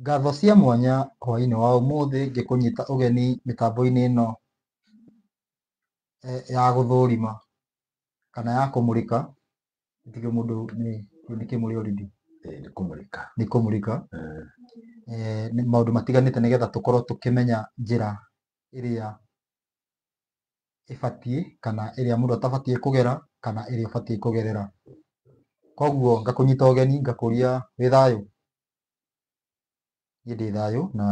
Ngatho cia mwanya hwaĩ-inĩ wa ũmũthĩ ngĩkũnyita ũgeni mĩtambo-inĩ ĩno ya gũthũrima kana ya kũmũrĩka, nĩkĩo mũndũ nĩ kĩmũrĩ already. Ĩĩ nĩ kũmũrĩka. Nĩ kũmũrĩka nĩ maũndũ matiganĩte nĩgetha tũkorwo tũkĩmenya njĩra ĩrĩa ĩbatiĩ kana ĩrĩa mũndũ atabatiĩ kũgera kana ĩrĩa ũbatiĩ kũgerera. Koguo ngakũnyita ũgeni ngakũria wĩ thayũ? Niĩ ndĩ thayũ na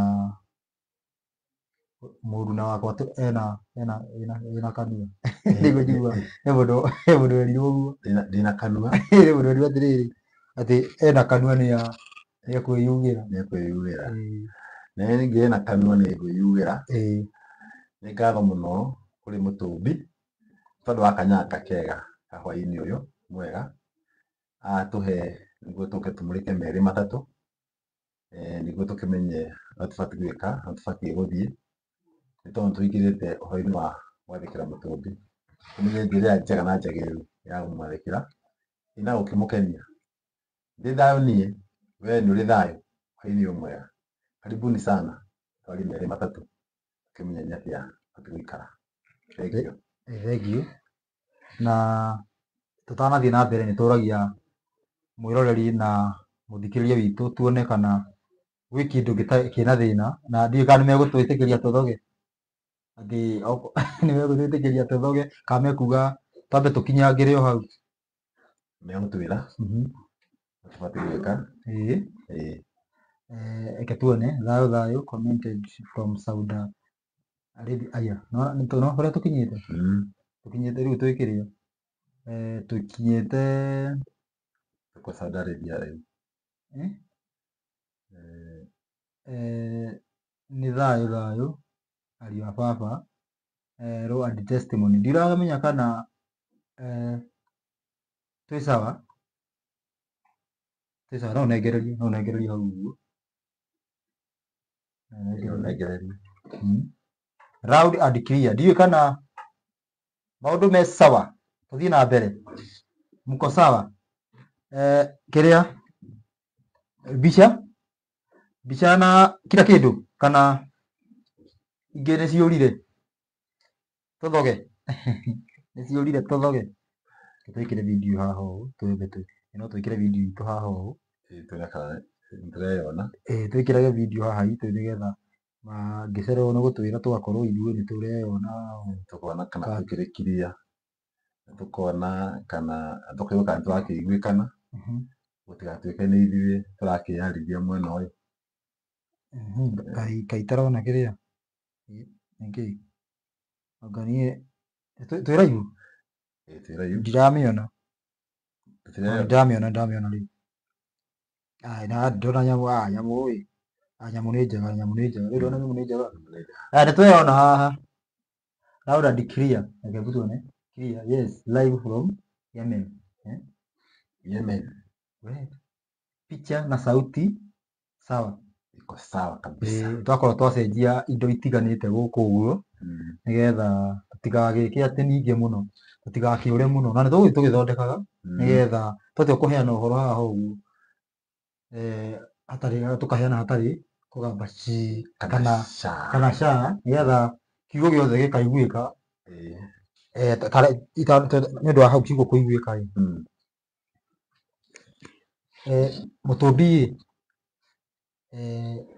mũruna wakwa ena ena ena ena kanua. Nĩguo njiguaga he mũndũ werirwo ũguo. Ndĩna kanua. He mũndũ werirwo atĩrĩrĩ, atĩ ena kanua nĩ ekwĩyugĩra. Nĩ ekwĩyugĩra. Na ningĩ ena kanua nĩ ngwĩyugĩra. Nĩ ngatho mũno kũrĩ Mũtũmbi tondũ wa kanya gaka kega ka hwaĩ-inĩ ũyũ mwega atũhe nĩguo tũke tũmũrĩke merĩ matatũ, nĩguo tũkĩmenye ũrĩa tũbatiĩ gwĩka na tũbatiĩ gũthiĩ, nĩ tondũ nĩ tũingĩrĩte ũhoro-inĩ wa gwathĩkĩra Mũtũmbi. Tũmenye njĩra ĩrĩa njega na njagĩrĩru ya kũmwathĩkĩra na gũkĩmũkenia. Ndĩ thayũ niĩ, we nĩ ũrĩ thayũ? Hwaĩ-inĩ ũyũ mwega. Karibuni sana twarie merĩ matatũ tũkĩmenye nĩ atĩa tũbatiĩ gũikara. Thengiũ. Thengiũ. Na tũtanathiĩ na mbere nĩ tũragia mwĩroreri na mũthikĩrĩria witũ tuone kana gwĩ kĩndũ kĩna thĩna, na ndiũĩ kana nĩ megũtwĩtĩkĩria tũthoge, atĩ nĩ megũtwĩtĩkĩria tũthoge kana mekuga twambe tũkinyangĩre o hau. Megũtwĩra tũbatiĩ gwĩka. Ĩĩ. Ĩĩ. Reke tuone. Thayũ thayũ commented from Saudi Arabia. Aya, no kũrĩa tũkinyĩte? Tũkinyĩte rĩu twĩ kĩrĩa? Tũkinyĩte Tuko Saudi Arabia rĩu. Eh? Nĩ thayũ thayũ ariũ a baba, raw and testimony. Ndiramenya kana twĩ sawa, twĩ sawa. No ũnengererie, no ũnengererie hau ũguo. No ũnengererie. Ũnengererie. Loud and clear. Ndiũĩ kana maũndũ me sawa, tũthiĩ na mbere. Mko sawa? Kĩrĩa mbica mbica na kila kĩndũ kana ingĩ nĩ ciũrire tũthoge, nĩ ciũrire tũthoge. Twĩkĩre video haha ũũ, twambe no twĩkĩre video itũ haha ũũ. Ĩĩ, tuone kana nĩtũreyona. Ĩĩ, twĩkĩrage video haha itũ nĩgetha mangĩcererwo nĩ gũtwĩra tũgakorwo ithuĩ nĩ tũreyona. Tũkona kana tũkĩrĩ clear, tũkona kana tũkaigua kana nĩtũrakĩiguĩkana, gũtigatuĩke nĩ ithuĩ tũrakĩyarĩria mwena ũyũ. Kaĩ kaĩ itarona kĩrĩa nĩkĩ, anga niĩ twĩ live? Ĩĩ, twĩ live. Ndiramĩona. Tũtireyona. Ndĩramĩona, ndĩramĩona rĩu. Ai, na ndĩrona nyamũ, ah, nyamũ ĩ, ah, nyamũ nĩ njega, nyamũ nĩ njega rĩu, ndĩrona nyamũ nĩ njega. Aya, nĩ tweyona haha loud and clear. Reke hebu tuone. Clear, yes, live from Yemen, eh? Yemen. We, picha na sauti sawa. Iko sawa kabisa. Ĩĩ, twakorwo twacenjia indo itiganĩte gũkũ ũguo nĩgetha tũtigagĩke atĩ ningĩ mũno tũtigakĩũre mũno, na nĩ tũgũthiĩ tũgĩthondekaga nĩgetha twatua kũheana ũhoro haha ũguo, hatarĩ tũkaheana hatarĩ kũgamba ci kana sha. Kana ca, nĩgetha kiugo gĩothe gĩkaiguĩka. Nĩ ũndũ wa hau kiugo kũiguĩka ĩ. Mũtũmbi ĩ,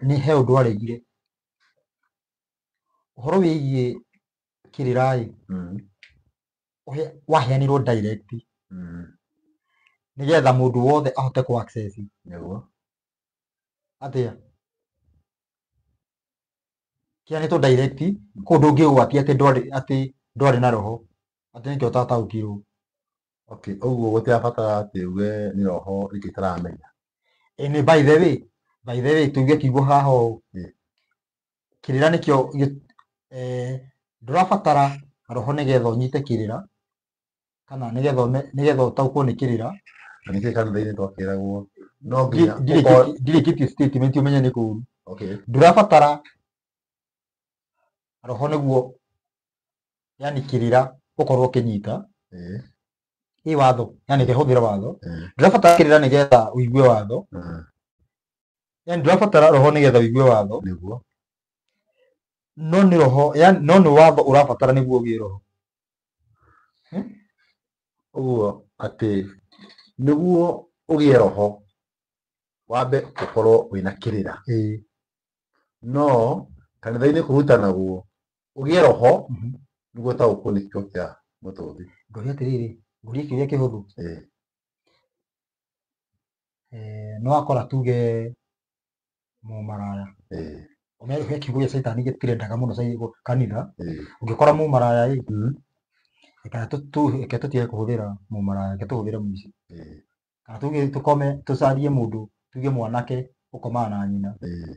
nĩ he ũndũ aregire ũhoro wĩgiĩ kĩrĩra ĩ, waheanirwo direct nĩgetha mũndũ wothe ahote kũ access. Nĩguo. Atĩa kĩheanĩtwo direct kũu ndũngĩgwatia atĩ ndwarĩ na roho, atĩ nĩkĩo ũtataũkirwo. Okay, ũguo gũtirabatara atĩ uge nĩ roho nĩkĩo itaramenya. Ĩ, nĩ by the way tuge kiugo haha ũũ. Kĩrĩra nĩkĩo ndũrabatara roho nĩgetha ũnyite kĩrĩra kana nĩgetha ũtaũkwo nĩ kĩrĩra. Na nĩkĩo kanitha-inĩ twakĩragwo no nginya Ndirĩkĩtie statement ũmenye nĩ kũũru. Okay. Ndũrabatara roho nĩguo, yani kĩrĩra ũkorwo ũkĩnyita. Ĩ watho, yani kĩhũthĩra watho. Ndũrabatara kĩrĩra nĩgetha ũigue watho. Yani ndũrabatara roho nĩgetha ũigue watho. Nĩguo. No nĩ roho, yani no nĩ watho ũrabatara nĩguo ũgĩe roho. Ũguo atĩ nĩguo ũgĩe roho wambe ũkorwo wĩna kĩrĩra. Ĩĩ. No kanitha-inĩ kũrutanagwo ũgĩe roho nĩguo ũtaũkwo nĩ kiugo kĩa Mũtũmbi. Ngũria atĩrĩrĩ, ngũrie kĩũria kĩhũthũ. Ĩĩ. Nĩ wakora tuge mũmaraya. Ĩĩ. Ũmenye he kiugo gĩa caitani gĩtirendaga mũno kanitha. Ĩĩ. Ũngĩkora mũmaraya ĩ, reke tũtige kũhũthĩra mũmaraya, reke tũhũthĩre mũici. Ĩĩ. Kana tuge tũkome tũcarie mũndũ, tuge mwanake ũkomaga na nyina. Ĩĩ.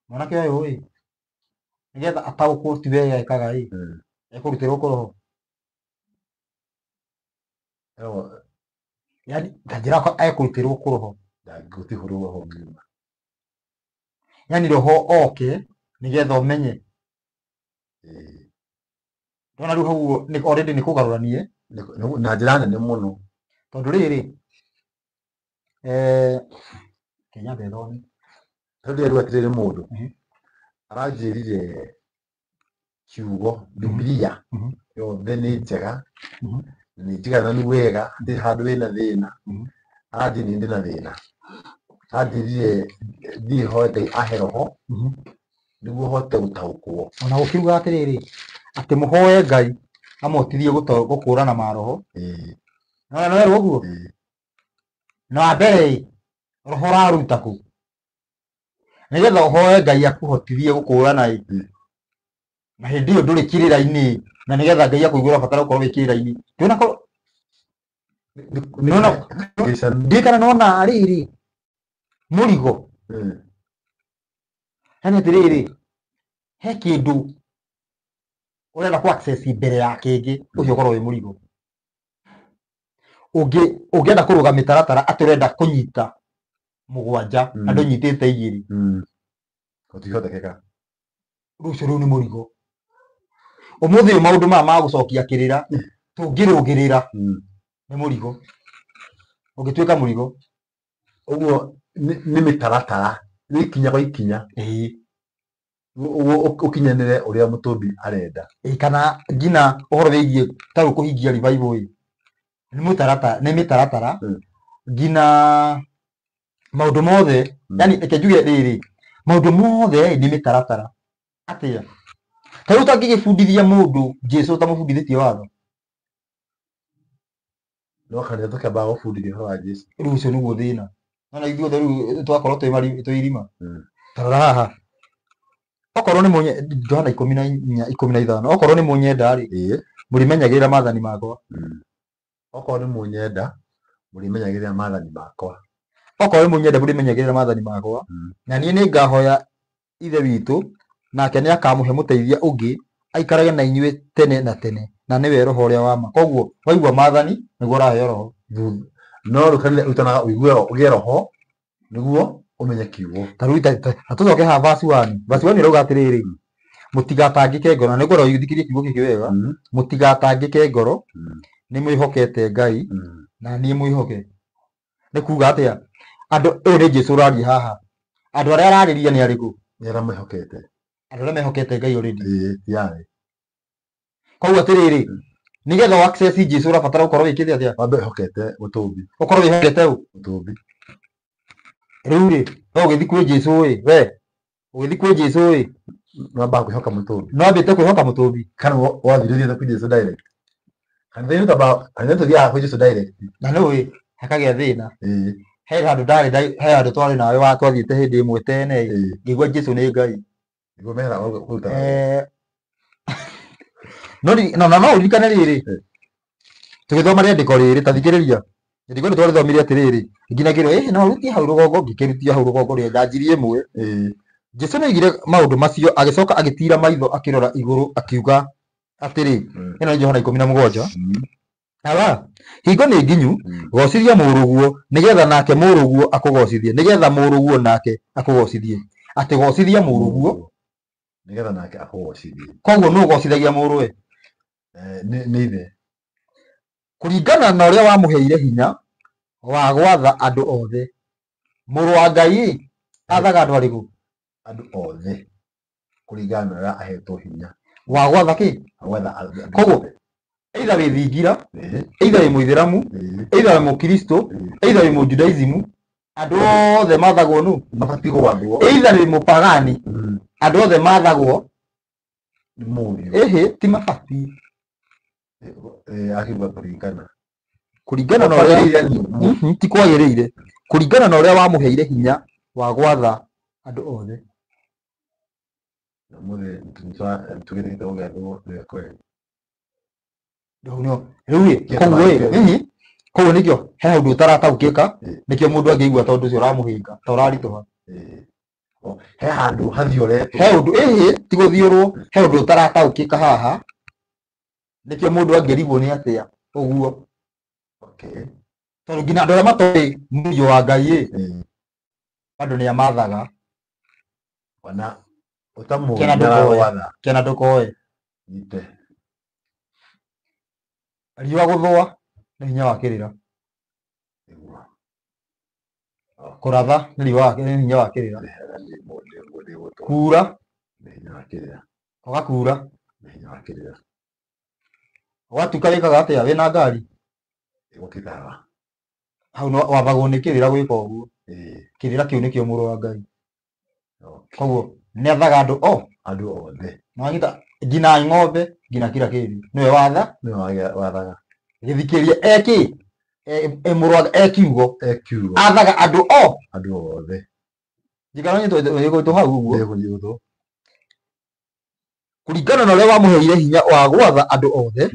Mwanake ũyũ ĩ, nĩgetha ataũkwo ti wega ekaga ĩ, ekũrutĩrwo kũ roho. Yani ta njĩra ekũrutĩrwo kũ roho. Ndangĩgũtihũrwo roho ng'ima. Yani roho oke nĩgetha ũmenye. Ĩĩ. Ndona rĩu hau nĩ already nĩ kũgarũranie. Na njĩra nene mũno. Tondũ rĩrĩ, Kenya thome. Tondũ rĩu atĩrĩrĩ mũndũ aranjĩrire kiugo Bibilia yothe nĩ njega na nĩ njigananu wega hatirĩ handũ wĩna thĩna. Aranjĩrire ndĩna thĩna. Anjĩrire thiĩ hoe Ngai ahe roho nĩguo hote gũtaũkwo. Ona gũkiuga atĩrĩrĩ, atĩ mũhoe Ngai amũhotithie gũkũrana maroho. Ĩĩ. Nona nĩ werwo ũguo? Ĩĩ. Na wa mbere ĩ, roho ũraruta kũ? Nĩgetha ũhoe Ngai akũhotithie gũkũrana ĩ. Na hĩndĩ ĩyo ndũrĩ kĩrĩra-inĩ, na nĩgetha Ngai akũigue ũrabatara gũkorwo wĩ kĩrĩra-inĩ. Ndũna korwo Nona ndiũĩ kana nona rĩrĩ mũrigo. Yani atĩrĩrĩ, he kĩndũ ũrenda kũ access mbere ya kĩngĩ, ũcio ũkorwo wĩ mũrigo. Ũngĩenda kũrũga mĩtaratara atĩ ũrenda kũnyita mũgwanja na ndũnyitĩte igĩrĩ. Gũtingĩhotekeka. Rũcio rũu nĩ mũrigo. Ũmũthĩ ũyũ maũndũ maya ma gũcokia kĩrĩra tũngĩrũgĩrĩra nĩ mũrigo. Ũngĩtuĩka mũrigo. Ũguo nĩ mĩtaratara, nĩ ikinya kwa ikinya. Ĩĩ. Ũguo ũkinyanĩre ũrĩa Mũtũmbi arenda. Ĩĩ, kana nginya ũhoro wĩgiĩ ta rĩu kũhingia revival ĩ, nĩ mũtaratara, nĩ mĩtaratara nginya maũndũ mothe. Yani reke njuge rĩrĩ, maũndũ mothe nĩ mĩtaratara. Atĩa? Ta rĩu ũtangĩgĩbundithia mũndũ Jesũ ũtamũbundithĩtie watho. No kanitha tũkĩambaga gũbundithia ũhoro wa Jesũ. Rĩu ũcio nĩguo thĩna. Nona ithuothe rĩu twakorwo twĩ irima. Ta rora haha. Okorwo nĩ mũnye Johana 14:15, okorwo nĩ mũnyenda rĩ, mũrĩmenyagĩrĩra maathani makwa. Okorwo nĩ mũnyenda, mũrĩmenyagĩrĩra maathani makwa. Okorwo nĩ mũnyenda, mũrĩmenyagĩrĩra maathani makwa. Na niĩ nĩngahoya Ithe witũ, nake nĩakamũhe mũteithia ũngĩ aikarage na inyuĩ tene na tene, na nĩwe Roho ũrĩa wa ma. Koguo waigua maathani nĩguo ũraheo roho. No rĩu kanitha ĩrutanaga ũigue ũgĩe roho nĩguo ũmenye kiugo. Ta rĩu ta tũcoke haha verse 1. Verse 1 ĩrauga atĩrĩrĩ, mũtigatangĩke ngoro, na nĩngwenda ũthikĩrĩrie kiugo gĩkĩ wega. Mũtigatangĩke ngoro, nĩ mwĩhokete Ngai, na niĩ mwĩhoke. Nĩ kuga atĩa? Andũ, ũyũ nĩ Jesũ ũraria haha. Andũ arĩa ararĩria nĩ arĩkũ? Nĩ arĩa mehokete. Andũ arĩa mehokete Ngai already. Ĩĩ, ti arĩ. Koguo atĩrĩrĩ, nĩgetha ũ access Jesũ ũrabatara gũkorwo wĩkĩte atĩa? Wambe wĩhokete Mũtũmbi. Ũkorwo wĩhokete ũ? Mũtũmbi. Rĩu rĩ, no ũgĩthiĩ kwĩ Jesũ ĩ, we, ũgĩthiĩ kwĩ Jesũ ĩ. No wambaga kwĩhoka Mũtũmbi. No wambĩte kwĩhoka Mũtũmbi. Kana wathire ũthiĩte kwĩ Jesũ direct. Kanitha-inĩ twambaga, kanitha tũthiaga kwĩ Jesũ direct. Na nĩ ũĩ, hakagĩa thĩna. Ĩĩ. He handũ ndarĩ, he handũ twarĩ nawe wa twathiĩte hĩndĩ ĩmwe tene ĩ, ngĩigua Jesũ nĩ Ngai. Nĩguo mera kũruta. No no no ũririkane rĩrĩ, tũgĩthoma rĩandĩko rĩrĩ, ta thikĩrĩria. Rĩandĩko rĩrĩ twarĩthomire atĩrĩrĩ, nginya ngĩrwo, no ũrutie hau rũgongo, ngĩkĩrutia hau rũgongo rĩa njanjiri ĩmwe. Jesũ nĩoigire maũndũ macio, agĩcoka agĩtiira maitho akĩrora igũrũ akiuga atĩrĩ, ĩno nĩ Johana 17. Awa, hingo nĩ nginyu, gocithia mũrũguo, nĩgetha nake mũrũguo akũgocithie, nĩgetha mũrũguo nake akũgocithie. Atĩ gocithia mũrũguo, nĩgetha nake akũgocithie. Koguo nũ ũgocithagia mũrũwe? Nĩ ithe. Kũringana na ũrĩa wamũheire hinya wa gwatha andũ othe. Mũrũ wa Ngai athaga andũ arĩkũ? Andũ othe kũringana na ũrĩa ahetwo hinya Wa gwatha kĩ? Wa gwatha andũ Koguo othe. either wĩ thingira, either wĩ mũithĩramu, either wĩ mũkristo, either wĩ mũjudaism, andũ othe mathagwo nũ? Mabatiĩ gwathwo. Either wĩ mũpagani, andũ othe mathagwo Nĩ mũriũ. Ĩhĩ, ti mabatiĩ. Akiuga kũringana. Kũringana na ũrĩa Kwagĩrĩire nĩ Ti kwagĩrĩire. Kũringana na ũrĩa wamũheire hinya wa gwatha andũ othe. Na mũthĩ tũgĩtĩkĩte gũgĩathwo nĩwe kweli. Rĩu rĩu ĩ, koguo ĩ, koguo nĩkĩo he ũndũ ũtarataũkĩka, nĩkĩo mũndũ angĩigua tondũ ũcio ũramũhĩnga, ta ũraritũha. He handũ hathioretwo. He ũndũ, ĩhĩ, ti gũthiũrwo, he ũndũ ũtarataũkĩka haha, nĩkĩo mũndũ angĩrigwo nĩ atĩa ũguo. Tondũ nginya andũ arĩa matoĩ mũriũ wa Ngai ĩ, bado nĩ amathaga. Ona ũtamũĩ Kena ndũkoe. nĩaragwatha. Kena ndũkoe. Nyite. Riũa gũthũa nĩ hinya wa kĩrĩra. Nĩguo. Kũratha nĩ riũa nĩ hinya wa kĩrĩra. Kura Nĩ hinya wa kĩrĩra. Ũgakura. Nĩ hinya wa kĩrĩra. Watuka wĩkaga atĩa wĩna ngari? Gũkĩthaga. Hau no wathagwo nĩ kĩrĩra gwĩka ũguo. Kĩrĩra kĩu nĩkĩo mũrũ wa Ngai. Koguo nĩ athaga andũ o. Andũ othe. Nĩwanyita nginya ng'ombe nginya kila kĩndũ. Nĩwe watha. Nĩwe wathaga. Gĩthikĩria eki mũrũ wa e kiugo. E kiugo. Athaga andũ o. Andũ othe. Njikara nyitwo hau ũguo. Nĩgũnyitwo. Kũringana na ũrĩa wamũheire hinya wa gwatha andũ othe,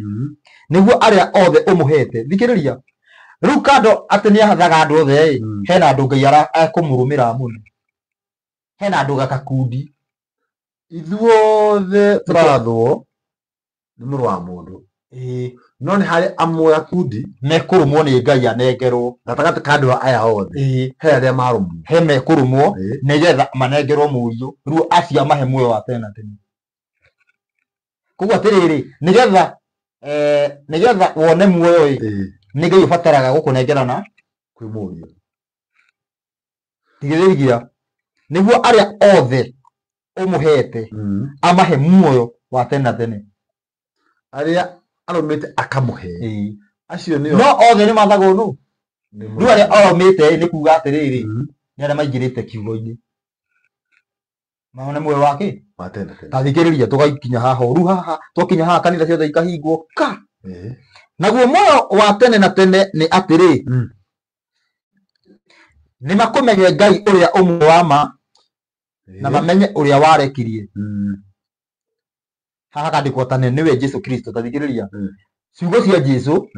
nĩguo arĩa othe ũmũhete. Thikĩrĩria. Rĩu kando atĩ nĩ athaga andũ othe ĩ, hena andũ Ngai ekũmũrũmĩra mũno. Hena andũ gakakundi. Ithuothe tũrathwo nĩ mũrũ wa mũndũ. No nĩ harĩ amwe gakundi mekũrũmwo nĩ Ngai anengerwo. Gatagatĩ ka andũ aya othe. He arĩa marũmwo. He mekũrũmwo nĩgetha manengerwo mũriũ. Rĩu acio amahe muoyo wa tene na tene. Koguo atĩrĩrĩ, nĩgetha wone muoyo ĩ, nĩ Ngai ũbataraga gũkũnengera na kwĩ mũriũ. Tigĩrĩria nĩguo arĩa othe ũmũhete amahe muoyo wa tene na tene. Arĩa arũmĩte akamũhe. Acio nĩo. No othe nĩ mathagwo nũ? Rĩu arĩa arũmĩte nĩ kuga atĩrĩrĩ, nĩ arĩa maingĩrĩte kiugo-inĩ. Maone muoyo wa kĩ? Wa tene na tene. Ta thikĩrĩria tũgakinya haha ũru haha, twakinya haha kanitha ciothe ikahingwo ka. Naguo muoyo wa tene na tene nĩ atĩrĩ, nĩ makũmenye Ngai ũrĩa ũmwe wa ma, na mamenye ũrĩa warekirie. Haha kandĩkwo ta nĩwe Jesu Kristo. Ta thikĩrĩria. Ciugo cia Jesu,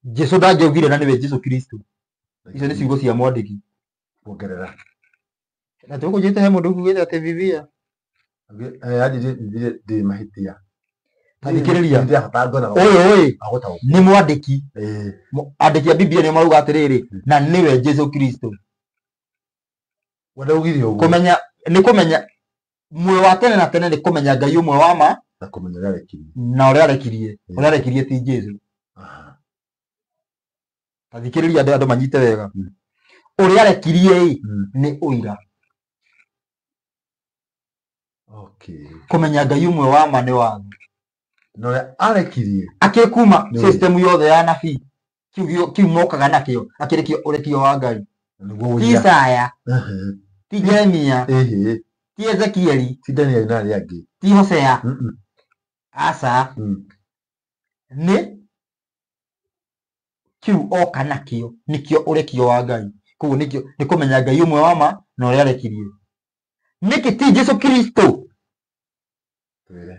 Jesu ndangĩaugire na nĩwe Jesu Kristo. Icio nĩ ciugo cia mwandĩki. Kuongerera. Na tũkũnjĩte he mũndũ ugĩte atĩ Biblia. Anjirie ndĩ mahĩtia. Ta thikĩrĩria. Ndĩrahota ngona. Ũyũ ĩ, Agũtaũkwo. nĩ mwandĩki. Andĩki a Biblia nĩo marauga atĩrĩrĩ, na nĩwe Jesu Kristo. We ndaugire ũguo. Kũmenya, nĩ kũmenya muoyo wa tene na tene nĩ kũmenya Ngai ũmwe wa ma na kũmenya ũrĩa arekirie. Na ũrĩa arekirie. Ũrĩa arekirie ti Jesu. Ta thikĩrĩria andũ manyite wega. Ũrĩa arekirie ĩ, nĩ ũira. Kũmenya Ngai ũmwe wa ma nĩ watho. Na ũrĩa arekirie akĩrĩ kuma Nĩ ũira. system yothe ya nabii. Kiu mokaga nakĩo, akĩrĩ kĩo ũrekio wa Ngai. Nĩguo Ti ũira. Isaya, ti Jeremia, ti Ezekieli, Ti Danieli na arĩa angĩ. ti Hosea. Aca. Nĩ kiu oka nakĩo, nĩkĩo ũrekio wa Ngai. Koguo nĩkĩo nĩ kũmenya Ngai ũmwe wa ma na ũrĩa arekirie. Nĩkĩ ti Jesu Kristo? Twĩre.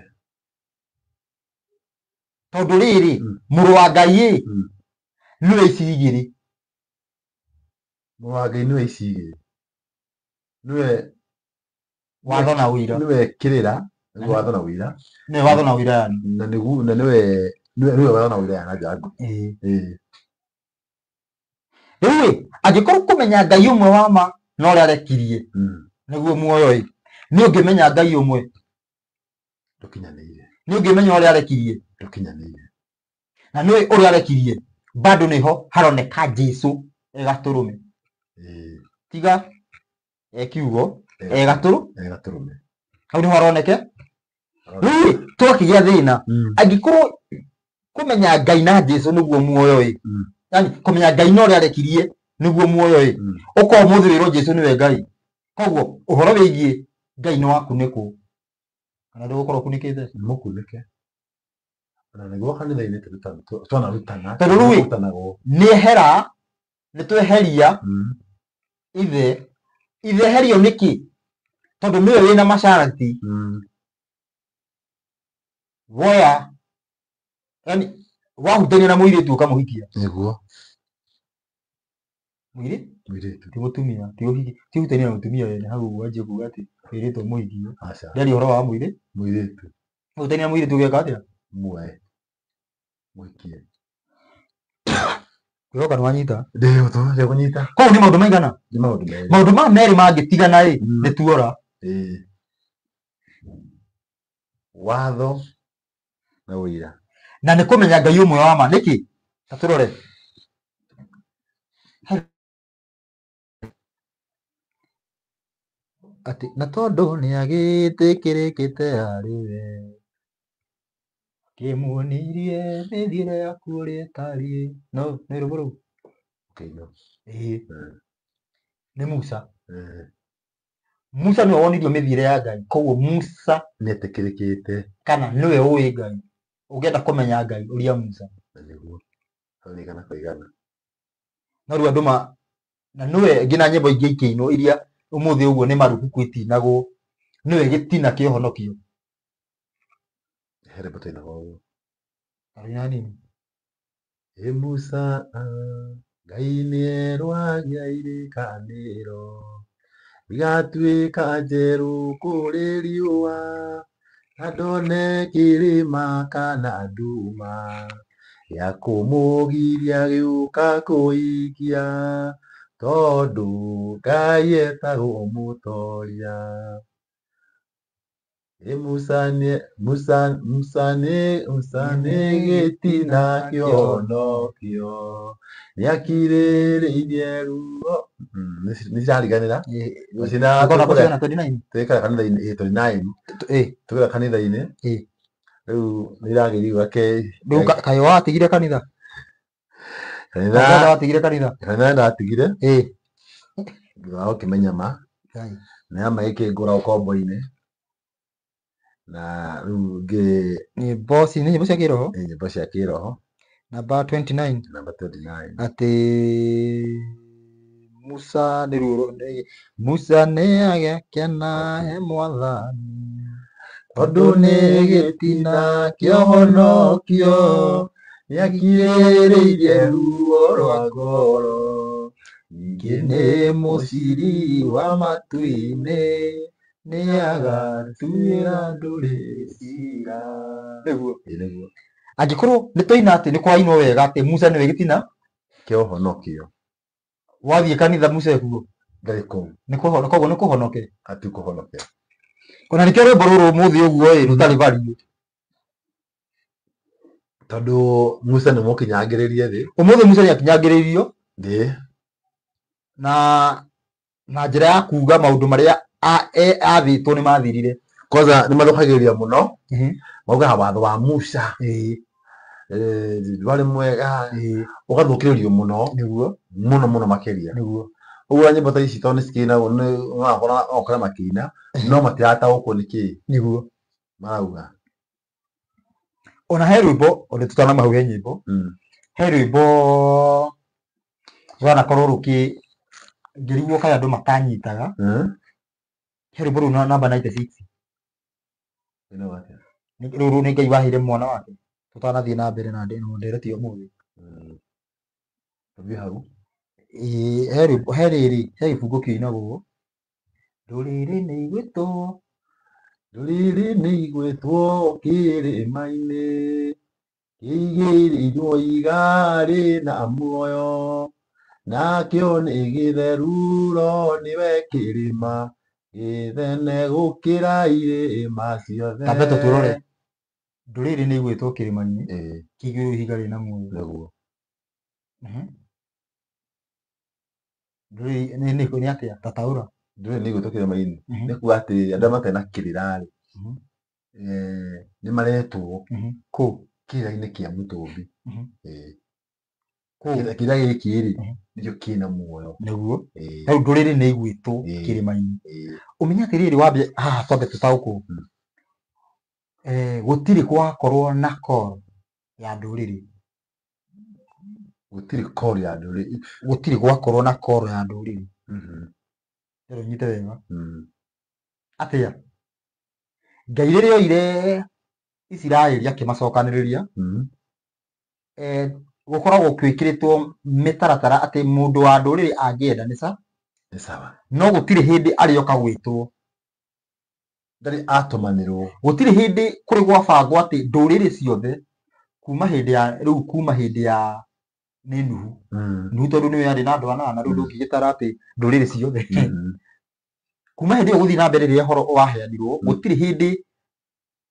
Tondũ rĩrĩ, mũrũ wa Ngai ĩ, nĩwe ici igĩrĩ. Mũrũ wa Ngai nĩwe ici igĩrĩ. Nĩwe watho na ũira. Nĩwe kĩrĩra, nĩwe watho na ũira. Nĩwe watho na ũira yani. Na nĩgu, na nĩwe, nĩwe, nĩwe watho na ũira ya Njangu. Rĩu ĩ, angĩkorwo kũmenya Ngai ũmwe wa ma na ũrĩa arekirie, nĩguo muoyo ĩ, nĩ ũngĩmenya Ngai ũmwe. Ndũkinyanĩire. Nĩ ũngĩmenya ũrĩa arekirie. Ndũkinyanĩire. Na nĩ ũrĩa arekirie, bado nĩho haroneka Jesu e gatũrũme. Tiga e kiugo e gatũrũ E gatũrũme. Hau nĩho aroneke. Rĩu twakĩgĩa thĩna angĩkorwo kũmenya Ngai na Jesu nĩguo muoyo ĩ, yani kũmenya Ngai na ũrĩa arekirie nĩguo muoyo ĩ, ũkorwo ũmũthĩ wĩrwo Jesu nĩwe Ngai, koguo ũhoro wĩgiĩ Ngai nĩ wakunĩkwo kana ndũgũkorwo ũkunĩkĩte? Mũkunĩke. Ona nĩguo kanitha-inĩ twanarutana. Tondũ rĩu ĩ, Tũrutanagwo. nĩehera nĩtweheria ithe ithe eherio nĩkĩ? Tondũ nĩwe wĩna macarati woya, yani wahutania na mũirĩtu ũkamũhikia. Nĩguo. Mũirĩtu. Mũirĩtu. Ti mũtumia, ti ũhiki, ti ũhutania na mũtumia wene hau ũguo anjie kuga atĩ wĩrĩtwo mũhikie. Aca. Ndĩraria ũhoro wa mũirĩtu. Mũirĩtu. Wahutania na mũirĩtu ũgeka atĩa? Muoe. Mũhikie. Kwĩhoka nĩ wanyita. Ndĩkũnyita. Koguo nĩ maũndũ maigana? Nĩ maũndũ merĩ. Maũndũ maya merĩ mangĩtigana ĩ, nĩ tuora. Ĩĩ. Watho na ũira. Na nĩ kũmenya Ngai ũmwe wa ma. Nĩkĩ? Ta tũrore. Atĩ na tondũ nĩ agĩtĩkĩrĩkĩte harĩ we, kĩmuonirie mĩthiĩre yaku ũrĩa ĩtariĩ. No nĩ rwĩmbo rũu? Kĩino. Ĩĩ. Nĩ Musa. Musa nĩwe wonirio mĩthiĩre ya Ngai. Koguo Musa Nĩetĩkĩrĩkĩte. Kana nĩwe ũĩ Ngai. Ũngĩenda kũmenya Ngai, ũria Musa. Na nĩguo. Hau nĩ igana kwa igana. No rĩu andũ ma na nĩwe nginya nyĩmbo ingĩ ikĩinwo iria ũmũthĩ ũguo nĩ marubuku itinagwo, nĩwe gĩtina kĩa ũhonokio. He rwĩmbo twainaga ũguo. Arĩ na nini. Ĩ Musa, Ngai nĩerwagia irĩkanĩro, igatuĩka njerũ kũrĩ riũa, na ndone kĩrĩma kana nduma, ya kũmũgiria gĩũka kũikia, tondũ Ngai etagwo mũtoria. Ĩ Musa nĩ Musa Musa nĩ Musa nĩ gĩtina kĩa ũhonokio, nĩakirĩrĩirie ruo. Nĩ cirariganĩra. Ũkona ciana 29. Twĩkaga kanitha-inĩ, ĩ 29. Twĩkaga kanitha-inĩ. Rĩu nĩ iragĩrigwo ke. Rĩu kaĩ watigire kanitha? Kanitha watigire kanitha? Kanitha ndatigire. Thutha wa gũkĩmenya ma. Na ma ĩkĩngũra ũkombo-inĩ. Na rĩu ngĩ Nyĩmbo ci nĩ nyĩmbo cia kĩroho? Nyĩmbo cia kĩroho. Namba 29. Namba 29. Atĩ Musa nĩ ruo, Musa nĩ agĩkena he mwathani, tondũ nĩ gĩtina kĩa ũhonokio, nĩakirĩrĩirie ruo rwa ngoro, ningĩ nĩ mũciri wa matu-inĩ, nĩagatuĩra ndũrĩrĩ ciira. Nĩguo. Ĩĩ nĩguo. Angĩkorwo nĩ twaina atĩ nĩ kũrainwo wega atĩ Musa nĩwe gĩtina kĩa ũhonokio, wathiĩ kanitha Musa ekuo? Ndarĩ kũu. Nĩ kũhono, koguo nĩ kũhonoke. Ati kũhonoke. Ona nĩkĩo rwĩmbo rũrũ ũmũthĩ ũguo ĩ rũtarĩ value. Tondũ Musa nĩ mũkinyangĩrĩrie thĩ. Ũmũthĩ Musa nĩ akinyangĩrĩirio. Ĩĩ. Na njĩra ya kuga maũndũ marĩa athĩtwo nĩ mathirire. Kwanza nĩ mathũkagĩrĩria mũno. Maugaga watho wa Musa. Ndwarĩ mwega. Ũgathũkĩrĩrio mũno. Nĩguo. Mũno mũno makĩria. Nĩguo. Ũguo nyĩmbo ta ici tondũ nĩ cikĩinagwo nĩ ũrakora okora makĩina no matirataũkwo nĩ kĩĩ. Nĩguo. Marauga. Ona he rwĩmbo, ona tũtanauma hau he nyĩmbo. He rwĩmbo rwanakorwo rũkĩ ngĩrigwo kaĩ andũ matanyitaga. He rwĩmbo rũu namba 96. Rũrũ nĩ Ngai waheire mwana wake. Tũtanathiĩ na mbere na ndereti ya ũmũthĩ. Tũthiĩ hau. Ĩĩ, he rwĩmbo, he rĩrĩ, he gĩbungo kĩinagwo. Ndũrĩrĩ nĩ igwĩtwo. Ndũrĩrĩ nĩ igwĩtwo kĩrĩma-inĩ. Kĩigĩrĩirwo iga rĩ na muoyo. Nakĩo nĩ gĩtheru ro nĩwe kĩrĩma. Gĩthene gũkĩra irĩma ciothe. Tambe tũtũrore. Ndũrĩrĩ nĩ igwĩtwo kĩrĩma-inĩ. Kĩigĩrĩirwo ihiga rĩna muoyo. Nĩguo. Ndũrĩrĩ nĩ atĩa tataũra. Ndũrĩrĩ nĩ igwĩtwo kĩrĩma-inĩ. Mhm. Nĩ kuga atĩ andũ arĩa matarĩ na kĩrĩra-rĩ, Mhm. nĩ maretwo Mhm. Kũ? kĩrĩra-inĩ kĩa mũtũmbi. Mhm. Ĩĩ. Kũ? Kĩrĩra gĩkĩ-rĩ, Mhm. nĩkĩo kĩna muoyo. Nĩguo. Ĩĩ. Rĩu ndũrĩrĩ nĩ igwĩtwo Ĩĩ. kĩrĩma-inĩ. Ĩĩ. Ũmenye atĩrĩrĩ, wambie haha twambe tũtaũkwo. Gũtirĩ gwakorwo na call ya ndũrĩrĩ. Gũtirĩ call ya ndũrĩrĩ. Gũtirĩ gwakorwo na call ya ndũrĩrĩ. Mhm. Rĩu ũnyite wega. Mm. Atĩa? Ngai rĩrĩa oire Isiraeli akĩmacokanĩrĩria, gũkoragwo gwĩkĩrĩtwo mĩtaratara atĩ mũndũ wa ndũrĩrĩ angĩenda nĩ sa Nĩ sawa. No gũtirĩ hĩndĩ arĩoka gwĩtwo. Ndarĩ atũmanĩrwo. Gũtirĩ hĩndĩ kũrĩ gwabangwo atĩ ndũrĩrĩ ciothe kuma hĩndĩ ya rĩu, kuma hĩndĩ ya nĩ Nuhu. Nuhu tondũ nĩwe arĩ na andũ anana, rĩu ndũngĩgĩtara atĩ ndũrĩrĩ ciothe. Kuma hĩndĩ ĩyo gũthiĩ na mbere, rĩrĩa ũhoro waheanirwo, gũtirĩ hĩndĩ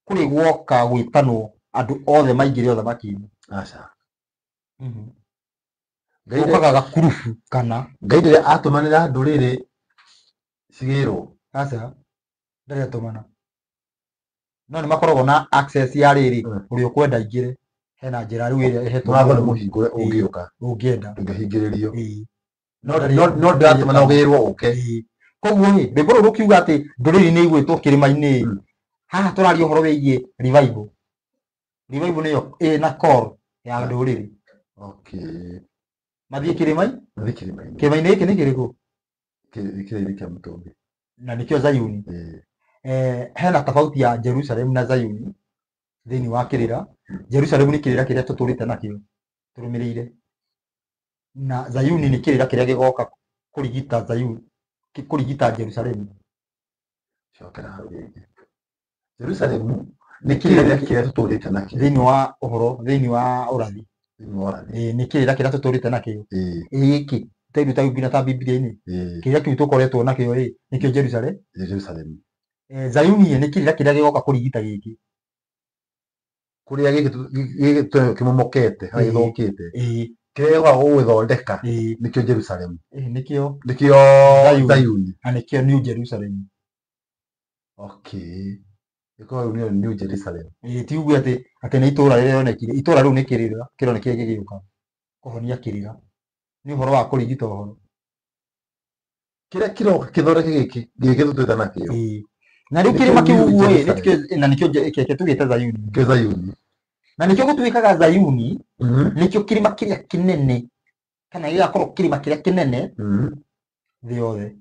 kũrĩ gwoka gwĩtanwo andũ othe maingĩre ũthamaki-inĩ. Aca. Ngai ndĩ- Gũkaga gakurubu kana Ngai ndĩrĩ atũmanĩra ndũrĩrĩ cigĩrwo. Aca, ndarĩ atũmana, no nĩ makoragwo na access ya rĩrĩ, ũrĩa ũkwenda aingĩre, hena njĩra rĩu ĩrĩa ĩhetwo. Mũrango nĩ mũhingũre ũngĩũka. Ũngĩenda. Ndũngĩhingĩrĩrio. Ĩĩ. No ndĩratũmana ũgĩrwo ũke. Ĩĩ. Koguo ĩ rwĩmbo rũu rũkiuga atĩ ndũrĩrĩ nĩ igwĩtwo kĩrĩma-inĩ ĩ, haha tũraria ũhoro wĩgiĩ revival. Revival nĩyo ĩna call ya ndũrĩrĩ mathiĩ kĩrĩma-inĩ. Mathiĩ kĩrĩma-inĩ. Kĩrĩma-inĩ gĩkĩ nĩ kĩrĩkũ? Kĩrĩma kĩa mũtũmbi. Na nĩkĩo Zayuni. Ĩĩ. Hena tofauti ya Jerusalem na Zayuni thĩinĩ wa kĩrĩra. Jerusalem nĩ kĩrĩra kĩrĩa tũtũrĩte nakĩo tũrũmĩrĩire, na Zayuni nĩ kĩrĩra kĩrĩa gĩgoka kũrigita Zayuni, kũrigita Jerusalem. Cokera hau rĩngĩ. Jerusalemu nĩ kĩrĩra kĩrĩa tũtũrĩte nakĩo. Thĩinĩ wa ũhoro, thĩinĩ wa ũrathi. Thĩinĩ wa ũrathi. Nĩ kĩrĩra kĩrĩa tũtũrĩte nakĩo. Ĩĩ. Gĩkĩ tairu ta nginya ta Biblia-inĩ, Ĩĩ. kĩrĩa kĩu tũkoretwo nakĩo ĩ nĩkĩo Jerusalem. Jerusalemu. Zayuni nĩ kĩrĩra kĩrĩa gĩgoka kũrigita gĩkĩ. Kũrĩa gĩkĩ kĩmomokete harĩa Ĩĩ. gĩthũkĩte. Ĩĩ. Kĩrĩa gĩgoka gũgĩthondeka Ĩĩ. nĩkĩo Jerusalemu. Ĩĩ, nĩkĩo Nĩkĩo Zayuni. Zayuni. Na nĩkĩo New Jerusalem. Okay. Ĩkorwo rĩu nĩyo New Jerusalem. Ĩĩ, ti uge atĩ nĩ itũra rĩrĩa rĩonekire. Itũra rĩu nĩ kĩrĩra kĩronekire gĩgĩũka kũhonia kĩrĩra, nĩ ũhoro wa kũrigita ũhoro. Kĩrĩa kĩroka kĩthondeke gĩkĩ tũtũrĩte nakĩo. Ĩĩ. Na rĩu Nĩkĩo kĩrĩma kĩu New ũguo ĩ Jerusalem. Na nĩkĩo kĩreke tũgĩte Zayuni. Nĩkĩo Zayuni. Na nĩkĩo gũtuĩkaga Zayuni nĩkĩo kĩrĩma kĩrĩa kĩnene, kana gĩgakorwo kĩrĩma kĩrĩa kĩnene thĩ yothe.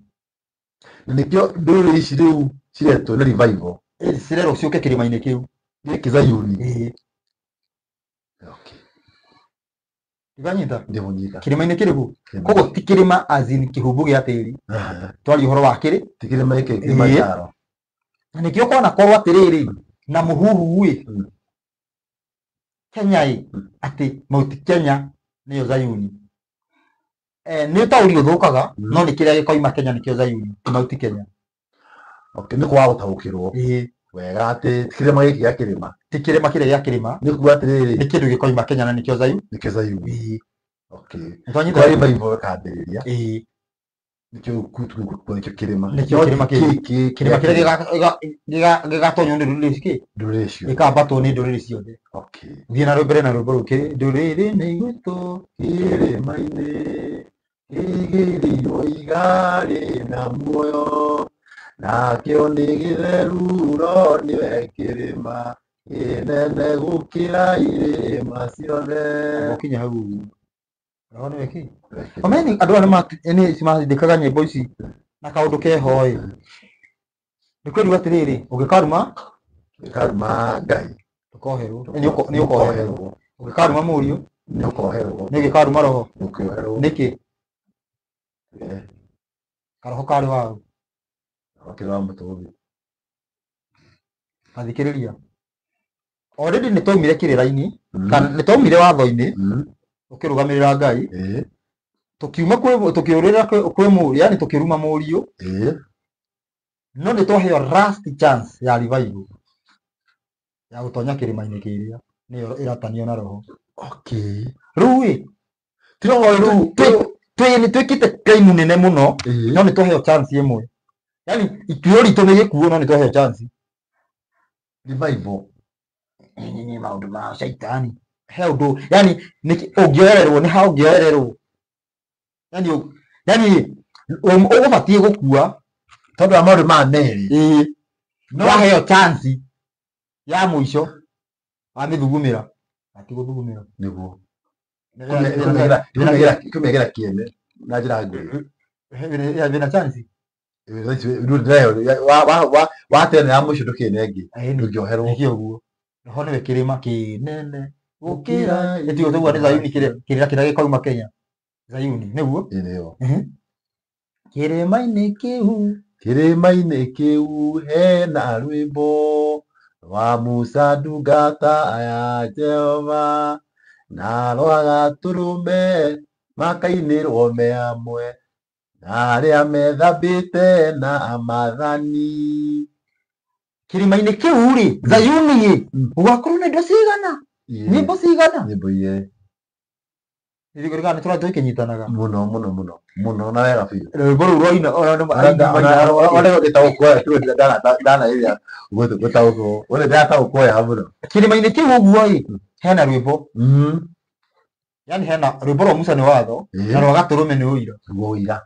Na nĩkĩo ndũrĩrĩ ici rĩu ciretwo nĩ revival. Ĩ, cirerwo ciũke kĩrĩma-inĩ kĩu. Gĩkĩ Zayuni. Ĩĩ. Okay. Ndikanyita. Ndĩmũnyita. Kĩrĩma-inĩ kĩrĩkũ? Kĩrĩma. Koguo ti kĩrĩma as in kĩhumbu gĩa tĩri. Aha. Twaria ũhoro wa kĩrĩ Ti kĩrĩma gĩkĩ Ĩĩ. Kilimanjaro. Na nĩkĩo kwanakorwo atĩrĩrĩ na mũhuhu ĩ Kenya ĩ atĩ Mount Kenya nĩyo Zayuni. Nĩ ũtaũri ũthũkaga, no nĩ kĩrĩa gĩkoima Kenya nĩkĩo Zayuni, ti Mount Kenya. Okay, nĩ kwaga gũtaũkĩrwo Ĩĩ. wega atĩ ti kĩrĩma gĩkĩ gĩa kĩrĩma. Ti kĩrĩma kĩrĩa gĩa kĩrĩma. Nĩ kuga atĩrĩrĩ, nĩ kĩndũ gĩkoima Kenya na nĩkĩo Zayuni. Nĩkĩo Zayuni. Ĩĩ. Okay. Nĩtwanyita? Kwa revival ĩkambĩrĩria. Ĩĩ. Nĩkĩo nĩkĩo kĩrĩma. Nĩkĩo No kĩrĩma ti kĩu. gĩkĩ Kĩrĩma kĩrĩa gĩgatonywo nĩ ndũrĩrĩ cikĩ ndũrĩrĩ ciothe. Gĩkambatwo nĩ ndũrĩrĩ ciothe. Okay. Thiĩ na mbere na rwĩmbo rũu, ndũrĩrĩ nĩ igwĩtwo Kĩrĩma-inĩ kĩigĩrĩirwo iga rĩna muoyo, nakĩo nĩ gĩtheru, no nĩwe kĩrĩma kĩnene gũkĩra irĩma ciothe. Ũkinya hau ũguo roho nĩwe kĩ omeni andũ aya nĩ matindĩkaga nyĩmbo ici na kaũndũ keho ĩ nĩ kwĩruga atĩrĩrĩ, ũngĩkaruma Karuma Ngai ndũkoherwo. Nĩ ũkoherwo. Ũngĩkaruma mũriũ nĩ ũkoherwo. Nĩ ũngĩkaruma roho Ũkĩoherwo. Nĩkĩ karoho karĩ waũ? Okĩra wa mũtũmbi. Tathikĩrĩria, already nĩ twaumire kĩrĩra-inĩ kana nĩ twaumire watho-inĩ ũkĩrũgamĩrĩra Ngai, tũkiuma kwĩ tũkĩũrĩra kwĩ mũriũ, yani tũkĩruma mũriũ, no nĩ twaheo last chance ya revival ya gũtonya kĩrĩma-inĩ kĩrĩa nĩyo ĩratanio na roho. Okay. Rĩu ĩ Ti roho rĩu. Twĩ nĩ twĩkĩte crime nene mũno, no nĩ twaheo chance ĩmwe. Yani ituĩro ritũ nĩ gĩkuũ, no nĩ twaheo chance. Revival. Nĩ maũndũ ma caitani. He ũndũ yani ũngĩoererwo nĩ ha ũngĩoererwo. Yani yani ũgũbatiĩ gũkua tondũ wa maũndũ maya merĩ. Ĩĩ. No waheo chance ya mũico wamĩthugumĩra, ati gũthugumĩra. Nĩguo. Kũmegera kĩene na njĩra nguhĩ. Wĩna chance. Watene ya mũico ndũkĩne ĩngĩ. Ndũngĩoherwo. Nĩkĩo ũguo. Roho nĩwe kĩrĩma kĩnene gũkĩra. Ĩtigo tũguo nĩ Zayuni kĩrĩra kĩrĩa gĩkauma Kenya. Zayuni nĩguo. Ĩĩ nĩyo. Kĩrĩma-inĩ kĩu. Kĩrĩma-inĩ kĩu hena rwĩmbo rwa Musa ndungata ya Jehova, na rwa Gatũrũme makainĩrwo me hamwe na arĩa methambĩte na maathani. Kĩrĩma-inĩ kĩu rĩ, Zayuni rĩ, gũgakorwo na indo cigana? Nyĩmbo cigana? Nyĩmbo igĩrĩ. Nĩ tũrathiĩ tũkĩnyitanaga. Mũno mũno mũno mũno na wega biũ. Rwĩmbo rũu rwaina ona nĩ Kĩrĩma-inĩ kĩu ũguo ĩ, hena rwĩmbo. Yani hena rwĩmbo rwa Musa nĩ watho, na rwa Gatũrũme nĩ ũira. Nĩguo ũira.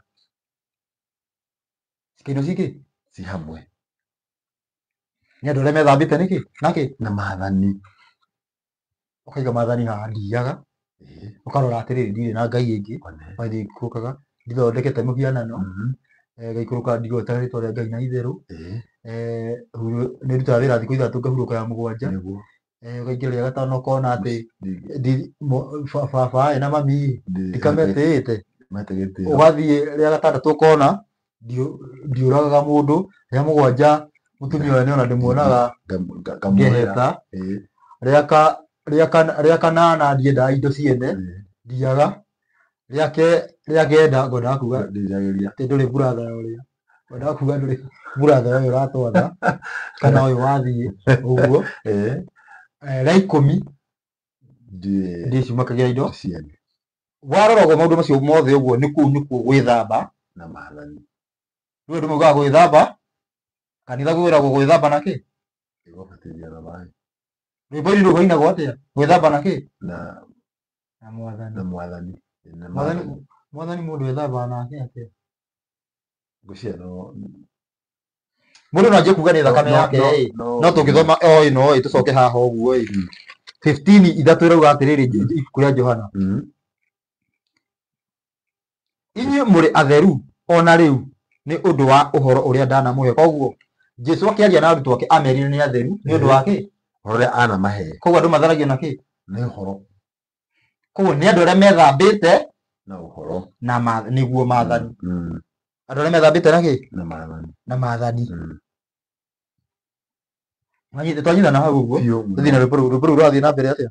Kĩndũ cikĩ? Ci hamwe. Nĩ andũ arĩa methambĩte nĩkĩ? Nakĩ? Na maathani. Ũkaiga maathani haha ndiiyaga. Ũkarora atĩrĩrĩ, ndirĩ na ngai ĩngĩ. Wathiĩ ikũrũkaga, ndithondekete mũhianano. Ngaikũrũka ndigwetaga rĩtwa rĩa Ngai na itherũ. Nĩndutaga wĩra thikũ ithatũ ngahurũka ya mũgwanja. Ũkaingĩra rĩa gatano ũkona atĩ baba ĩ na mami ĩ, ndikametĩĩte. Ũgathiĩ rĩa gatandatũ ũkona ndiũragaga mũndũ. Rĩa mũgwanja mũtumia ũyũ nĩona ndĩmuonaga ngeheta. Rĩa kanana ndiendaga indo ciene, ndiaga. Rĩa kenda ngwendaga kuga atĩ ndũrĩ brother ya ũrĩa, ngwendaga kuga ndũrĩ brother ya ũyũ ũratwatha kana ũyũ wathiĩ ũguo. Rĩa ikũmi ndĩciumakagia indo ciene. Warora ũguo maũndũ macio mothe ũguo nĩ kũu nĩkuo gwĩthamba na maathani. Rĩu andũ maugaga gwĩthamba, kanitha kwĩragwo gwĩthamba na kĩ? Gũbatithio na maĩ. Rwĩmbo-inĩ rũu rwainagwo atĩa? Gwĩthamba na kĩ? Na Na mwathani. Na mwathani. Na Mwathani, mwathani mũndũ ethambaga nake atĩa? Ngwĩciria no Mũndũ no anjie kuga nĩ thakame yake ĩ, no tũngĩthoma o ĩno ĩ, tũcoke haha ũguo ĩ. 15 ithatũ ĩrauga atĩrĩrĩ, ibuku rĩa Johana. Inyuĩ mũrĩ atheru ona rĩu nĩ ũndũ wa ũhoro ũrĩa ndanamũhe. Koguo Jesu akĩaria na arutwo ake amerire nĩ atheru nĩ ũndũ wa kĩ? Ũhoro ũrĩa anamahe. Koguo andũ matheragio na kĩ? Nĩ ũhoro. Koguo nĩ andũ arĩa methambĩte na ũhoro. Na nĩguo maathani. Andũ arĩa methambĩte na kĩ? Na maathani. Na maathani. Twanyitana hau ũguo. Tũthiĩ na rwĩmbo rũu, rwĩmbo rũu rũrathiĩ na mbere atĩa?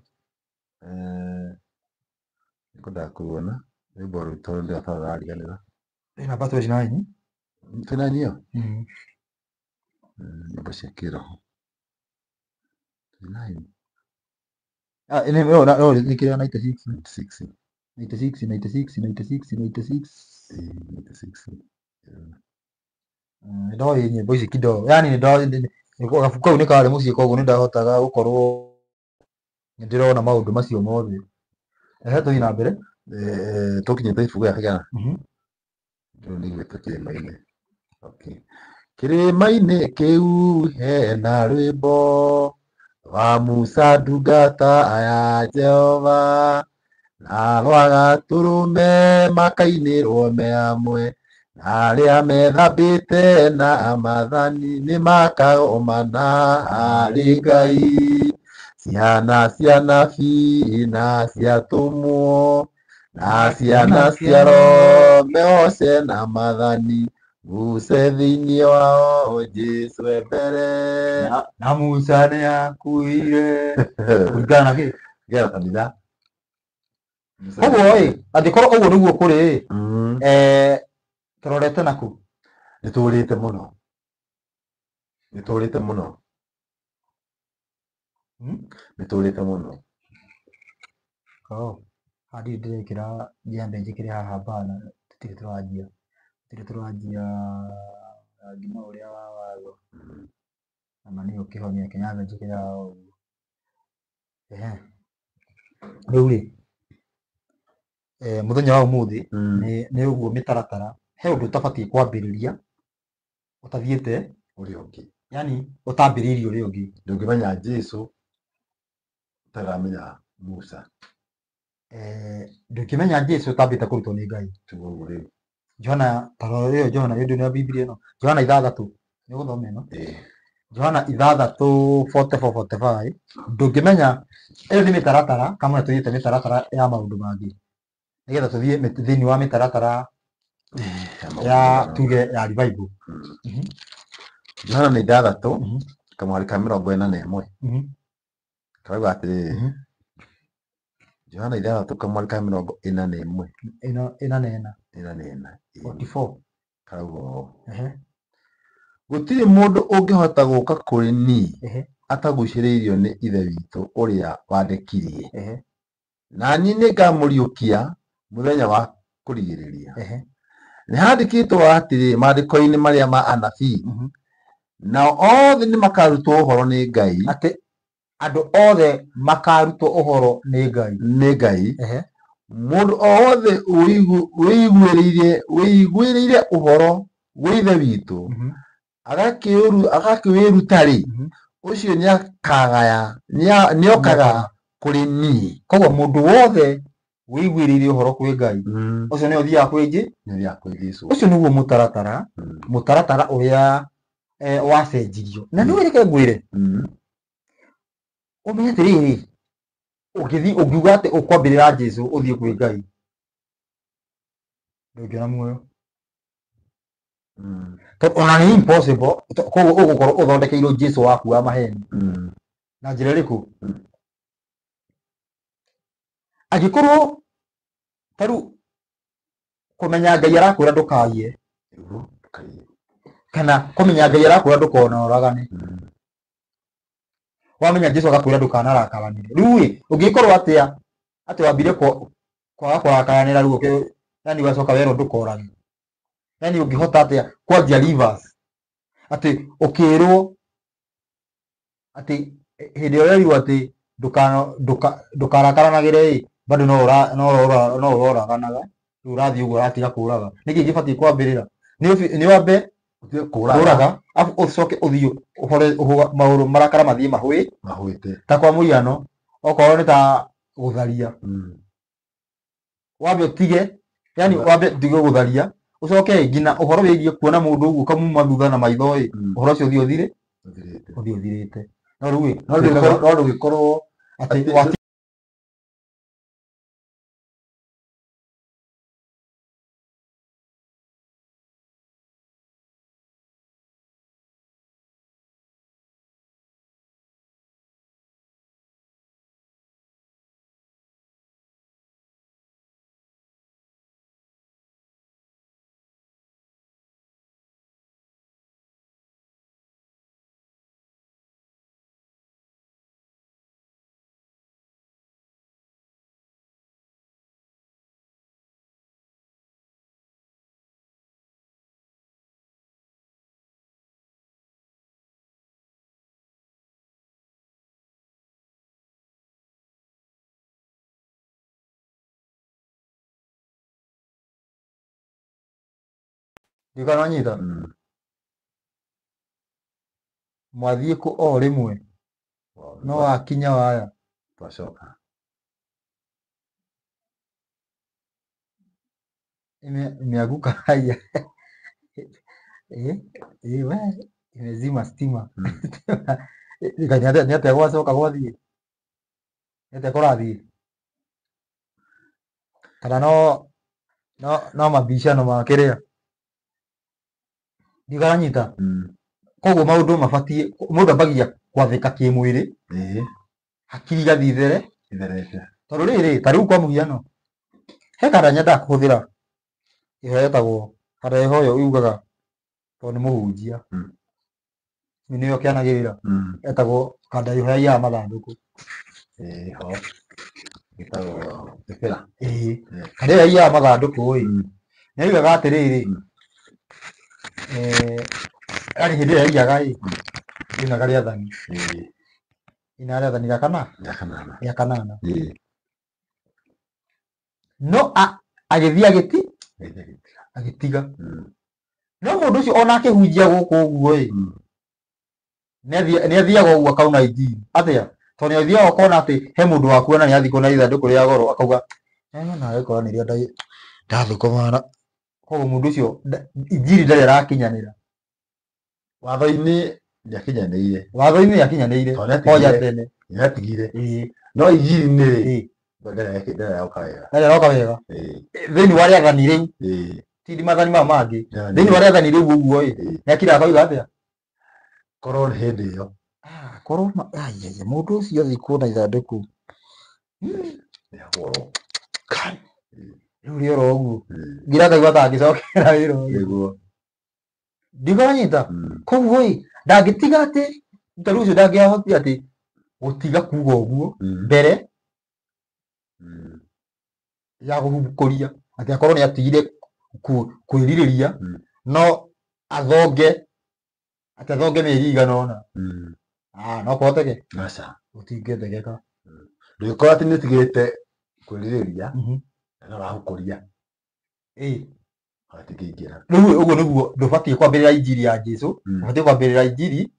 Nĩngwendaga kuruona rwĩmbo rũu tondũ ndĩrariganĩra. Nĩ namba 29. 29 ĩyo? Nyĩmbo cia kĩroho. 29. Nĩ kĩrĩa 96. 96. 96, 96, 96, 96. 96. Nĩndoĩ nyĩmbo ici kidogo. Yani nĩndoĩ gabuku kau nĩ karĩ mũciĩ koguo nĩndahotaga gũkorwo nĩndĩrona maũndũ macio mothe. Ehe, tũthiĩ na mbere. Tũkinyĩte ibuku rĩa kĩgana. Rĩu nĩiguĩte kĩrĩma-inĩ. Okay. Kĩrĩma-inĩ kĩu hena rwĩmbo rwa Musa ndungata ya Jehova, na rwa Gatũrũme makainĩrwo me hamwe, na arĩa methambĩte na maathani nĩmakagomana harĩ Ngai. Ciana cia nabii na cia atũmwo, na ciana cia Roho mehoce na maathani, Musa thĩinĩ wao Jesu e mbere. Na Musa nĩakuire. Kũringana na kĩ? Kũringana na kanitha. Koguo ĩ, angĩkorwo ũguo nĩguo kũrĩ ĩ, tũrorete nakũ? Nĩtũrĩte mũno. Nĩtũrĩte mũno. Nĩtũrĩte mũno. Haha ndirĩ ndĩrekĩra nyambe njĩkĩre haha bana, tũtirĩ tũranjia, tũtirĩ tũranjia rangi no ũrĩa wa watho. Na ma nĩyo kĩhonia, reke nyambe njĩkĩre haha ũguo. Ehe, rĩu rĩ, mũthenya wa ũmũthĩ nĩ ũguo mĩtaratara, he ũndũ ũtabatiĩ kwambĩrĩria ũtathiĩte ũrĩa ũngĩ, yani ũtambĩrĩirie ũrĩa ũngĩ. Ndũngĩmenya Jesu ũtaramenya Musa. Ndũngĩmenya Jesu ũtambĩte kũrutwo nĩ Ngai. Tiguo ũguo rĩu. Johana, ta rora ĩyo Johana, ĩyo ndĩna Biblia ĩno. Johana 6, nĩ ũgũthoma ĩno? Ĩĩ. Johana 6:44 45, ndũngĩmenya, ĩyo nĩ mĩtaratara, kamwe tũthiĩte mĩtaratara ya maũndũ mangĩ, nĩgetha tũthiĩ thĩinĩ wa mĩtaratara ya tuge ya revival. Johana nĩ 6 kamũhari ka 41. Karauga atĩrĩrĩ, Johana 6 kamũhari ka 41. Ĩno ĩna na ĩna. Ĩna na ĩna. 44. Karauga ũũ. Gũtirĩ mũndũ ũngĩhota gũũka kũrĩ niĩ atagucĩrĩirio nĩ Ithe witũ ũrĩa wandekirie. Na niĩ nĩngamũriũkia mũthenya wa kũrigĩrĩria. Nĩ handĩkĩtwo atĩrĩ maandĩko-inĩ marĩa ma anabii, nao othe nĩmakarutwo ũhoro nĩ Ngai. Atĩ andũ othe makarutwo ũhoro nĩ Ngai. Nĩ Ngai. Mũndũ o wothe wĩiguĩrĩire ũhoro wĩ Ithe witũ, agakĩwĩruta-rĩ, ũcio nĩakagaya, nĩokaga kũrĩ niĩ. Koguo mũndũ wothe wĩiguĩrĩire ũhoro kwĩ Ngai, ũcio nĩwe ũthiaga kwĩ Jesu. Nĩathiaga kwĩ Jesu. Ũcio nĩguo mũtaratara, mũtaratara ũrĩa wacenjirio. Na nĩũĩ reke ngwĩre, ũmenye atĩrĩrĩ, ũngĩthiĩ ũngiuga atĩ ũkwambĩrĩra Jesu ũthiĩ kwĩ Ngai, ndũngĩona muoyo. Tondũ ona nĩ impossible, koguo ũgũkorwo ũthondekeirwo Jesu waku wa maheni. Na njĩra ĩrĩkũ? Angĩkorwo ta rĩu kũmenya Ngai arakwĩra ndũkaiye, kana kũmenya Ngai arakwĩra ndũkonoragane, wamenya Jesu agakwĩra ndũkanarakaranĩre. Rĩu ĩ, ũngĩkorwo atĩa atĩ wambire kwaga kũrakaranĩra rĩu yani wacoka werwo ndũkorage. Yani ũngĩhota atĩa kwanjia reverse atĩ ũkĩrwo atĩ hĩndĩ ĩrĩa ũrerirwo atĩ ndũkarakaranagĩre ĩ, bado no ũroraganaga, rĩu ũrathiĩ ũguo ũratiga kũraga. Nĩkĩ gĩbatiĩ kwambĩrĩra? Nĩ wambe kũraga, arabu ũcoke ũthiĩ ũhore maũndũ marakara mathiĩ mahũĩte. Ta kwa mũhiano, okorwo nĩ ta gũtharia, wambe ũtige, yani wambe ũtige gũtharia, ũcoke nginya ũhoro wĩgiĩ kuona mũndũ ũguo ũkamuma thutha na maitho ĩ, ũhoro ũcio ũthiĩ ũthire, ũthiĩ ũthirĩte. No rĩu ĩ, No ndũgĩkorwo atĩ Ndikananyita. Mwathiĩ kũ o rĩmwe no wakinya waya. Twacoka. Imeanguka haya. We imezima stima. Nĩ atĩa gwacoka gwathiĩ? Nĩ atĩa kũrathiĩ? Kana no mabicano ma kĩrĩa? Ndikaranyita. Koguo maũndũ mabatiĩ mũndũ ambagia gwathĩka kĩmwĩrĩ, hakiri igathiĩ ithere. Itherete. Tondũ rĩrĩ, ta rĩu kwa mũhiano, he kanda nyendaga kũhũthĩra ĩho ĩtagwo kanda ĩho ĩyo yugaga tondũ nĩ mũhunjia. Nĩyo kĩanagĩrĩra. Etagwo kanda ĩho yaiyaga mathandũkũ. Ĩho. Gĩtagwo Gĩbĩra. Ĩĩ. Harĩa ĩrĩa aiyaga mathandũkũ ĩ, nĩ augaga atĩrĩrĩ, yani hĩndĩ ĩrĩa aiyaga ĩ, ainaga rĩathani, ainaga rĩathani rĩa kana, Rĩa kanana. Rĩa kanana. No agĩthiĩ agĩti agĩtiga. No mũndũ ũcio ona akĩhunjia gũkũ ũguo ĩ, nĩ athiaga ũguo akauna injiri. Atĩa? Tondũ nĩ athiaga ũkona atĩ he mũndũ wakuona nĩ athikwo na ithandũkũ rĩa goro akauga, nawe korwo nĩrĩo ndathũkũmaga. Koguo mũndũ ũcio injiri ndarĩ arakinyanĩra. Watho-inĩ nĩakinyanĩire. Watho-inĩ nĩakinyanĩire. Tondũ nĩatigire. Hoja tene. Nĩatigire. No injiri-inĩ rĩ, ndarĩ aroka wega. Ndarĩ aroka wega. Thĩinĩ wa rĩathani rĩu, ti mathani maya mangĩ. Thĩinĩ wa rĩathani rĩu ũguo ĩ, nĩakiraga akauga atĩa? Korwo nĩ hĩndĩ ĩyo. Korwo mũndũ ũcio athikwo na ithandũkũ. Nĩahũrwo. Rĩu rĩoro ũguo. Ngira akaigua ta angĩcokera wĩra ũyũ. Nĩguo. Ndiganyita. Koguo ĩ, ndangĩtiga atĩ, ta rĩu ũcio ndangĩahotire atĩ gũtiga kuga ũguo mbere ya kũhukũria atĩ akorwo nĩ atigire kwĩrirĩria, no athonge atĩ athonge mĩeri igana ũna. No kũhoteke? Aca. Gũtingĩhotekeka. Ndũngĩkorwo atĩ nĩ ũtigĩte kwĩrirĩria na no ũrahukũria. Hatingĩingĩra. Rĩu ũguo nĩguo ndũbatiĩ kwambĩrĩra injiri ya Jesũ, ũbatiĩ kwambĩrĩra injiri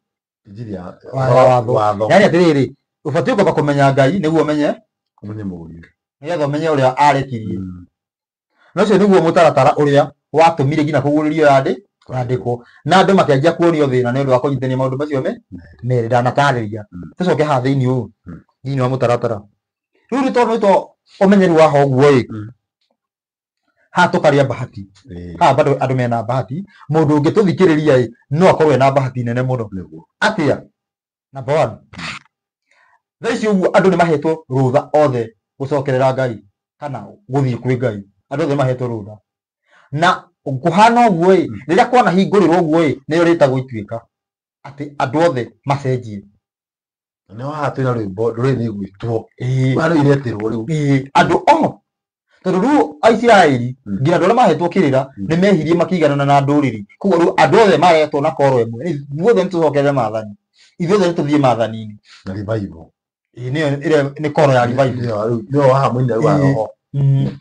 Injiri ya watho. Watho. Yaani atĩrĩrĩ, ũbatiĩ kwamba kũmenya Ngai nĩguo ũmenye, ũmenye Mũriũ, nĩgetha ũmenye ũrĩa arekirie. Na ũcio nĩguo mũtaratara ũrĩa watũmire nginya kũguũrĩrio yandĩkwo, na andũ makĩanjia kuonio thĩna nĩ ũndũ wa kũnyitithania maũndũ macio merĩ ndanatarĩria. Tũcoke haha thĩinĩ ũũ, thĩinĩ wa mũtaratara. Rĩu nĩ tondũ nĩ to ũmenyeru wa haha ũguo ĩ, haha tũkarĩa bahati. Haha bado andũ mena bahati, mũndũ ũngĩtũthikĩrĩria ĩ, no akorwo ena bahati nene mũno. Atĩa? Number one, thaa ici ũguo andũ nĩ mahetwo rũtha othe gũcokerera Ngai kana gũthiĩ kwĩ Ngai. Andũ othe mahetwo rũtha. Na kũhana ũguo ĩ, rĩrĩa kwanahingũrĩrwo ũguo ĩ, nĩyo rĩtagwo ituĩka atĩ andũ othe macenjie. Nĩ haha twĩna rwĩmbo ndũrĩrĩ nĩ igwĩtwo. Haha nĩ iretĩrwo rĩu. Andũ o tondũ rĩu Aisiraeli nginya andũ arĩa mahetwo kĩrĩra nĩ mehirie makĩiganana na ndũrĩrĩ. Koguo rĩu andũ othe maretwo na koro ĩmwe. Ithuothe nĩ tũcokerere maathani. Ithuothe nĩ tũthiĩ maathani-inĩ. Na revival. Ĩĩ, nĩyo ĩrĩa nĩ koro ya revival. Nĩyo haha mũini rĩu wa roho.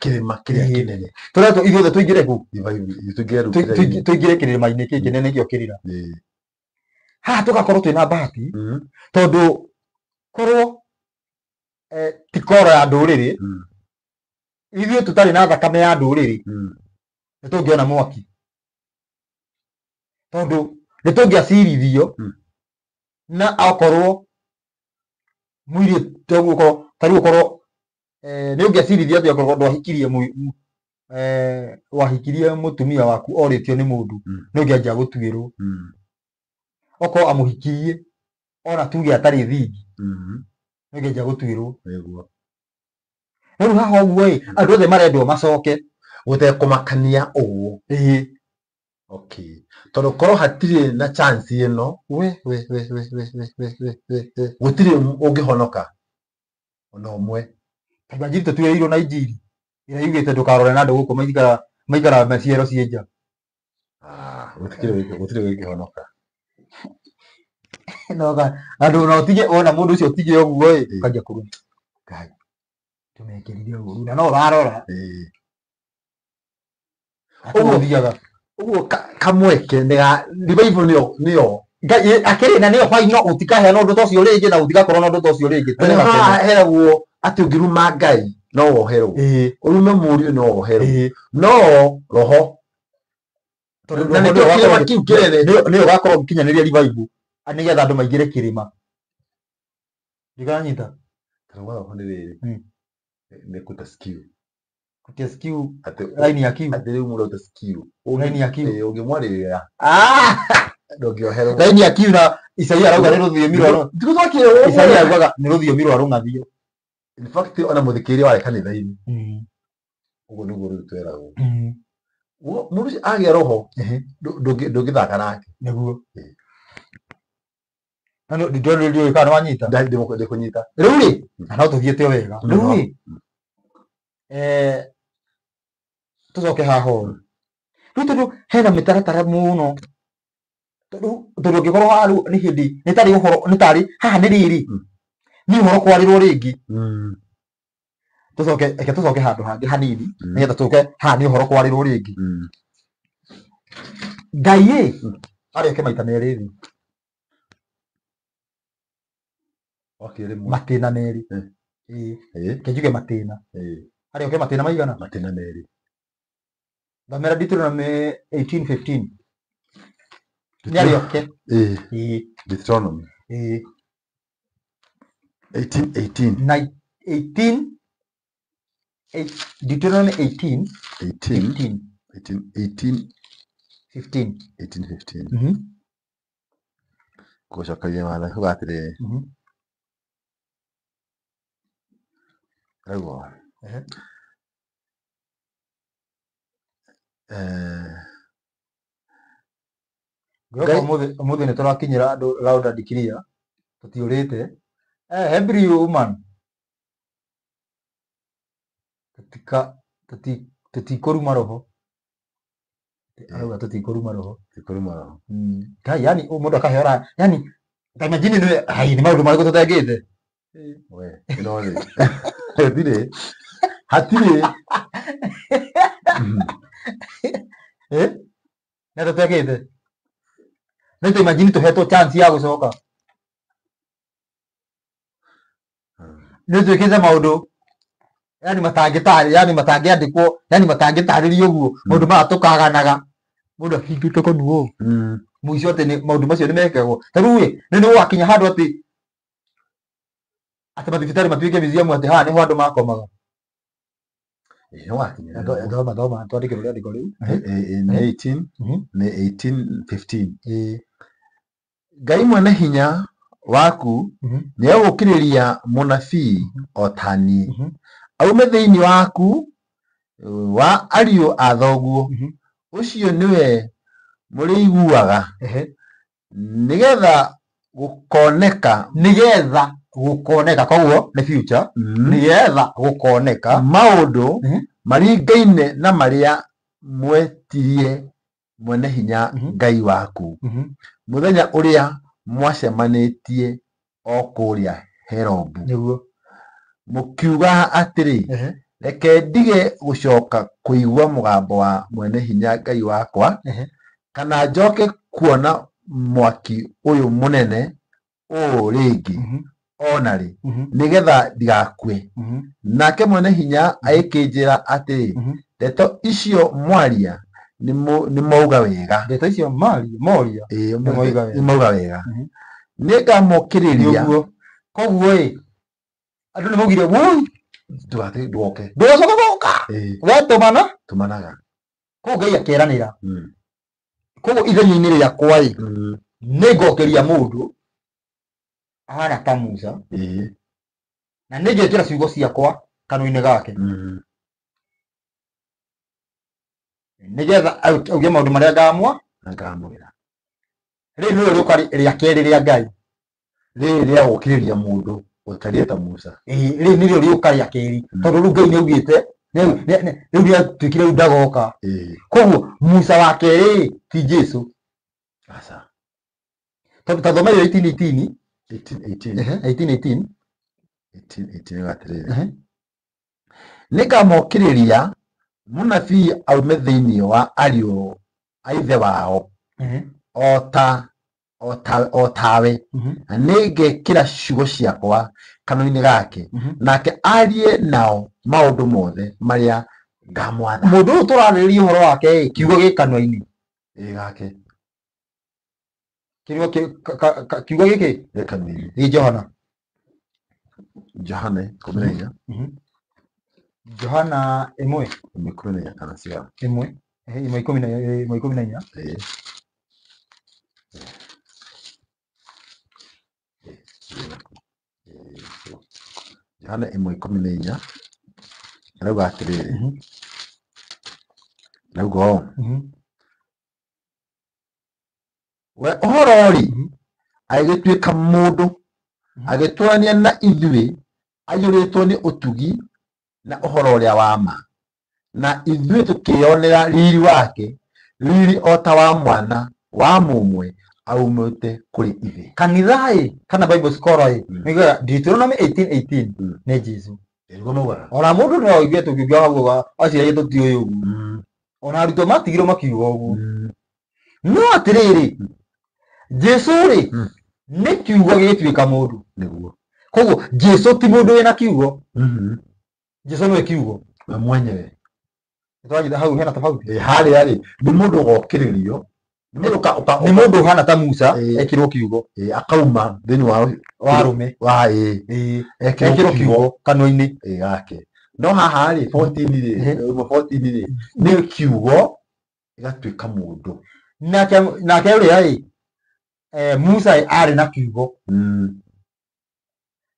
Kĩrĩma kĩrĩa kĩnene. Tũretwo ithuothe tũingĩre kũ? Revival, tũingĩre rĩu kĩrĩma-inĩ. Tũingĩre kĩrĩma-inĩ kĩkĩ kĩnene nĩkĩo kĩrĩra. Haha tũgakorwo twĩna bahati tondũ korwo ti koro ya ndũrĩrĩ, ithuĩ tũtarĩ na thakame ya ndũrĩrĩ, nĩ tũngĩona mwaki. Tondũ nĩ tũngĩacirithio na okorwo mũirĩtu ta rĩu okorwo nĩ ũngĩacirithio atĩ okorwo ndwahikirie wahikirie mũtumia waku orĩtio nĩ mũndũ, nĩ ũngĩanjia gũtuĩrwo. Okorwo amũhikirie ona tuge atarĩ thingi, nĩ ũngĩanjia gũtuĩrwo. Rĩu haha ũguo ĩ, andũ othe marendwo macoke gũtekũmakania ũguo. Okay. Tondũ korwo hatirĩ na chance ĩno, We, we, we, we, we, we, we, we, we, we. Gũtirĩ ũngĩhonoka ona ũmwe. Tondũ injiri tũtuĩrĩirwo na injiri ĩrĩa yugĩte ndũkarore na andũ gũkũ maikaraga maciaro ciĩ nja. Gũtirĩ ũngĩhonoka. No andũ no ũtige wona mũndũ ũcio ũtige ũguo ĩ, ũkanjia kũruma. Ngai, tũmekĩrire ũru na no ũrarora. Ũguo ũthiaga. Ũguo kamweke nĩ ga revival nĩyo. Ngai, akĩrĩ na nĩyo final, gũtikaheana ũndũ ta ũcio rĩngĩ na gũtigakorwo na ũndũ ta ũcio rĩngĩ. Tene na tene. Haha heragwo atĩ ũngĩruma Ngai no woherwo. Ũrume Mũriũ no woherwo. No roho. Tondũ Na roho nĩkĩo nĩwe kĩrĩma ũgakorwo kĩu kĩnene. Nĩwe ũgakorwo ũgĩkinyanĩria revival, nĩgetha andũ maingĩre kĩrĩma. Ndikanyita. Roho roho nĩ rĩrĩ. Nĩ kuta skill. Kuta skill. Atĩ Line ya kiu. Atĩ rĩu mũndũ ate skill. Line ya kiu. Ũngĩmwarĩrĩra. Ndũngĩoherwo. Line ya kiu na Isaia arauga nĩ rũthiomi rwa Ndikũ twakĩrwo. Isaia araugaga nĩ rũthiomi rwa rũng'athio. In fact, ona mũthikĩrĩria warĩ kanitha-inĩ. Ũguo nĩguo rĩu tweragwo. Mũndũ ũcio agĩa roho, ndũngĩthaka nake. Nĩguo. Na ndiũĩ kana nĩwanyita. Ndĩkũnyita. Rĩu rĩ, na no tũthiĩte o wega. Rĩu rĩ, Eh, tũcoke haha ũũ rĩu tondũ hena mĩtaratara mũno tondũ tondũ ũngĩkorwo haha rĩu nĩ hĩndĩ nĩ tarĩ ũhoro nĩ tarĩ haha nĩ rĩrĩ nĩ ũhoro kwarĩrwo rĩngĩ tũcoke reke tũcoke handũ hangĩ hanini nĩgetha tũke haha nĩ ũhoro kwarĩrwo rĩngĩ Ngai ĩ arĩ oke maita merĩ thĩ Okire rĩmwe. Matĩna merĩ. Ĩĩ. Reke njuge matĩna. Arĩ oke matĩna maigana? Matĩna merĩ. Thomera Deuteronomy 18:15. Nĩ arĩ oke. Ĩĩ. Deuteronomy Ĩĩ. 18:18. Na 18 Deuteronomy 18 18 15. 18 18 15. 18 15. Gũcokeria watho kuga atĩrĩrĩ, rauga Ngwĩhoka ũmũthĩ ũmũthĩ nĩ tũrakinyĩra andũ loud and clear tũtiũrĩte. Eh, every woman tũtika tũti tũtikũruma roho. Arauga tũtikũruma roho. Tũtikũruma roho. Ngai, yani mũndũ akaheo raha, yani ta imagine nĩ hai nĩ maũndũ marĩkũ tũtengĩte? We, ĩno rĩ. Hatirĩ. Hatirĩ. Eh? Nĩ tũtekĩte? Nĩ ta imagine tũhetwo chance ya gũcoka. Nĩ twĩkĩte maũndũ yani matangĩtarĩ yani matangĩandĩkwo yani matangĩtarĩrio ũguo maũndũ maya tũkaganaga mũndũ ahingĩte kanua ũũ mũico atĩ maũndũ macio nĩ mekagwo ta rĩu ĩ nĩ nĩ gũgakinya handũ atĩ atĩ mathibitarĩ matuĩke museum atĩ haha nĩho andũ makomaga. Ĩĩ, no wakinya. Thoma thoma twandĩkĩrwo rĩandĩko rĩu. Nĩ 18 nĩ 18:15. Ĩĩ. Ngai mwene hinya waku nĩegũkirĩria mũnabii o ta niĩ, aume thĩinĩ waku wa ariũ a thoguo, ũcio nĩwe mũrĩiguaga, nĩgetha gũkoneka nĩgetha gũkoneka koguo nĩ future nĩgetha gũkoneka maũndũ maringaine na marĩa mwetirie mwene hinya Ngai waku mũthenya ũrĩa mwacemanĩtie o kũrĩa Herobu, mũkiuga atĩrĩ, reke ndige gũcoka kũigua mũgambo wa mwene hinya Ngai wakwa, kana njoke kuona mwaki ũyũ mũnene ũũ rĩngĩ ona rĩ, nĩgetha ndigakue. Nake mwene hinya agĩkĩnjĩra atĩrĩ, ndeto icio mwaria nĩ mwauga wega. Ndeto icio maria moria Ĩĩ, nĩ mwauga wega. Nĩ mwauga wega. Nĩguo Nĩngamokĩrĩria. Koguo ĩ andũ nĩ maugire woi Ndũgoke. Ndũgacoka gũka. Ĩĩ, we tũmana. Tũmanaga. Koguo Ngai akeranĩra koguo ithenya-inĩ rĩakwa ĩ nĩ ngokĩria mũndũ ahana ta Musa na nĩ ngekĩra ciugo ciakwa kanua-inĩ gake nĩgetha auge maũndũ marĩa ngamwa Na ngamwĩra. Rĩrĩ nĩrĩo rĩũka rĩa kerĩ rĩa Ngai. Rĩrĩ rĩa gũkĩrĩria mũndũ ũtariĩ ta Musa. Ĩĩ, rĩrĩ nĩrĩo rĩũka rĩa kerĩ tondũ rĩu Ngai nĩ augĩte rĩu nĩ atuĩkire rĩu ndagoka. Koguo Musa wa kerĩ ti Jesu. Aca. Tondũ ta thoma ĩyo 18:18. 18:18. 18:18. 18:18 atĩrĩrĩ, nĩngamokĩrĩria mũnabii aume thĩinĩ wa ariũ a ithe wao o ta o tawe, na nĩngekĩra ciugo ciakwa kanua-inĩ gake, nake arie nao maũndũ mothe marĩa ngamwatha. Mũndũ ũyũ tũrarĩrĩria ũhoro wake ĩ kiugo gĩ kanua-inĩ Ĩ gake. Kiugo kiugo gĩkĩ gĩ kanua-inĩ. Gĩ Johana. Johana 14. Johana 1. 1:14 kana cigana? 1 1:14. Ĩĩ. Johana 1:14 arauga atĩrĩrĩ, arauga ũũ, we ũhoro-rĩ agĩgĩtuĩka mũndũ agĩtũũrania na ithuĩ aiyũrĩtwo nĩ ũtugi Na ũhoro ũrĩa wa ma, na ithuĩ tũkĩĩonera riri wake, riri o ta wa mwana wa mũmwe aumĩte kũrĩ ithe. Kanitha ĩ kana Bible scholar ĩ nĩugaga Deuteronomy 18:18 nĩ Jesu. Nĩguo maugaga. Ona mũndũ no oige tũngiuga ũguo aciarie tũtiũĩ ũguo. Ona arutwo matigirwo makiuga ũguo. No atĩrĩrĩ, Jesu rĩ nĩ kiugo gĩgĩtuĩka mũndũ. Nĩguo. Koguo Jesu ti mũndũ wĩna kiugo. Jesu nĩwe kiugo. We mwenyewe. Nĩtwanyita hau hena tofauti. Harĩa rĩ nĩ mũndũ ũgokĩrĩrio, nĩ mũndũ Nĩ mũndũ ũhana ta Musa ekĩrwo kiugo. Akauma thĩinĩ wa Wa arũme. Wa Ekĩrwo ekĩrwo kiugo kiugo kanua-inĩ. Gake. No haha rĩ 14 rĩ, 14 rĩ nĩ kiugo gĩgatuĩka mũndũ. Nake nake ũrĩa ĩ Musa ĩ, arĩ na kiugo.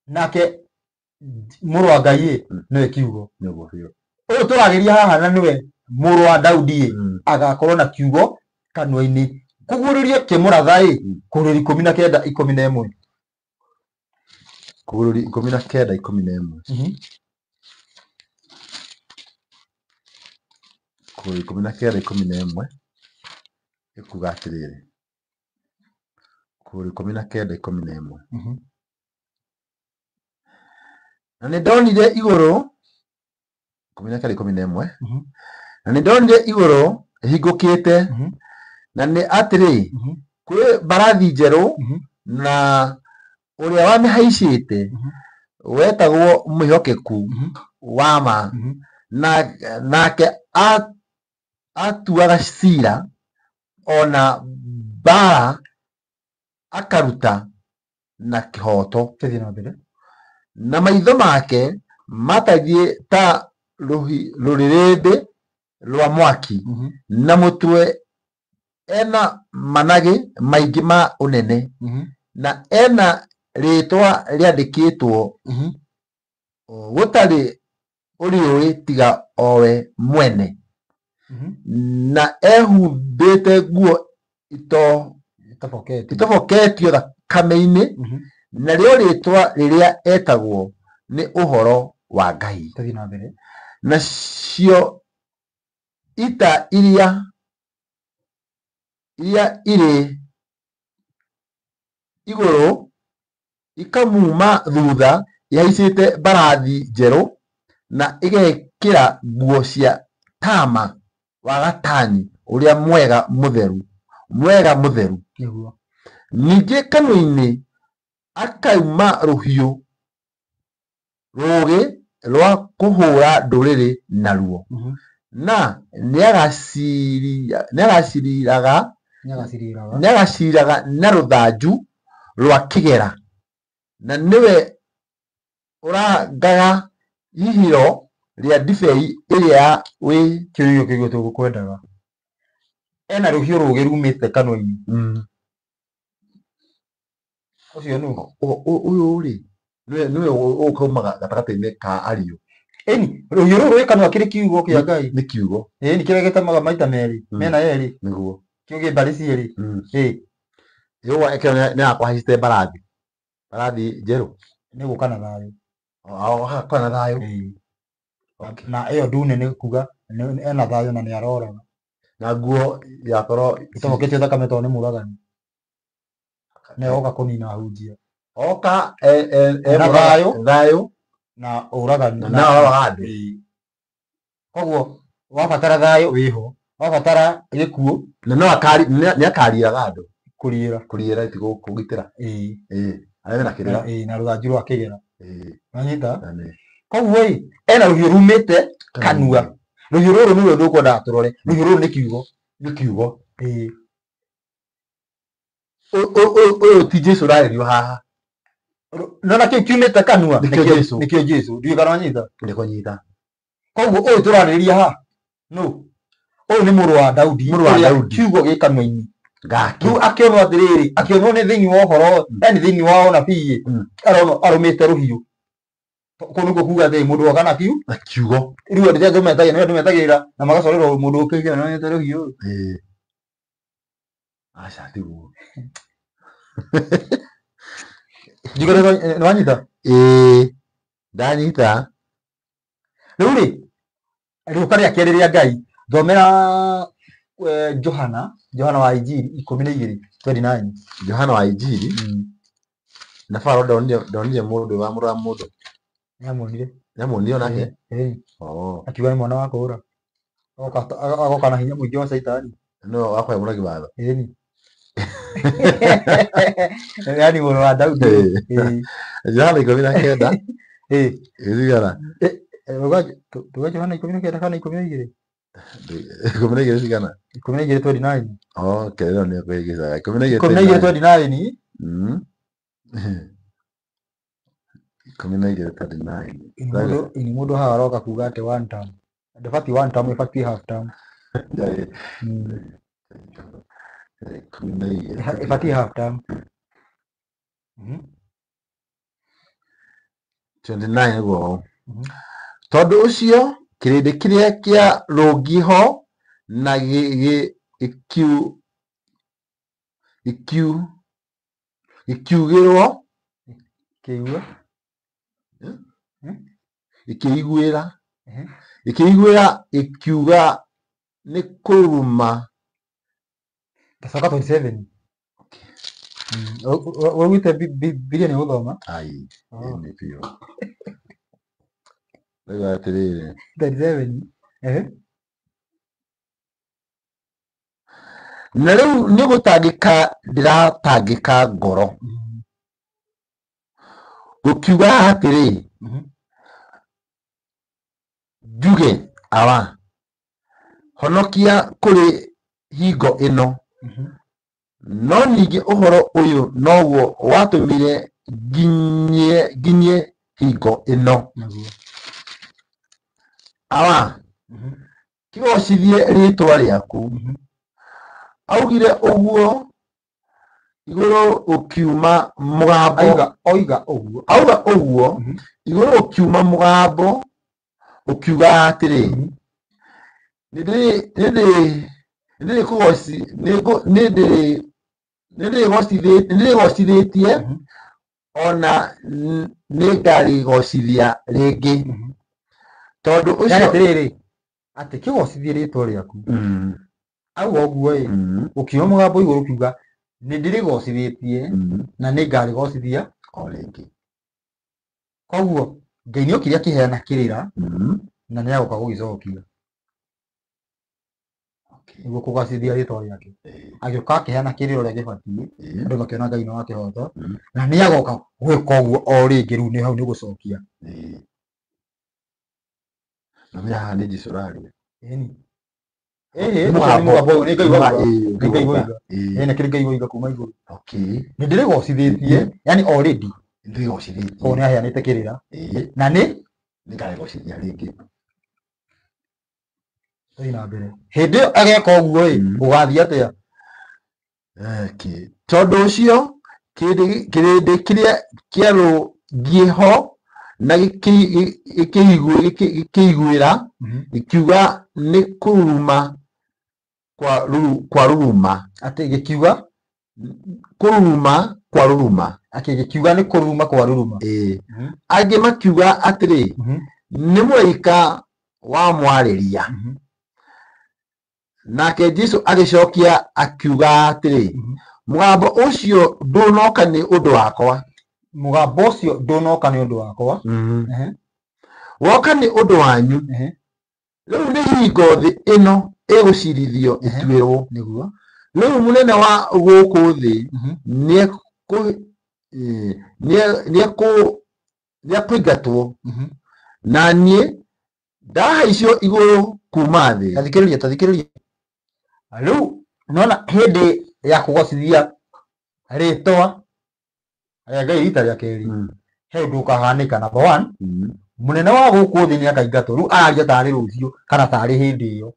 Nake mũrũ wa Ngai ĩ nĩwe kiugo. Nĩguo biũ. Ũyũ tũrageria haha na nĩwe mũrũ wa Daudi ĩ agakorwo na kiugo kanua-inĩ. Kũguũrĩrio kĩmũratha ĩ kũguũrĩrio 19:11. Kũguũrĩrio 19:11. Kũguũrĩrio 19:11 ĩkuga atĩrĩrĩ. Kũguũrĩrio 19:11. Na nĩ ndonire igũrũ 19:11. Na nĩ ndonire igũrũ rĩhingũkĩte na nĩ atĩrĩ kwĩ mbarathi njerũ na ũrĩa wamĩhaicĩte wetagwo mwĩhokeku wa ma na nake atuaga cira ona mbara akaruta na kĩhooto. Tũthiĩ na mbere. Na maitho make matariĩ ta rũrĩrĩmbĩ rwa mwaki na mũtwe ena managĩ maingĩ ma ũnene na ena rĩtwa rĩandĩkĩtwo gũtarĩ ũrĩũĩ tiga owe mwene na ehumbĩte nguo Itoboketio. Itoboketio thakame-inĩ narĩo rĩtwa rĩrĩa etagwo nĩ ũhoro wa Ngai. Tũthiĩ na mbere. Nacio ita iria irĩ igũrũ ikamuma thutha ihaicĩte mbarathi njerũ na igekĩra nguo cia tama wa gatani ũrĩa mwega mũtheru mwega mũtheru. Nĩguo. Ningĩ kanua-inĩ akauma rũhiũ rũũgĩ rwa kũhũra ndũrĩrĩ naruo na nĩagaciriraga Nĩagaciriraga. Nĩagaciriraga na rũthanju rwa kĩgera na nĩwe ũrangaga ihihĩro rĩa ndibei ĩrĩa ya wĩ Kĩu nĩkĩo kiugo tũgũkwendaga. Ena rũhiũ rũũgĩ rumĩte kanua-inĩ. Ũcio nũ? Ũyũ rĩ nĩwe ũkauma gatagatĩ-inĩ ka ariũ. Ĩni, rũhiũ rũrũ rwĩ kanua kĩrĩ kiugo kĩa Ngai. Nĩ kiugo. Ĩni, kĩrĩa gĩtemaga maita merĩ, mĩena yerĩ. Nĩguo. Kĩu kĩ mbarĩ cierĩ. Ĩ. Yũa ĩkĩo nĩ akwahaicĩte mbarathi. Mbarathi njerũ. Nĩ gũka na thayũ. Agakorwo na thayũ. Ĩĩ. Na ĩyo ndune nĩ kuga ena thayũ na nĩ aroraga. Na nguo yakorwo Itoboketio thakame tondũ nĩ mũragani. Na oka kũnina ahunjia. Oka Na thayũ. Thayũ. Na ũragani. Na aroraga andũ. Ĩĩ. Koguo wabatara thayũ wĩho. Wabatara gĩkuũ. Na no nĩ akariĩraga andũ. Kũriĩra. Kũriĩra ti kũgitĩra. Ĩĩ. Ĩĩ. Arĩa mena kĩrĩra. Ĩĩ, na rũthanju rwa kĩgera. Ĩĩ. Wanyita? Na nĩ. Koguo ĩ, ena rũhiũ rumĩte kanua. Rũhiũ rũrũ nĩruo ndũkwendaga tũrore. Rũhiũ rũrũ nĩ kiugo. Nĩ kiugo. Ĩĩ. Ũyũ ti Jesu ũrarĩrio haha. Nona kĩu kiumĩte kanua. Nĩkĩo Jesu. Nĩkĩo Jesu. Ndiũĩ kana wanyita? Nĩkũnyita. Koguo ũyũ tũrarĩrĩria haha nũ? Ũyũ nĩ mũrũ wa Daudi. Mũrũ wa Ũrĩa Daudi. Kiugo gĩ kanua-inĩ. Gake. Rĩu akĩonwo atĩrĩrĩ, akĩonwo nĩ thĩinĩ wa ũhoro, yani thĩinĩ wa ũnabii, aronwo arũmĩte rũhiũ. Kũu nĩkuo kuga atĩ mũndũ oka na kiu? Na kiugo. Rĩu andũ arĩa tũmetagia, nĩ andũ metagĩrĩra na magacorerwo mũndũ ũkĩte na arũmĩte rũhiũ. Ĩĩ. Aca tiguo. Njigue nĩ wanyita? Ĩĩ. Ndanyita. Rĩu rĩ, rĩũka rĩa kerĩ rĩa Ngai, thomera Johana, Johana wa Injiri 12:29. Johana wa Injiri na Faro ndonire mũndũ wa mũrũ wa mũndũ. Nĩamuonire. Nĩamuonire onake? Ĩĩ. Oh. Akiuga nĩ mwana wa kũũra. Agoka na hinya mũingĩ wa Caitani. No wakwa mũragi watho. Ĩni. Yaani mũrũ wa Daudi. Ĩĩ. Johana 19. Ĩĩ. Ĩcigana? Tuga Johana 19 kana 12? 12 cigana? 12:29. Okay, ĩno nĩ kũhĩngĩcaga. 12 12:29. 12:39. Ini mũndũ haha aroka kuga atĩ one term. Ndĩbatiĩ one term, ĩbatiĩ half term. 12. Ĩbatiĩ half term. 29 nĩguo. Tondũ ũcio kĩrĩndĩ kĩrĩa kĩarũngiĩ ho na gĩkiugĩrwo Kĩigua. gĩkĩiguĩra gĩkĩiguĩra gĩkiuga nĩ kũruruma. Tacoka 27. Ũrugĩte Bibilia nĩ gũthoma? Ai, nĩ biũ. Rĩu atĩrĩrĩ. 37. Na rĩu nĩ gũtangĩka ndĩratangĩka ngoro. Gũkiuga atĩrĩ, njuge awa, honokia kũrĩ hingo ĩno. No ningĩ ũhoro ũyũ noguo watũmire nginyie hingo ĩno. Awa, kĩgocithie rĩtwa rĩaku. Augire ũguo igũrũ ũkiuma mũgambo. Oiga ũguo. Auga ũguo igũrũ ũkiuma mũgambo ũkiuga atĩrĩ, nĩndĩrĩgocithĩtie ona nĩngarĩgocithia rĩngĩ. Tondũ ũcio atĩrĩrĩ, atĩ kĩgocithie rĩtwa rĩaku. Auga ũguo ĩ, ũkiuma mũgambo igũrũ ũkiuga nĩndĩrĩgocithĩtie na nĩngarĩgocithia o rĩngĩ. Koguo Ngai nĩokire akĩheana kĩrĩra na nĩagoka gũgĩcokia. Nĩguo kũgacithia rĩtwa rĩake. Agĩũka akĩheana kĩrĩra ũrĩa gĩbatiĩ, andũ makĩona Ngai nĩ wa kĩhoto, na nĩagoka gwĩka ũguo o rĩngĩ. Rĩu nĩ hau nĩ gũcokia. Na mimi haha nĩ Jesũ ũraria. Ĩni. Ĩĩ, ũcio nĩ mũgambo ũyũ, nĩ Ngai wauga. Nĩ Ngai woiga. Ĩĩ, nĩ kĩrĩ Ngai woiga kuma igũrũ. Nĩndĩrĩgocithĩtie, yani already. Nĩndĩrĩgocithĩtie. Koguo nĩaheanĩte kĩrĩra. Na nĩ nĩngarĩgocithia rĩngĩ. Tũthiĩ na mbere. Hĩndĩ ĩyo ageka ũguo ĩ, gũgathiĩ atĩa? Tondũ ũcio kĩrĩndĩ kĩrĩa kĩarũngiĩ ho na gĩkĩiguĩra gĩkiuga nĩ kũruruma kwa ruruma. Atĩ gĩkiuga? Kũruruma kwa ruruma. Atĩ gĩkiuga nĩ kũruruma kwa ruruma. Ĩĩ. Angĩ makiuga atĩrĩ, nĩ mũraika wamwarĩria. Nake Jesũ agĩcokia akiuga atĩrĩ, mũgambo ũcio ndũnoka nĩ ũndũ wakwa. Mũgambo ũcio ndũnoka nĩ ũndũ wakwa. Woka nĩ ũndũ wanyu. Rĩu nĩ hingo thĩ ĩno ĩgũcirithio ĩtuĩrwo. Nĩguo. Rĩu mũnene wa gũkũ thĩ nĩekũingatwo. Na niĩ ndahaicio igũrũ kuma thĩ. Tathikĩrĩria, tathikĩrĩria. Rĩu nona hĩndĩ ya kũgocithia rĩtwa rĩa Ngai rita rĩa kerĩ, he ũndũ ũkahanĩka. Number one, mũnene wa gũkũ thĩ nĩakaingatwo. Rĩu araria tarĩ rũciũ kana tarĩ hĩndĩ ĩyo.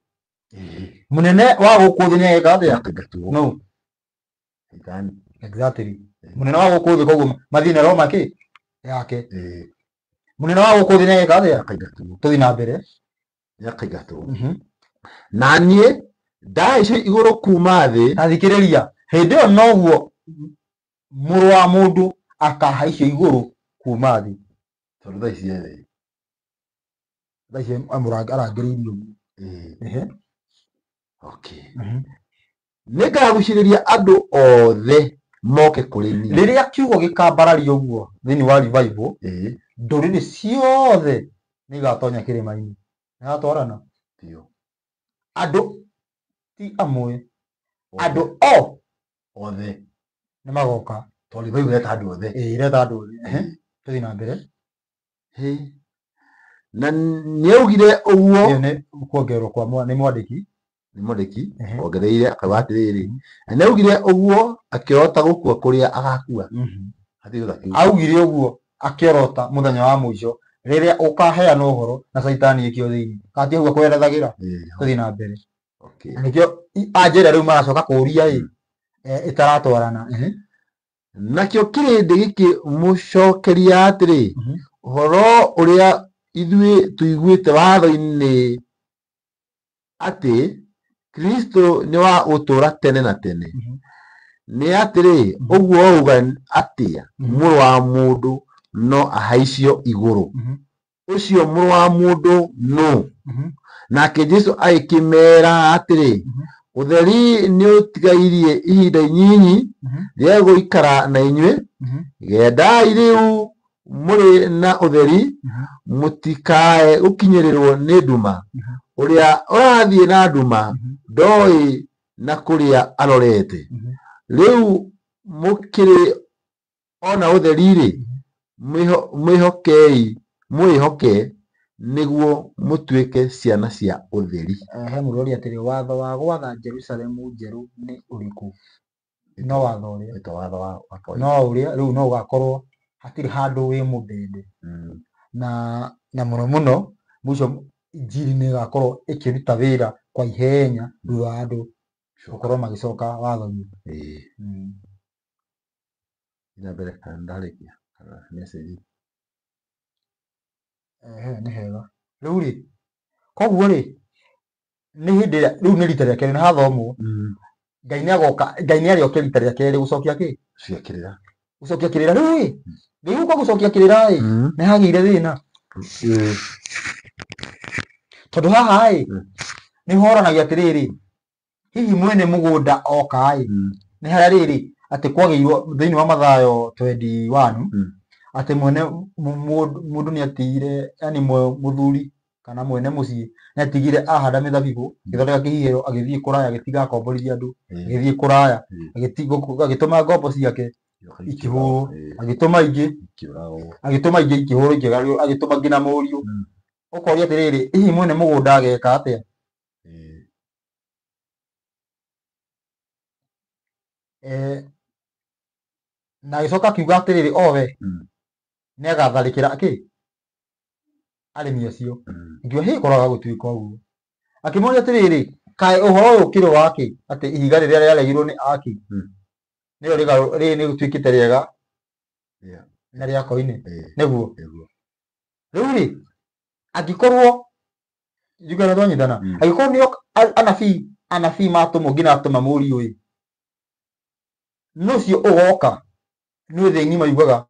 Mũnene wa gũkũ thĩ nĩageka atĩa? Nĩakaingatwo. No. Exactly. Mũnene wa gũkũ thĩ koguo mathiĩ na Roma kĩ yake. Mũnene wa gũkũ thĩ nĩageka atĩa? Nĩakaingatwo. Tũthiĩ na mbere. Nĩakaingatwo. Na niĩ ndahaicio igũrũ kuma thĩ. Ta thikĩrĩria, hĩndĩ ĩyo noguo mũrũ wa mũndũ akahaicio igũrũ kuma thĩ. Tondũ thaa ici ethĩ. Thaa ici arangĩrĩirie ũguo. Ehe. Okay. Nĩngagucĩrĩria andũ othe moke kũrĩ niĩ. Rĩrĩa kiugo gĩkambarario ũguo thĩinĩ wa revival, ndũrĩrĩ ciothe nĩ igatonya kĩrĩma-inĩ. Nĩhatwarana? Biũ. Andũ ti amwe, andũ othe nĩ magoka. Tondũ revival ĩreta andũ othe. Ĩĩ, ĩreta andũ othe. Ehe. Tũthiĩ na mbere. Na nĩaugire ũguo. Ĩyo nĩ kuongererwo kwa nĩ mwandĩki. Nĩ mwandĩki ongereire akauga atĩrĩrĩ, na nĩaugire ũguo akĩorota gũkua kũrĩa agakua. Hatirĩ ũndũ akiuga. Augire ũguo akĩorota mũthenya wa mũico rĩrĩa ũkaheana ũhoro na caitani ĩkio thĩinĩ. Kana ti ũguo kwerethagĩra? Tũthiĩ na mbere. Okay. Na nĩkĩo anja ĩrĩa rĩu maracoka kũũria ĩ, ĩtaratwarana. Nakĩo kĩrĩndĩ gĩkĩmũcookeria atĩrĩ, Ũhoro ũrĩa ithuĩ tũiguĩte watho-inĩ nĩ atĩ Kristũ nĩ wa gũtũũra tene na tene. Nĩ atĩrĩ, ũguo wauga atĩa, Mũrũ wa Mũndũ no ahaicio igũrũ? Ũcio Mũrũ wa Mũndũ nũ? Nake Jesũ agĩkĩmeera atĩrĩ, Ũtheri nĩũtigairie ihinda inyinyi rĩa gũikara na inyuĩ, gendai rĩu mũrĩ na ũtheri, mũtikae gũkinyĩrĩrwo nĩ nduma. Ũrĩa ũrathiĩ na nduma ndoĩ na kũrĩa arorete. Rĩu mũkĩrĩ ona ũtheri-rĩ, mwĩhokei, mwĩhoke nĩguo mũtuĩke ciana cia ũtheri. He mũndũ ũroria atĩrĩ, watho wa gwatha Jerusalemu njerũ nĩ ũrĩkũ? No watho ũrĩa. Ĩtwo watho wa kawaida. No ũrĩa rĩu no ũgakorwo hatirĩ handũ wĩ mũndende. Na mũno mũno mũico injiri nĩ ĩgakorwo ĩkĩruta wĩra kwa ihenya thutha wa andũ gũkorwo magĩcoka watho-inĩ. Na mbere kana ndarĩkia kana message. Ehe, nĩ hega. Rĩu rĩ, koguo rĩ, nĩ hĩndĩ ĩrĩa rĩu nĩ rita rĩa kerĩ nĩ hathomwo. Ngai nĩ agoka, Ngai nĩ arĩoke rita rĩa kerĩ gũcokia kĩ? Gũcokia kĩrĩra. Gũcokia kĩrĩra. Rĩu rĩ, Ngai gũka gũcokia kĩrĩra ĩ, nĩ hagĩire thĩna. Tondũ haha ĩ, nĩ horanagia atĩrĩrĩ, hihi mwene mũgũnda oka ĩ, nĩ harĩa rĩrĩ atĩ kwagĩirwo thĩinĩ wa Mathayo 21, atĩ mwene mũndũ nĩ atigire, yani mũthuri kana mwene mũciĩ nĩ atigire ahanda mĩthabibũ, agĩthondeka kĩhihĩro, agĩthiĩ kũraya, agĩtiga akomborithia andũ, agĩthiĩ kũraya, agĩtũma ngombo ciake ikĩhũrwo, agĩtũma ingĩ, agĩtũma ingĩ ikĩhũrwo, ikĩgarũrwo, agĩtũma nginya mũriũ. Ũkoria atĩrĩrĩ, hihi mwene mũgũnda ageka atĩa? Na agĩcoka akiuga atĩrĩrĩ, owe nĩ agatharĩkĩra kĩ arĩmi acio. Ngiuga hĩ koraga gũtuĩka ũguo. Akĩmoria atĩrĩrĩ, kaĩ ũhoro ũyũ ũkĩrĩ wa kĩ atĩ ihiga rĩrĩa rĩaregirwo nĩ aki nĩrĩo rĩrĩ nĩ rĩtuĩkĩte rĩega na rĩa koine nĩguo. Rĩu rĩ, angĩkorwo njuge na twanyitana, angĩkorwo nĩo anabii matũmwo nginya atũma mũriũ ĩ, nũcio ũgoka nĩ thĩ ng'ima yugaga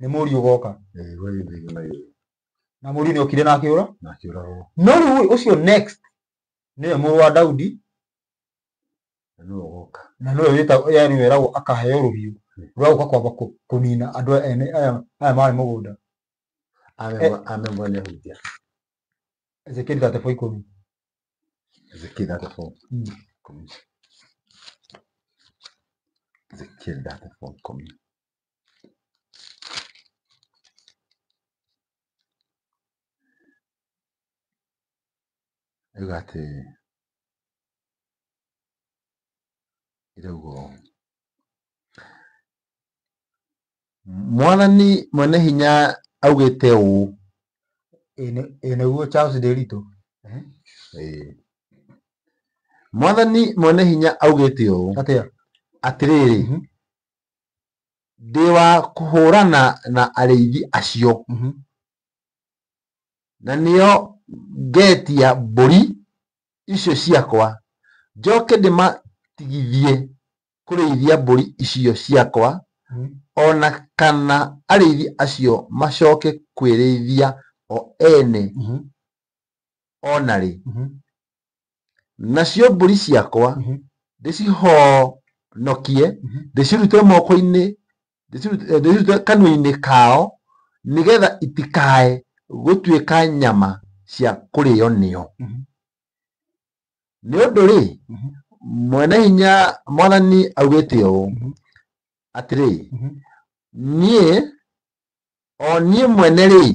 nĩ mũriũ ũgoka. Na mũriũ nĩ okire na akĩũra. No rĩu ũcio next nĩwe mũrũ wa Daudi na nĩwe wĩtagwo, yani weragwo akaheo rũhiũ rwa gũka kwamba kũnina andũ ene aya marĩ mũgũnda. Ame mwene hutia. Ezekiel 34:10. Ezekiel 34:10. Ezekiel 34:10. Yuga atĩ ĩrauga ũũ, Mwathani mwene hinya augĩte ũũ. Ĩ nĩguo Charles Ndiritu. Mwathani mwene hinya augĩte ũũ. Atĩa? Atĩrĩrĩ, ndĩ wa kũhũrana na arĩithi acio, na nĩo ngetia mbũri icio ciakwa, njoke ndĩmatigithie kũrĩithia mbũri icio ciakwa, o na kana arĩithi acio macoke kwĩrĩithia o ene. o na rĩ. Nacio mbũri ciakwa ndĩcihonokie, ndĩcirute moko-inĩ, ndĩcirute kanua-inĩ kao, nĩgetha itikae gũtuĩka nyama cia kũrĩo nĩo. Nĩ ũndũ-rĩ, Mwene-Hinya Mwathani augĩte ũũ, atĩrĩ, niĩ, o niĩ mwene-rĩ,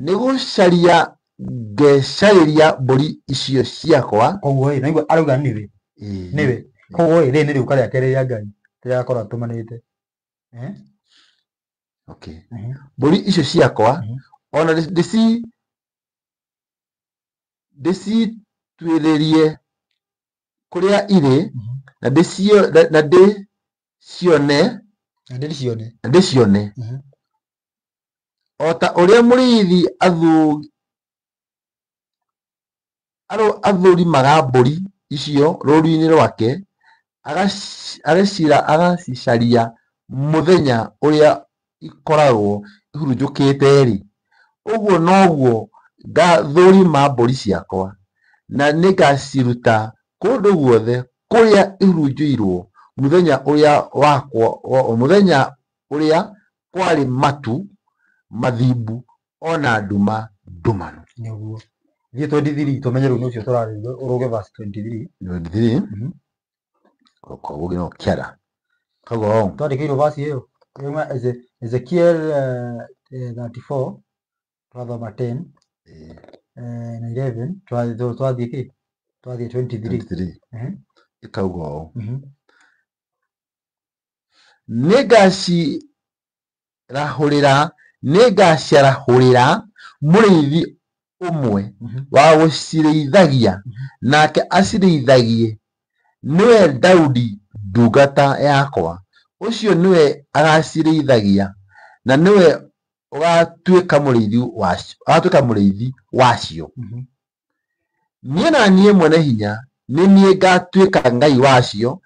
nĩ gũcaria ngecarĩria mbũri icio ciakwa. Koguo ĩ, naigua arauga nĩwe. Nĩwe. Koguo ĩ, rĩrĩ nĩ rĩũka rĩa kerĩ rĩa Ngai rĩrĩa akorwo atũmanĩte. Eh? Okay. Mbũri icio ciakwa, ona ndĩcituĩrĩrie kũrĩa irĩ, na ndĩcione, Na ndĩcione. Na ndĩcione. O ta ũrĩa mũrĩithi athũrimaga mbũri icio rũũru-inĩ rwake, agacicaria mũthenya ũrĩa ikoragwo ihurunjũkĩte-rĩ, ũguo noguo ngathũrima mbũri ciakwa, na nĩngaciruta kũndũ guothe kũrĩa ihurunjũirwo mũthenya ũrĩa wakwa, mũthenya ũrĩa kwarĩ matu mathimbu o na nduma ndumanu. Nĩguo. Thiĩ 23 tũmenye rĩu nĩ ũcio tũrarĩrĩria ũrũge verse 23. 23. Koguo no kĩara. Koguo Twandĩkĩirwo verse ĩyo. Yuma Ezekiel 34 twathoma 10 na 11 twathiĩ kĩ? Twathiĩ 23. 23. Ĩkauga ũũ. Nĩngaciarahũrĩra mũrĩithi ũmwe wa gũcirĩithagia, nake acirĩithagie, nĩwe Daudi ndungata yakwa, ũcio nĩwe agacirĩithagia, na nĩwe ũgatuĩka mũrĩithi wacio. Niĩ na niĩ mwene hinya nĩ niĩ ngatuĩka Ngai wacio,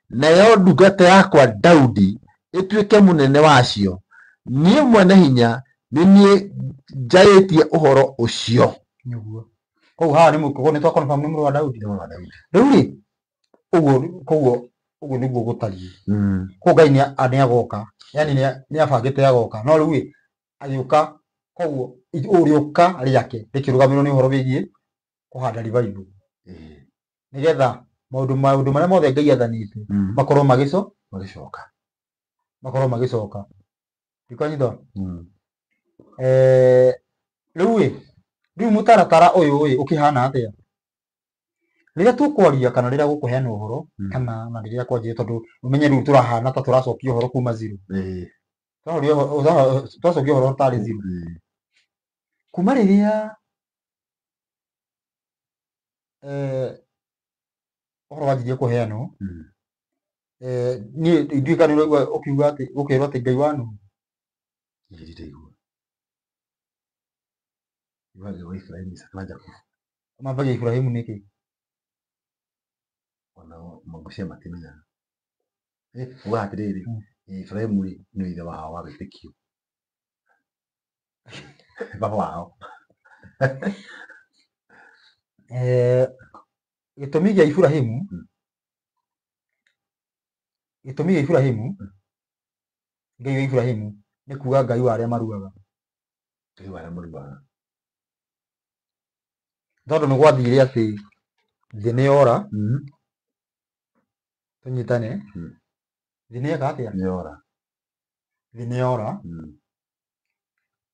nayo ndungata yakwa Daudi ĩtuĩke mũnene wacio. Niĩ mwene hinya nĩ niĩ njarĩtie ũhoro ũcio. Nĩguo. Koguo haha nĩ koguo nĩ twa confirm nĩ mũrũ wa Daudi. Rĩu rĩ, ũguo koguo ũguo nĩguo gũtariĩ. Koguo Ngai nĩ agoka, yani nĩ abangĩte agoka, no rĩu rĩ agĩũka, koguo rĩũka rĩake rĩkĩrũgamĩrĩrwo nĩ ũhoro wĩgiĩ kũhanda revival. Nĩgetha maũndũ marĩa mothe Ngai athanĩte makorwo magĩcoka. Makorwo magĩcoka. Ndikanyita? Rĩu ĩ, rĩu mũtaratara ũyũ ĩ ũkĩhana atĩa? Rĩrĩa tũkwaria kana rĩrĩa gũkũheana ũhoro kana na rĩrĩa kwanjia, tondũ ũmenye rĩu tũrahana ta tũracokia ũhoro kuma zero. Tũracokia ũhoro tarĩ zero. Kuma rĩrĩa ũhoro wanjirie kũheanwo, niĩ ndiũĩ kana nĩ ũraigua ũkiuga atĩ ũkerwo atĩ Ngai wa Nuhu. Mambagia Ibrahimu nĩkĩ? Uga atĩrĩrĩ, Ibrahimu rĩ nĩ ithe wao wa wĩtĩkio. Baba wao. Gĩtũmi gĩa Ibrahimu, gĩtũmi gĩa Ibrahimu, Ngai wa Ibrahimu nĩ kuga Ngai wa arĩa maruaga. Ngai wa arĩa maruaga. Tondũ nĩ gwathire atĩ thĩ nĩ yora, tũnyitane, thĩ nĩ yeka atĩa? Nĩ yora. Thĩ nĩ yora.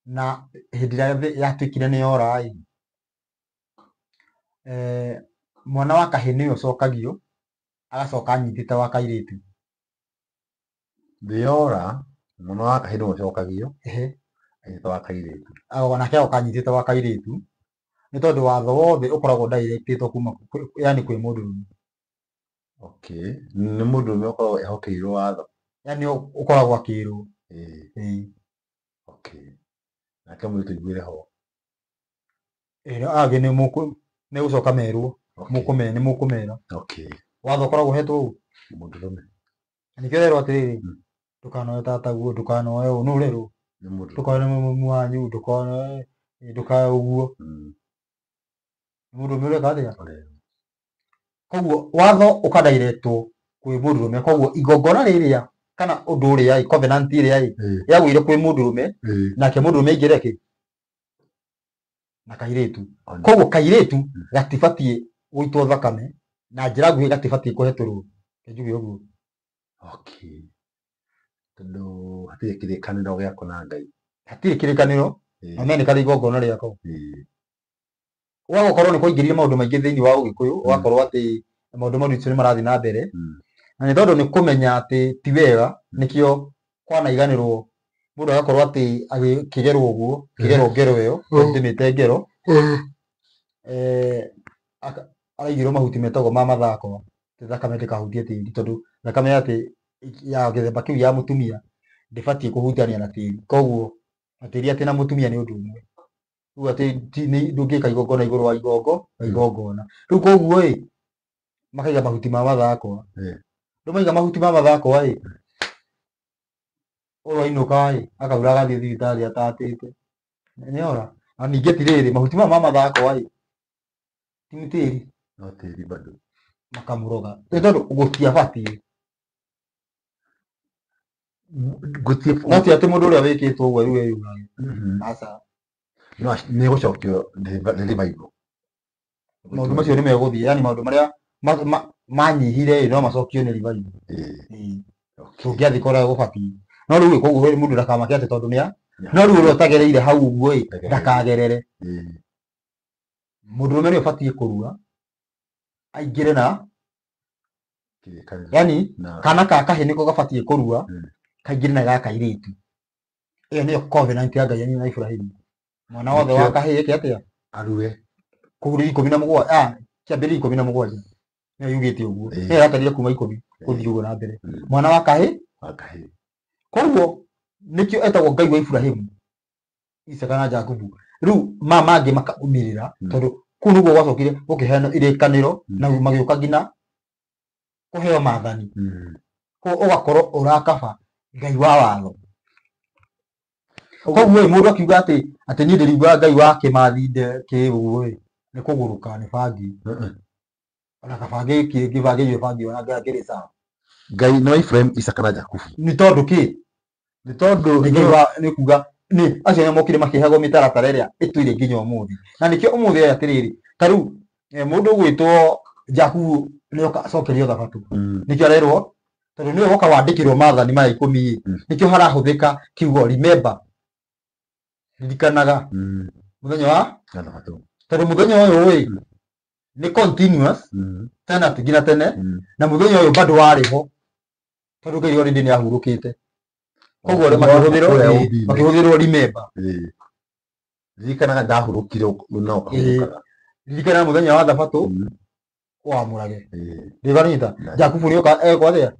Na hĩndĩ ĩrĩa thĩ yatuĩkire nĩ yora ĩ, mwana wa kahĩĩ nĩwe ũcokagio, agacoka anyitĩte wa kairĩtu. Thĩ yora, mwana wa kahĩĩ nĩwe ũcokagio, anyitĩte wa kairĩtu. Nake agoka anyitĩte wa kairĩtu, nĩ tondũ watho wothe ũkoragwo directĩtwo kuma yani kwĩ mũndũrũme. Okay. Nĩ mũndũrũme ũkoragwo ehokeirwo watho. Yani ũkoragwo akĩrwo. Okay. Nake mũirĩtu aiguĩre ho. Angĩ nĩ gũcoka merwo. Nĩ mũkũmera. Okay. Watho ũkoragwo ũhetwo ũũ? Mũndũrũme. Na nĩkĩo ũrerwo atĩrĩrĩ, ndũkanoe tataguo, ndũkanoe ũũ, nũ ũrerwo? Nĩ mũndũrũme. Ndũkanoe mami wanyu, ndũkanoe, ndũkae ũguo. Mũndũrũme ũreka atĩa? Ũrĩa. Koguo watho ũkadairetwo kwĩ mũndũrũme. Koguo igongona rĩrĩa kana ũndũ ũrĩa ĩ, covenant ĩrĩa ĩ yagũire kwĩ mũndũrũme, nake mũndũrũme aingĩre kĩ na kairĩtu. Koguo kairĩtu gatibatiĩ gũitwo thakame na njĩra nguhĩ, gatibatiĩ kũhetũrwo. Njuge ũguo. Okay. Tondũ hatirĩ kĩrĩkanĩro gĩako na Ngai. Hatirĩ kĩrĩkanĩro na me nĩ karĩ igongona rĩako. Ũgagũkorwo nĩ kwaingĩrire maũndũ maingĩ thĩinĩ wa Ũgĩkũyũ, ũgakorwo atĩ maũndũ mau nĩ marathiĩ na mbere. Na nĩ tondũ nĩ kũmenya atĩ ti wega, nĩkĩo kwanaiganĩrwo mũndũ agakorwo atĩ agĩkĩgerwo ũguo, kĩgerwo ngero ĩyo, ndĩmĩte ngero, araigĩrwo mahuti metagwo ma mathako, thakame ndĩkahutie tĩri, tondũ thakame atĩ ya gĩthemba kĩu ya mũtumia ndĩbatiĩ kũhutania na tĩri. Koguo na tĩri atĩ na mũtumia nĩ ũndũ ũmwe. Rĩu atĩ ndũngĩka igongona igũrũ wa igongona. Rĩu koguo ĩ, makaiga mahuti ma mathakwa. Rĩu maiga mahuti ma mathakwa ĩ, ũyũ ainũka ĩ, akaura agathiĩ thibitarĩ atatĩte. Nĩora? Na ningĩ atirĩrĩ, mahuti maya ma mathakwa ĩ, ti tĩri. No tĩri bado. Makamũroga. Nĩ tondũ gũtiabatiĩ. Gũtiĩ. No ti atĩ mũndũ ũrĩa wĩkĩtwo ũguo rĩu eyũrage. Aca. No nĩ gũcokio nĩ revival. Maũndũ macio nĩ megũthiĩ, yani maũndũ marĩa manyihire ĩ, no macokio nĩ revival. Tũngĩathiĩ kũrĩa gũbatiĩ. No rĩu koguo mũndũ ndakamake atĩ tondũ nĩa, no rĩu ũrĩa ũtagereire hau ũguo ĩ, ndakagerere. Mũndũrũme nĩ ũbatiĩ kũrua aingĩre na yani kana ka kahĩ nĩko gabatiĩ kũrua kaingĩre na ga kairĩtu. Ĩyo nĩyo covenant ya Ngai na Ibrahimu. Mwana wothe wa kahĩ eke atĩa? Arue. Kũu 17, kĩambĩrĩria 17 nĩyo yugĩte ũguo. Nĩyo ĩratarire kuma 10 gũthiĩ ũguo na mbere. Mwana wa kahĩ? Wa kahĩ. Koguo nĩkĩo etagwo Ngai wa Ibrahimu, Isaka na Jakubu. Rĩu ma mangĩ makaumĩrĩra tondũ kũu nĩguo gwacokire gũkĩheanwo irĩkanĩro na magĩũka nginya kũheo maathani. Koguo ũgakorwo ũrakaba Ngai wa watho. Koguo ĩ, mũndũ akiuga atĩ atĩ niĩ ndĩriugaga Ngai wa kĩmathi kĩ ũguo ĩ, nĩ kũgũrũka nĩ bangi. Ona kabangi kĩbangĩirio bangi ona ngĩrĩ sawa. Ngai nĩ wa Ibrahim, Isaka na Jakubu. Nĩ tondũ kĩ? Nĩ tondũ nĩ Ngai wa, nĩ kuga nĩ acio nĩ mokire makĩheagwo mĩtaratara ĩrĩa ĩtũire nginya ũmũthĩ. Na nĩkĩo ũmũthĩ aya atĩrĩrĩ, ta rĩu mũndũ ũgwĩtwo Jakubu nĩ oka acokerio thabatũ. Nĩkĩo arerwo tondũ nĩwe woka wandĩkĩrwo maathani maya 10 ĩ, nĩkĩo harahũthĩka kiugo remember, ririkanaga mũthenya wa thabatũ. Tondũ mũthenya ũyũ ĩ nĩ continuous tena nginya tene, na mũthenya ũyũ bado warĩ ho tondũ Ngai already nĩ ahurũkĩte. Koguo rĩ makĩhũthĩrwo remember. Ririkanaga ndahurũkire na ũkahurũkaga. Ririkana mũthenya wa thabatũ wamũrage. Ndĩganita Jakubu nĩoka ekwo atĩa?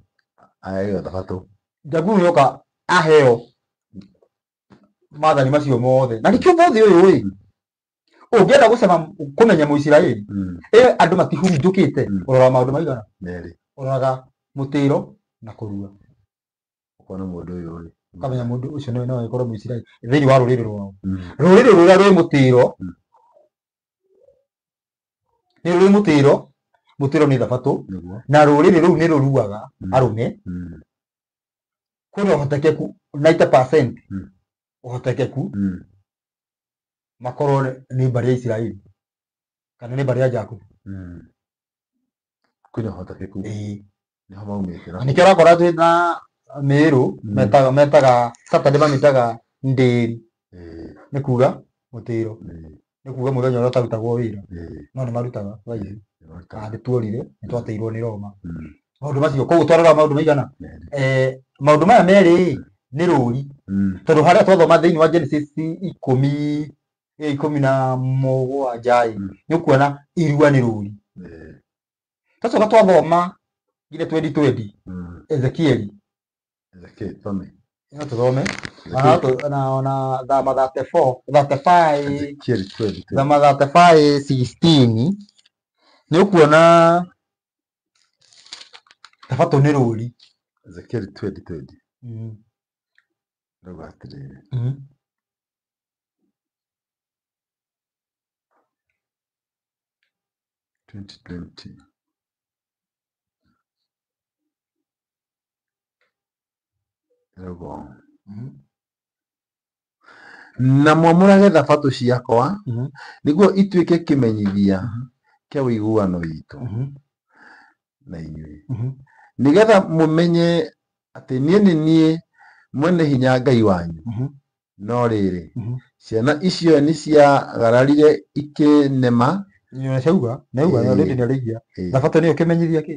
Aheo thabatũ. Jakubu nĩoka aheo maathani macio mothe. Na nĩkĩo ũmũthĩ ũyũ ĩ, ũngĩenda gũcema kũmenya Mũisiraeli, ĩ andũ matihurunjũkĩte, ũroraga maũndũ maigana? Merĩ. Ũroraga mũtĩro na kũrua. Ũkona mũndũ ũyũ ĩ. Ũkamenya mũndũ ũcio no agĩkorwo Mũisiraeli thĩinĩ wa rũrĩrĩ rwao. Rũrĩrĩ rũrĩa rwĩ mũtĩro nĩ rũrĩ mũtĩro, mũtĩro nĩ thabatũ, na rũrĩrĩ rũu nĩ rũruaga arũme. Kwĩna ũhotekeku 90% ũhotekeku makorwo nĩ mbarĩ ya Isiraeli kana nĩ mbarĩ ya Jakubu. Kwĩna ũhotekeku. Nĩho maumĩte. Na nĩkĩo ũrakora twĩ na Mĩrũ metaga Saturday mamĩtaga ndĩri. Nĩ kuga mũtĩro. Nĩ kuga mũthenya ũrĩa ũtarutagwo wĩra. No nĩ marutaga thaa ici. Nĩ tuorire, nĩ twateirwo nĩ Roma. Maũndũ macio, koguo twarora maũndũ maigana? Maũndũ maya merĩ nĩ rũri. Tondũ harĩa twathoma thĩinĩ wa Genesis 17 ĩ, nĩ ũkuona irua nĩ rũri. Twacoka twathoma nginya 2020 Ezekieli. No tũthome. Ona Thama 34, 35, Thama 35:16 nĩ ũkuona thabatũ nĩ rũri. Ezekieli 20:20. Rauga atĩrĩrĩ. 2020. Ĩrauga ũũ. Na mwamũrage thabatũ ciakwa nĩguo ituĩke kĩmenyithia kĩa ũiguano witũ na inyuĩ, nĩgetha mũmenye atĩ niĩ nĩ niĩ mwene hinya Ngai wanyu. No rĩrĩ, ciana icio nĩciagararire ikĩnema. Nĩauga, nĩauga, already nĩarĩigia. Thabatũ nĩyo kĩmenyithia kĩ?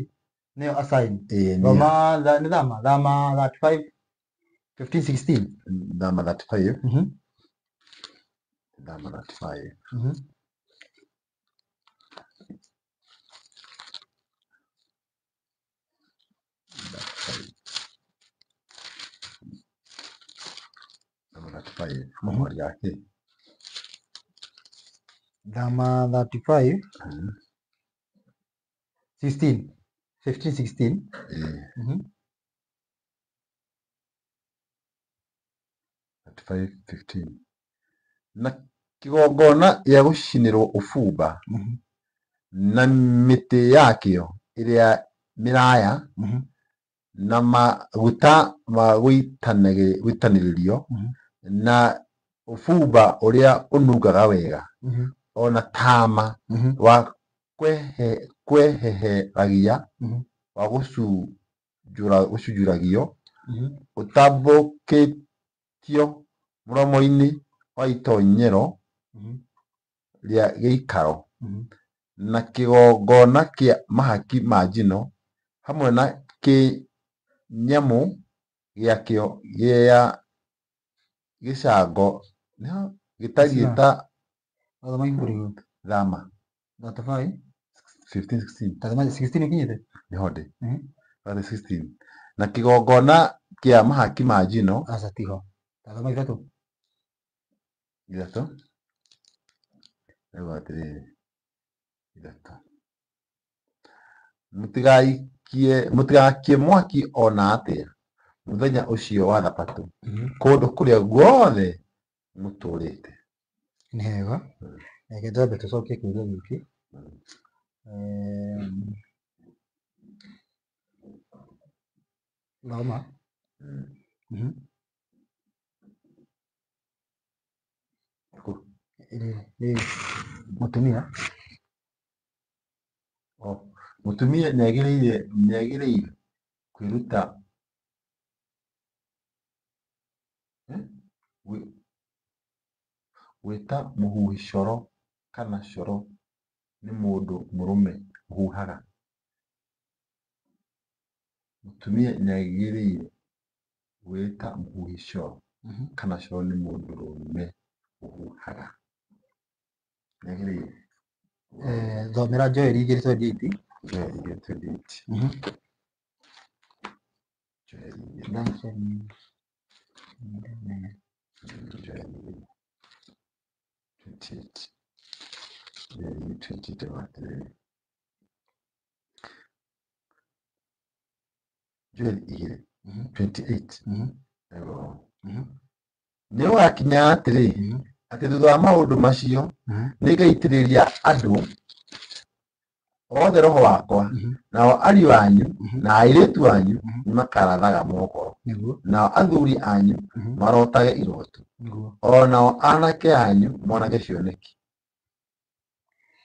Nĩyo a sign. Thoma nĩ thama, thama 35 15 16. Thama 35. Thama 35. Thama 35. Mũhari ya kĩ? Thama 35 16 15 16. 35 15. Na kĩgongona gĩa gũcinĩrwo ũbumba na mĩtĩ yakĩo ĩrĩa mĩraya na maguta ma gũitanĩrĩrio na ũbumba ũrĩa ũnungaga wega ona tama wa kweheheragia wa gũcunjuragio ũtambũrũkĩtio mũromo-inĩ wa itoonyero rĩa gĩikaro na kĩgongona kĩa mahaki ma njino hamwe na kĩnyamũ gĩakĩo gĩa gĩcango gĩtariĩ ta Thoma ibuku rĩu. Thama 35 15 16. Tathoma 16 ũkinyĩte? Nĩho ndĩ. 16 na kĩgongona kĩa mahaki ma njino. Aca tiho. Tathoma ithatũ. Ithatũ rĩu atĩrĩrĩ, ithatũ, mũtigakie mwaki o na atĩa mũthenya ũcio wa thabatũ kũndũ kũrĩa guothe mũtũũrĩte. Nĩ hega. Reke twambe tũcokie kĩũria gĩkĩ. Thoma. Mũtumia. Mũtumia nĩagĩrĩire kwĩruta gwĩta mũhuhi coro kana coro nĩ mũndũ mũrũme ũhuhaga. Mũtumia nĩagĩrĩire gwĩta mũhuhi coro kana coro nĩ mũndũrũme ũhuhaga. Nĩagĩrĩire. Thomera Joel 2:28. Joel 2:28. Joel 2. Joel 28. Joel 28 Joel 2:28. Nĩ gũgakinya atĩrĩ, atĩ thutha wa maũndũ macio nĩngaitĩrĩria andũ othe roho wakwa, nao ariũ anyu na airĩtu anyu nĩmakarathaga mohoro, nao athuri anyu marotage iroto, o nao anake anyu monage cioneki.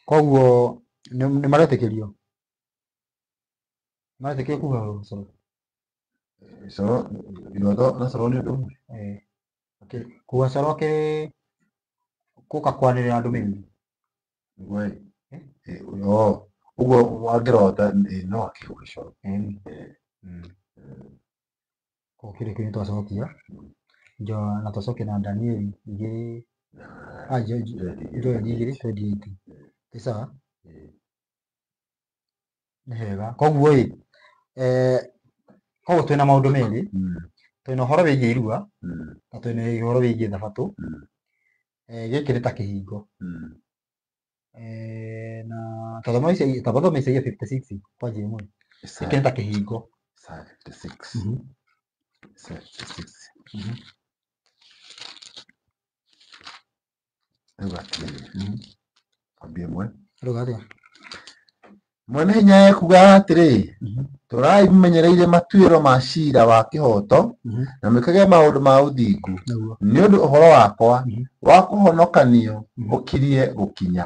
Koguo nĩ maretĩkĩrio? Maretĩkĩrio kuga coro? Coro, iroto na coro nĩ ũndũ ũmwe? Kuga coro kĩrĩ gũka kwanĩrĩra ndũmĩrĩri. Nĩguo ĩ. Ũguo angĩrota no akĩhuhe coro. Koguo kĩũria kĩu nĩtwacokia. Na twacokia na Danieli igĩrĩ, Joel 2:28. Ĩ sawa? Nĩ hega. Koguo ĩ, koguo twĩna maũndũ merĩ, twĩna ũhoro wĩgiĩ irua na twĩna ũhoro wĩgiĩ thabatũ. Gĩkĩ nĩ ta kĩhingo. Na tathoma tathoma Isaia 56 kwanjia ĩmwe. Gĩkĩ nĩ ta kĩhingo. Isaiah 56. Isaiah 56. Rĩu atĩrĩrĩ, kwambia ĩmwe. Rĩu atĩa? Mwene Hinya ekuuga atĩrĩ, Tũũrai mũmenyereire matuĩro ma ciira wa kĩhooto, na mwĩkage maũndũ ma ũthingu, nĩ ũndũ ũhoro wakwa wa kũhonokanio ũkirie gũkinya,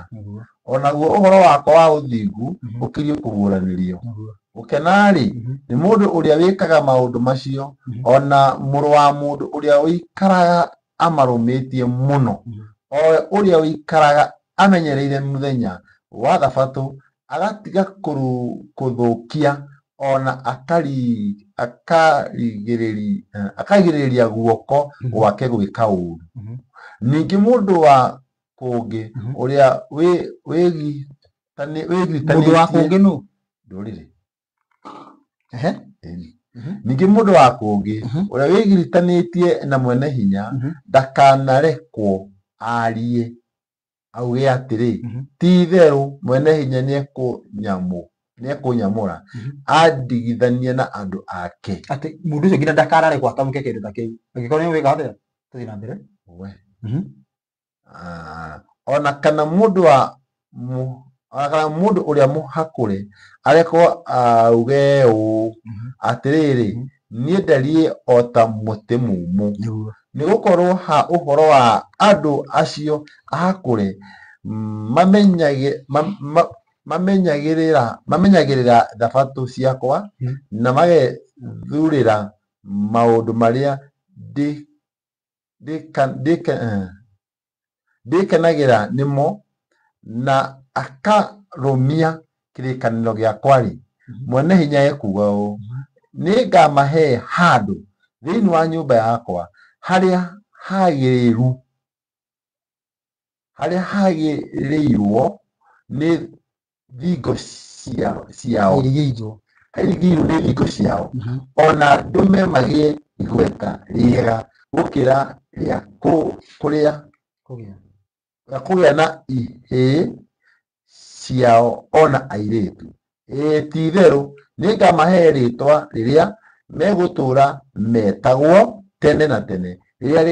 o naguo ũhoro wakwa wa ũthingu ũkirie kũguũranĩrio. Gũkena-rĩ, nĩ mũndũ ũrĩa wĩkaga maũndũ macio, o na mũrũ wa mũndũ ũrĩa ũikaraga amarũmĩtie mũno, o we ũrĩa ũikaraga amenyereire mũthenya wa Thabatũ, agatiga kũthũkia, o na akagirĩrĩria guoko gwake gwĩka ũũru. Ningĩ mũndũ wa kũngĩ ũrĩa Mũndũ wa wĩgitanĩtie kũngĩ nũ? ndũrĩrĩ. Ehe. Ĩni. Ningĩ mũndũ wa kũngĩ ũrĩa wĩgiritanĩtie na mwene hinya ndakanarekwo aarie auge atĩrĩ, ti-itherũ mwene hinya nĩekũnyamũra andigithanie na andũ ake. Atĩ mũndũ ũcio nginya ndakanarekwo atamũke kĩndũ ta kĩu. Angĩkorwo nĩ wĩka atĩa? Tũthiĩ na mbere. We. Ah, ona kana mũndũ wa ona kana mũndũ ũrĩa mũhakũre arekwo auge ũũ, atĩrĩrĩ, niĩ ndariĩ o ta mũtĩ mũũmũ. Nĩguo. Nĩ gũkorwo ha ũhoro wa andũ acio ahakũre mamenyagĩrĩra thabatũ ciakwa na magethurĩra maũndũ marĩa ndĩkenagĩra nĩmo, na akarũmia kĩrĩkanĩro gĩakwa-rĩ, Mwene Hinya ekuuga ũũ, nĩngamahe handũ thĩinĩ wa nyũmba yakwa harĩa hagĩrĩru, harĩa hagĩrĩirwo nĩ thingo ciao, Hairigĩirwo. hairigĩirwo nĩ thingo ciao, ona ndũme magĩe igweta rĩega gũkĩra rĩa kũrĩa Kũgĩa. kũgĩa na ihĩĩ ciao ona airĩtu. Ĩĩ ti-itherũ nĩngamahe rĩĩtwa rĩrĩa megũtũũra metagwo tene na tene, rĩrĩa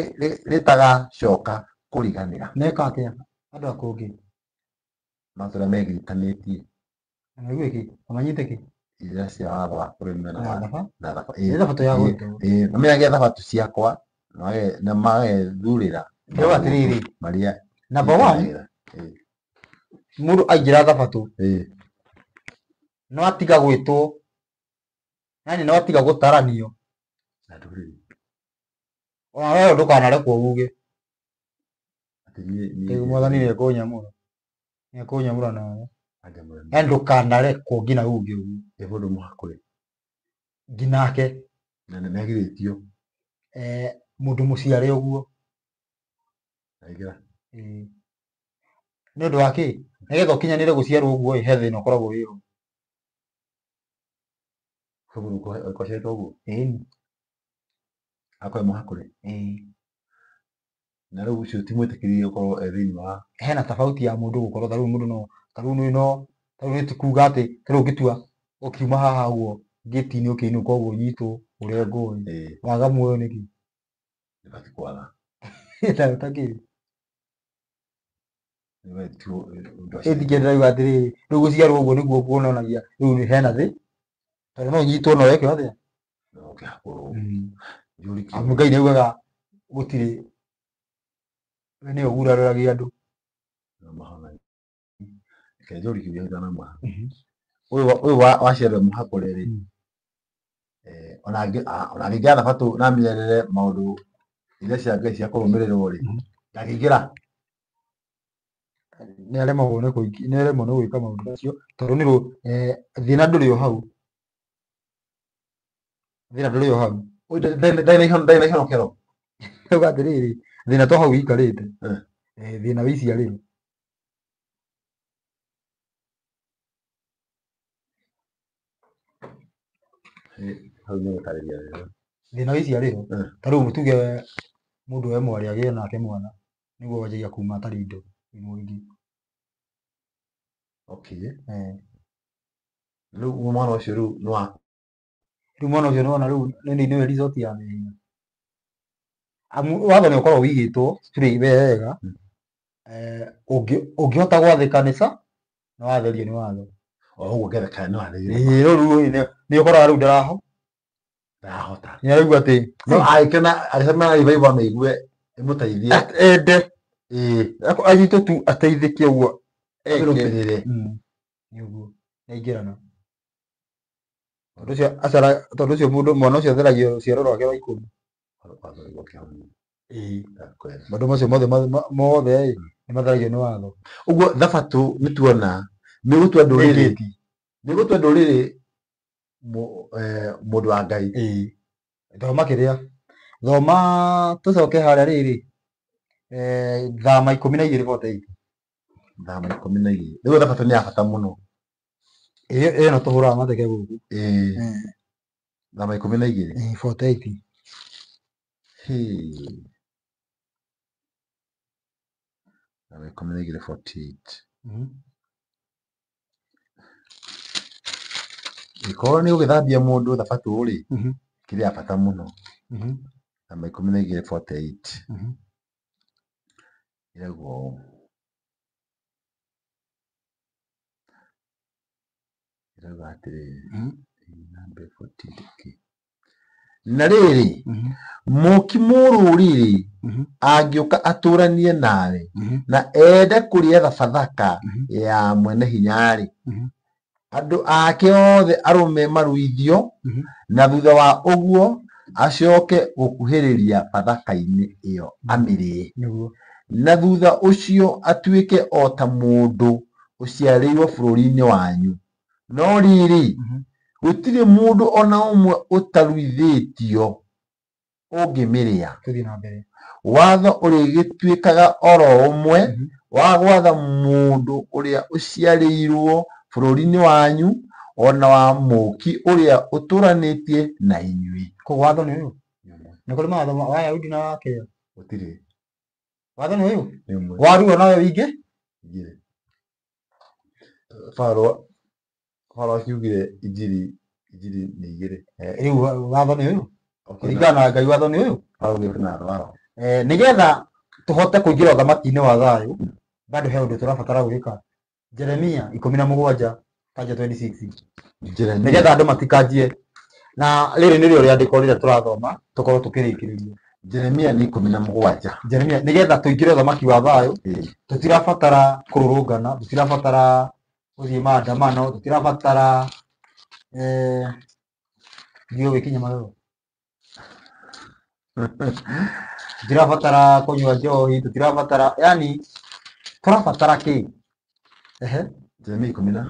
rĩtagacoka kũriganĩra. Meka atĩa andũ a kũngĩ? Matũũra megiritanĩtie. Na maigue kĩ? Na manyite kĩ? Irĩra cia watho wa kũrĩmĩra Na thaba? na thaba. Nĩ thabatũ ya gwĩtwo. Ĩĩ, mamenyagĩre thabatũ ciakwa na magethurĩra Ndĩrauga atĩrĩrĩ, marĩa number one, ngenagĩra. Ĩĩ. Mũndũ aingĩra thabatũ Ĩĩ. no atiga gwĩtwo, yani no atiga gũtaranio. Na ndũrĩrĩ. Ona wewe ndũkanarekwo uge. Atĩ niĩ Rĩu mwathani nĩekũnyamũra. Nĩekũnyamũra nawe. Anjamũra. Yani ndũkanarekwo nginya uge ũguo. Ĩ mũndũ mũhakũre. Nginake. Na nĩagirĩtio. Mũndũ mũciare ũguo. Aingĩra. Ĩĩ. Nĩ ũndũ wa kĩ? Nĩgetha ũkinyanĩre gũciarwo ũguo ĩ, he thĩna ũkoragwo wĩho. Kwĩ mũndũ ũkwaciarĩtwo ũguo? Ĩni. Akorwo mũhakũre. Ĩĩ. Na rĩu ũcio ti mwĩtĩkĩrie gũkorwo e thĩinĩ wa Hena tofauti ya mũndũ gũkorwo ta rĩu mũndũ no ta rĩu nĩ no ta rĩu nĩ ti kuga atĩ ta rĩu ũngĩtua ũkiuma haha ũguo ngĩti-inĩ ũkĩinũka ũguo ũnyitwo ũrengwo ĩ. Ĩĩ. Waga muoyo nĩkĩ? Ndũbatiĩ kwaga. Ta ũtakĩrĩ. Nĩ ti ũndũ Ĩ ningĩ ndĩrauga atĩrĩrĩ, rĩu gũciarwo ũguo nĩguo kuonanagia rĩu nĩ hena thĩ tondũ no ũnyitwo na weke atĩa? No ũkĩhakũrwo. Njũri kĩũria. Amu Ngai nĩaugaga gũtirĩ we nĩwe ũguraragia andũ. No mahonagia. Reke njũrie kĩũria gĩtanauma. Ũyũ waciarwo mũhakũre rĩ, ona angĩingĩra thabatũ na amenyerere maũndũ iria cia Ngai cia kũrũmĩrĩrwo rĩ, ndangĩingĩra? Nĩaremagwo nĩ kũingĩ, nĩaremagwo nĩ gwĩka maũndũ macio tondũ nĩ thĩna ndũrĩ o hau. Thĩna ndũrĩ o hau. Ũyũ ndarĩ na ihonokero. Ndauga atĩrĩrĩ, thĩna to hau ũikarĩte. Thĩna wĩ iciarĩro. Hau nĩ gũtarĩria wega. Thĩna wĩ iciarĩro. Ta rĩu tuge mũndũ we mwarĩ agĩe nake mwana nĩguo wanjagia kuma atarĩ indo mũingĩ. Okay. Rĩu mwana ũcio rĩu nĩ wa Rĩu mwana ũcio nĩwona rĩu nĩ nĩwe result ya mehia. Amu watho nĩ ũkoragwo ũigĩtwo straight wega. Ũngĩhota gwathĩka nĩ sa nĩ watherio nĩ watho. O ũguo ngetheka no arĩire. Ĩĩ, rĩu rĩu nĩ ũkoraga rĩu ndaraho Ndahota. nĩ araigua atĩ No agĩkena agĩcemania na revival amĩigue ĩmũteithie. Ende Ĩĩ. Anyitwo tu ateithĩke ũguo eke. Amĩrũmĩrĩre. Nĩ ũguo nĩaingĩrana tondũ ũcio acara tondũ ũcio mũndũ mwana ũcio atheragio rũciaro rwake rwa 10. Watho nĩguo kĩhonia. Ĩĩ. Ndakwĩra. Maũndũ macio mothe mothe ĩ nĩ matheragio nĩ watho. Ũguo thabatũ nĩ tuona nĩ gũtua Nĩ ndũrĩrĩ ngĩti. nĩ gũtua ndũrĩrĩ mũndũ wa Ngai. Ĩĩ. Thoma kĩrĩa thoma tũcoke harĩa rĩrĩ thama 12:48. Thama 12. Rĩu thabatũ nĩ ya bata mũno. Ĩyo ĩno tũhũraga mateke gũkũ. Ĩĩ. Thama 12. Ĩĩ, 48. Hĩ. Thama 12:48. Ĩkorwo nĩ ũgĩthambia mũndũ thabatũ rĩ, kĩrĩ ya bata mũno. Thama 12:48. Ĩraugwo ũũ. Ĩrauga atĩrĩrĩ. Namba 48, okay. Na rĩrĩ, mũki mũrũrĩrĩ angĩũka atũranie nawe na ende kũrĩa thabathaka ya mwene hinya-rĩ, andũ ake othe arũme maruithio, na thutha wa ũguo acoke gũkuhĩrĩria bathaka-inĩ ĩyo amĩrĩe. Nĩguo. Na thutha ũcio atuĩke o ta mũndũ ũciarĩirwo bũrũri-inĩ wanyu. No rĩrĩ, gũtirĩ mũndũ o na ũmwe ũtaruithĩtio ũngĩmĩrĩa. Tũthiĩ na mbere. Watho ũrĩgĩtuĩkaga oro ũmwe wa gwatha mũndũ ũrĩa ũciarĩirwo bũrũri-inĩ wanyu o na wa mũũki ũrĩa ũtũũranĩtie na inyuĩ. Koguo watho nĩ ũyũ. Nĩ kũrĩ mawatho wa Ayahudi na wa kĩo. Gũtirĩ. Watho nĩ ũyũ. Nĩ ũmwe. Waruo nawe wingĩ. Igĩrĩ. Paulo Paulo akiugire injiri injiri nĩ igĩrĩ. Rĩu watho nĩ ũyũ. Kũringana na Ngai watho nĩ ũyũ. Paulo augire na watho. Nĩgetha tũhote kũingĩra ũthamaki-inĩ wa thayũ bado he ũndũ tũrabatara gwĩka. Jeremia 17 kanja 26. Jeremia. Nĩgetha andũ matikanjie na rĩrĩ nĩrĩo rĩandĩko rĩrĩa tũrathoma tũkorwo tũkĩrĩkĩrĩria. Jeremia nĩ 17. Jeremia nĩgetha tũingĩre ũthamaki wa thayũ tũtirabatara kũrũrũngana, tũtirabatara gũthiĩ maandamano, tũtirabatara ndiũĩ gĩkinya magego. Tũtirabatara kũnyua njohi, tũtirabatara yani tũrabatara kĩ? Ehe. Jeremia 12.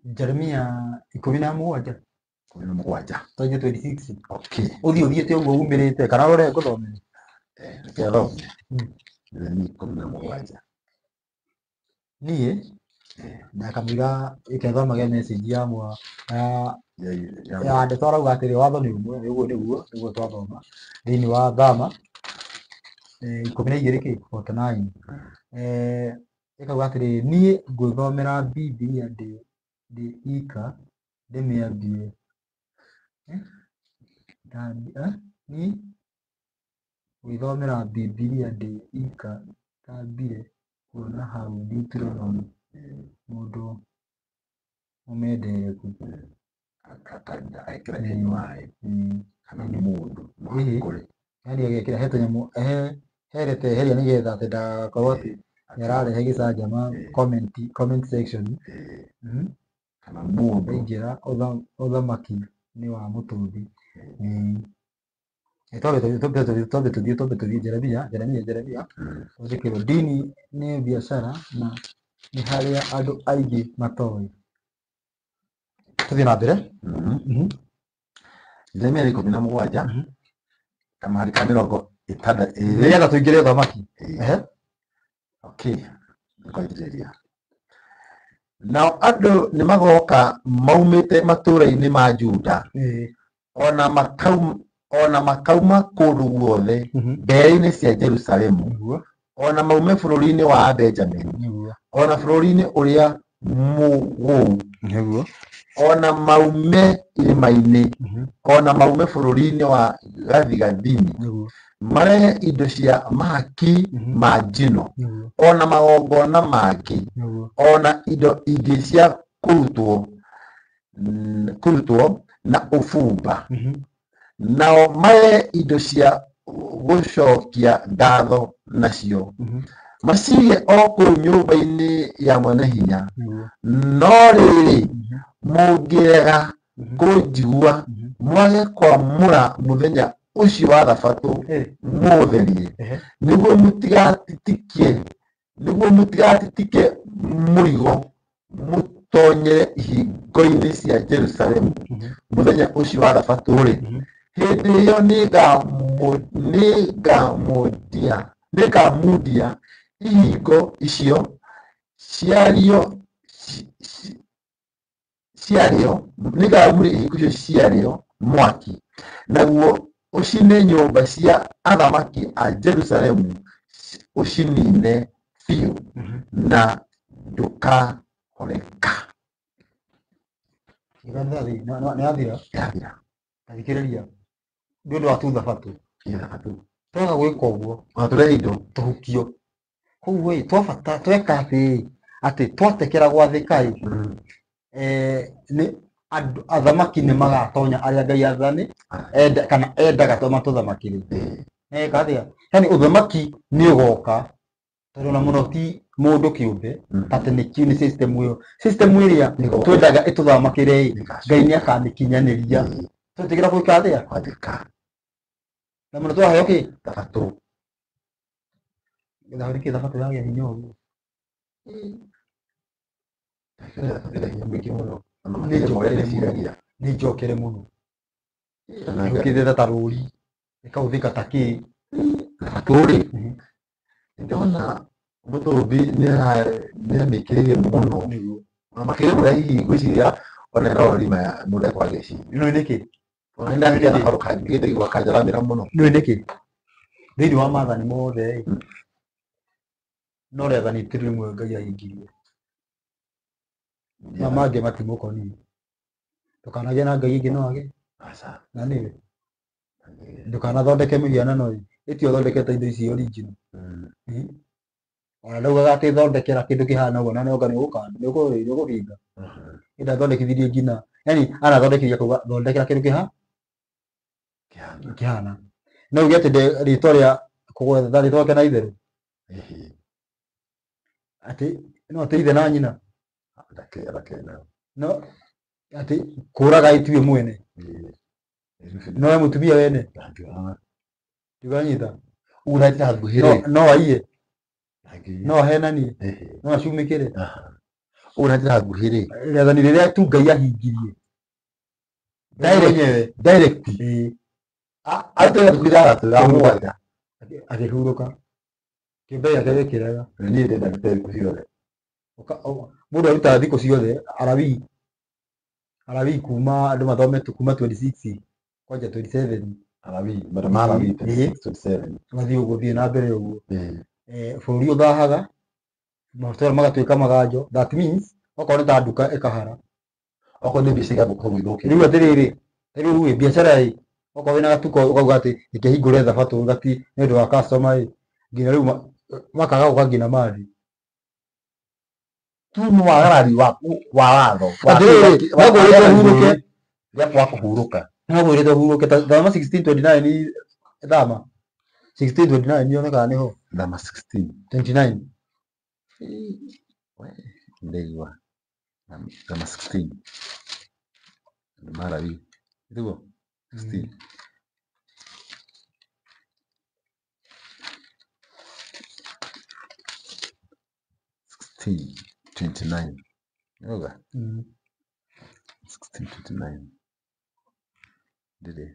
Jeremia 17. 17. Tũthiĩ 26. Okay. Ũthiĩ ũthiĩte ũguo umĩrĩte kana ũrore ngũthomere. Reke thome. Jeremia 17. Niĩ ndakamũira ĩkethomage message ya mwa ya ndeto arauga atĩrĩ watho nĩ ũmwe ũguo nĩguo nĩguo twathoma thĩinĩ wa Thama 12 kĩ 49 ĩkauga atĩrĩ niĩ ngwĩthomera Bibilia ndĩ ika ndĩmĩambie niĩ gwĩthomera Bibilia ndĩ ika ndambire kuona hau Deuteronomy mũndũ mũmendereku Agekĩra NY kana mũndũ kũrĩ yani agekĩra he tũnyamũ herete eheria nĩgetha atĩ ndagakorwo atĩ nĩararehe gĩcanjama comment section. Kana mũndũ Aingĩra ũthamaki nĩ wa mũtũmbi. Twambe tũthiĩ Jeremia Jeremia Jeremia twandĩkĩrwo ndini nĩ biacara na nĩ harĩa andũ aingĩ matoĩ. Tũthiĩ na mbere. Jeremia 17 kamahari ka 62 Nĩgetha tũingĩre ũthamaki. Ehe. Okay. Nĩkwanjĩrĩria. Nao andũ nĩmagoka maumĩte matũũra-inĩ ma Juda ona makauma kũndũ guothe mbere-inĩ cia Jerusalemu ona maume bũrũri-inĩ wa Benjamini ona bũrũri-inĩ ũrĩa mũgũu Nĩguo. ona maume irĩma-inĩ ona maume bũrũri-inĩ wa gathigathini Nĩguo. marehe indo cia mahaki ma njino Nĩguo. ona magongona mangĩ Nĩguo. ona indo ingĩ cia kũrutwo na ũbumba, nao marĩe indo cia gũcokia ngatho nacio, macige o kũu nyũmba-inĩ ya Mwene-Hinya. No rĩrĩ, mũngĩrega kũnjigua, mwage kwamũra mũthenya ũcio wa Thabatũ mũũtherie, nĩguo mũtigatitike mũrigo mũtonyere ihingo-inĩ cia Jerusalemu mũthenya ũcio wa Thabatũ-rĩ, hĩndĩ ĩyo nĩngamundia ihingo icio ciarĩo nĩngamundia ihingo icio ciarĩo mwaki, naguo ũcine nyũmba cia athamaki a Jerusalemu ũcinine biũ, na ndũkahoreka. Nĩ yathira. Yathira. Tathikĩrĩria, nĩ ũndũ wa tu Thabatũ. Thabatũ. Twaga gwĩka ũguo, Ona tũrehe indo. Tũhukio. Koguo ĩ twabata tweka atĩ twatekera gwathĩka ĩ, nĩ andũ athamaki nĩ magatonya arĩa Ngai athani enda kana endaga matũthamakĩre. Eka atĩa? Yani ũthamaki nĩ ũgoka, tondũ na mũno ti mũndũ kĩũmbe, atĩ nĩ nĩ system ĩyo, system ĩrĩa Nĩgoka. twendaga ĩtũthamakĩre ĩ, Nĩgacoka. Ngai nĩ akamĩkinyanĩria twetĩkĩra gwĩka atĩa? Gwathĩka. Na mũno twaheo kĩ? Thabatũ. Nĩkĩ Thabatũ yagĩa hinya ũguo? Ĩna hinya mũingĩ mũno. Ona Nĩ makĩria ma ũrĩa njokere mũno. ndĩciragia. Nĩ njokere mũno. Ona Ngai- Ĩhũkĩte ta rũri, ĩkahũthĩka ta kĩ. Thabatũ rĩ, ndona mũtũmbi nĩamĩkĩrĩire mũno. Nĩguo. Ona makĩria ũrĩa hihi ngwĩciria ona ĩrori maya mũndũ ekwaga gĩciria. Nĩũĩ nĩkĩ? Ona nĩndakĩgĩa na kaũndũ kangĩ ndaigua kanjaramĩra mũno. Nĩũĩ nĩkĩ? Thĩinĩ wa maathani mothe ĩ, no rĩathani tu rĩmwe Ngai ahingirie, maya mangĩ matimũkoniĩ. Ndũkanagĩe na ngai ĩngĩ no age. Aca. Na nĩwe ndũkanathondeke mĩhianano ĩ, ĩtio ũthondekete indo ici original. Ona ndaugaga atĩ thondekera kĩndũ kĩhana ũguo na nĩoka nĩũkũhinga. Ĩndathondekithirie nginya, yani anathondekithia kuga thondekera kĩndũ Kĩhana. kĩhana. No uge atĩ rĩtwa rĩa kũgwetha rĩtwa rĩake na itherũ, atĩ no atĩ ithe na nyina. Ndakĩrĩ nayo. No atĩ kũraga ĩtuĩ mwene, no we mũtumia wene ndũranyita. Ũguo na njĩra nguhĩ no rĩ, no aiye, no ahenanie, no acumĩkĩre. Ũguo na njĩra nguhĩ rĩ, Rĩathani rĩrĩa tu Ngai ahingirie Direct. mwenyewe. Direct. Ĩĩ. Arutĩte thikũ ithathatũ ya mũgwanja. Akĩhurũka, kĩũmbe gĩake gĩkĩrega. Niĩ ndĩrenda ndute thikũ ciothe. Mũndũ arutaga thikũ ciothe. Alawii kuma andũ mathome kuma 26 kwanja 27. Alawii, maũndũ ma Alawii Ĩĩ. 26, 27. Mathiĩ ũguo, thiĩ na mbere ũguo. Bũrũri ũthahaga, matũra magatuĩka maganjo. That means okorwo nĩ ta nduka ĩkahara. Okorwo nĩ mbica igagũkorwo ithũkĩte. Rĩu atĩrĩrĩ, rĩu ĩ biacara ĩ, okorwo wĩna gatuka ũkauga atĩ reke hingũre Thabatũ gati nĩ ũndũ wa customer ĩ, nginya rĩu makaga gũka nginya mathi. Tu nĩ wagarari wa watho. Atĩrĩrĩ, no ngwĩrĩte ũhurũke. Rĩa kwaga kũhurũka. No ngwĩrĩte ũhurũke. Thama 16:29, thama 16:29 yonekaga nĩho. Thama 16. 29. We, ndĩigua. Thama 16. Andũ ma Alawii. Nĩguo? 16. 16:29. Nĩuga? Mm. 16:29. Ndĩrĩ.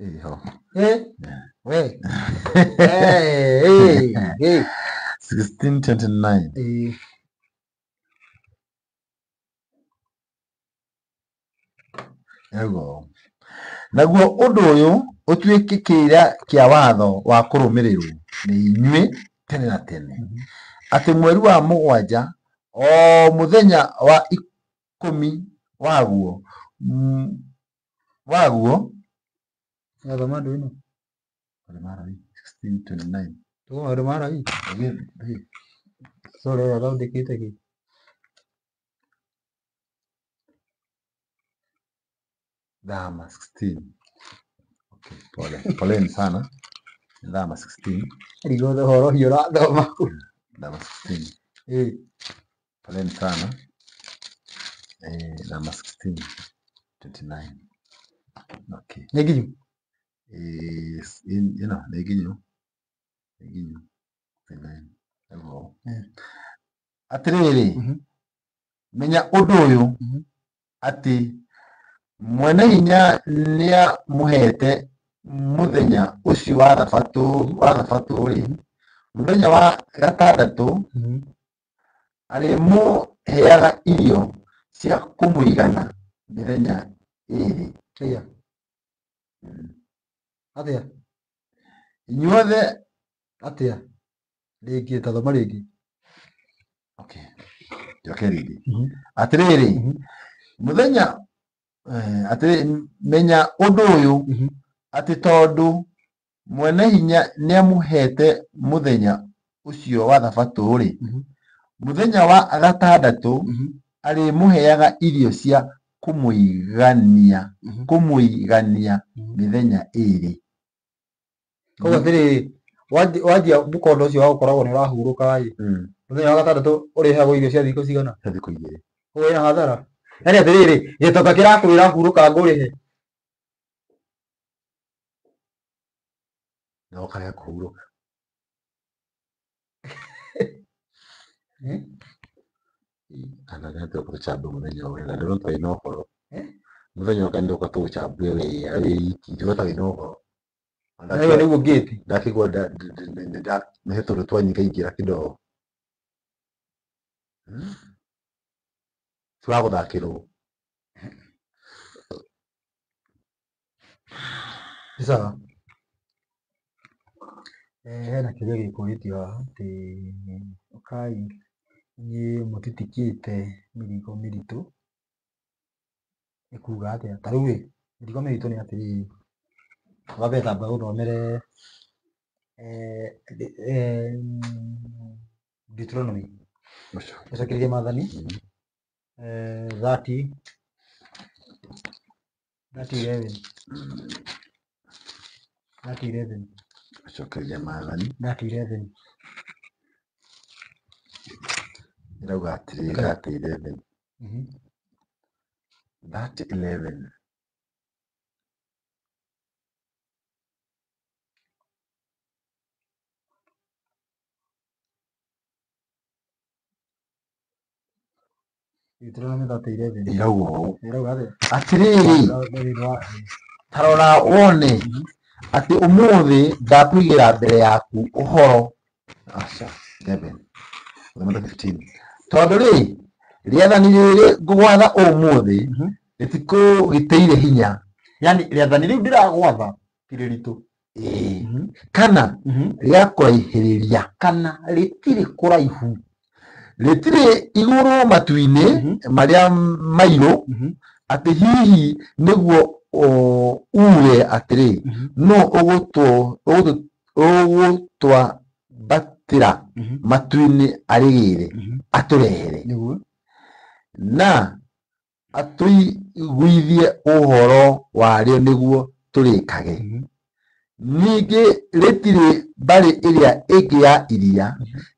Ĩĩ ho. Eh, we. Eh, eh, eh. 16:29. Eh. Ego. Naguo ũndũ ũyũ ũtuĩke kĩira kĩa watho wa kũrũmĩrĩrwo nĩ inyuĩ tene na tene, atĩ mweri wa mũgwanja o mũthenya wa 10 waguo Wathoma ndũ ĩno? 16:29. Tũgũ maũndũ ma Alawii. Ĩĩ. Sorry, ũrĩa thondekete kĩ? Thama 16. Okay, pole. Poleni sana. Nĩ Thama 16. Rigo ũhoro ũcio ũrathoma. Thama 16. Ĩĩ. Poleni sana. Thama 16. 29. Okay. Nĩ nginyu. Ĩno nĩ nginyu. Nĩ nginyu. 29. Nĩguo. Atĩrĩrĩ, menya ũndũ ũyũ atĩ mwene hinya nĩamũheete mũthenya ũcio wa thabatũ-rĩ, mũthenya wa gatandatũ arĩmũheaga irio cia kũmũigana mĩthenya ĩĩrĩ. Ĩya. Atĩa? Inyuothe Atĩa? Rĩngĩ, ta thoma rĩngĩ. Okay. Njoke rĩngĩ. Atĩrĩrĩ, mũthenya atĩrĩ, menya ũndũ ũyũ atĩ tondũ mwene hinya nĩamũheete mũthenya ũcio wa thabatũ-rĩ, mũthenya wa gatandatũ arĩmũheaga irio cia kũmũigania kũmũigania mĩthenya ĩĩrĩ. Koguo atĩrĩrĩ, wanjia mũkondo ũcio wa gũkoragwo nĩ ũrahurũka ĩ, mũthenya wa gatandatũ ũrĩheagwo irio cia thikũ cigana? Cia thikũ igĩrĩ. Koguo wĩna hathara. Yaani atĩrĩrĩ, gĩtonga kĩrakwĩra hurũka ngũrĩhe. Na ũkarega kũhurũka. Kana nĩ tũcambe mũthenya ũyũ na ndĩrona ta wĩna ũhoro. Mũthenya ũyũ nĩũka tũgũcambue wega wĩ wiki, ndĩrona ta wĩna ũhoro. Na ĩyo nĩguo ngĩti. Ndakĩigua nĩ tũndũ twanyingaingĩra kidogo. Ti wa gũthakĩrwo. Nĩ sawa. Hena kĩũria gĩkũrĩtio haha atĩ ũkai inyuĩ mũtitikĩte mĩrigo mĩritũ, nĩ kuga atĩa? Ta rĩu ĩ, mĩrigo mĩritũ nĩ atĩrĩrĩ, wa mbere tamba ũthomere Deuteronomy, gũcokereria maathani 30 30:11 30:11 Gũcokereria maathani. 30:11 Ĩrauga atĩrĩrĩ 30:11. 30:11. Deuteronomy 30:11 Ĩrauga ũũ. Ĩrauga atĩa? Atĩrĩrĩ, ta rora wone atĩ ũmũthĩ ndakũigĩra mbere yaku ũhoro. Aca, 11. Thoma 15. Tondũ rĩ, rĩathani rĩrĩ ngũgwatha ũmũthĩ rĩtikũgitĩire hinya. Yaani rĩathani rĩu ndĩragwatha ti rĩritũ. Ĩĩ. Kana rĩa kũraihĩrĩria. Kana rĩtirĩ kũraihu. Rĩtirĩ igũrũ matu-inĩ marĩa mairũ, atĩ hihi nĩguo uuge atĩrĩ, nũ ũgũtwambatĩra matu-inĩ arĩgĩre atũrehere Nĩguo. na atũiguithie ũhoro warĩo nĩguo tũrĩkage. Ningĩ rĩtirĩ mbarĩ ĩrĩa ĩngĩ ya iria,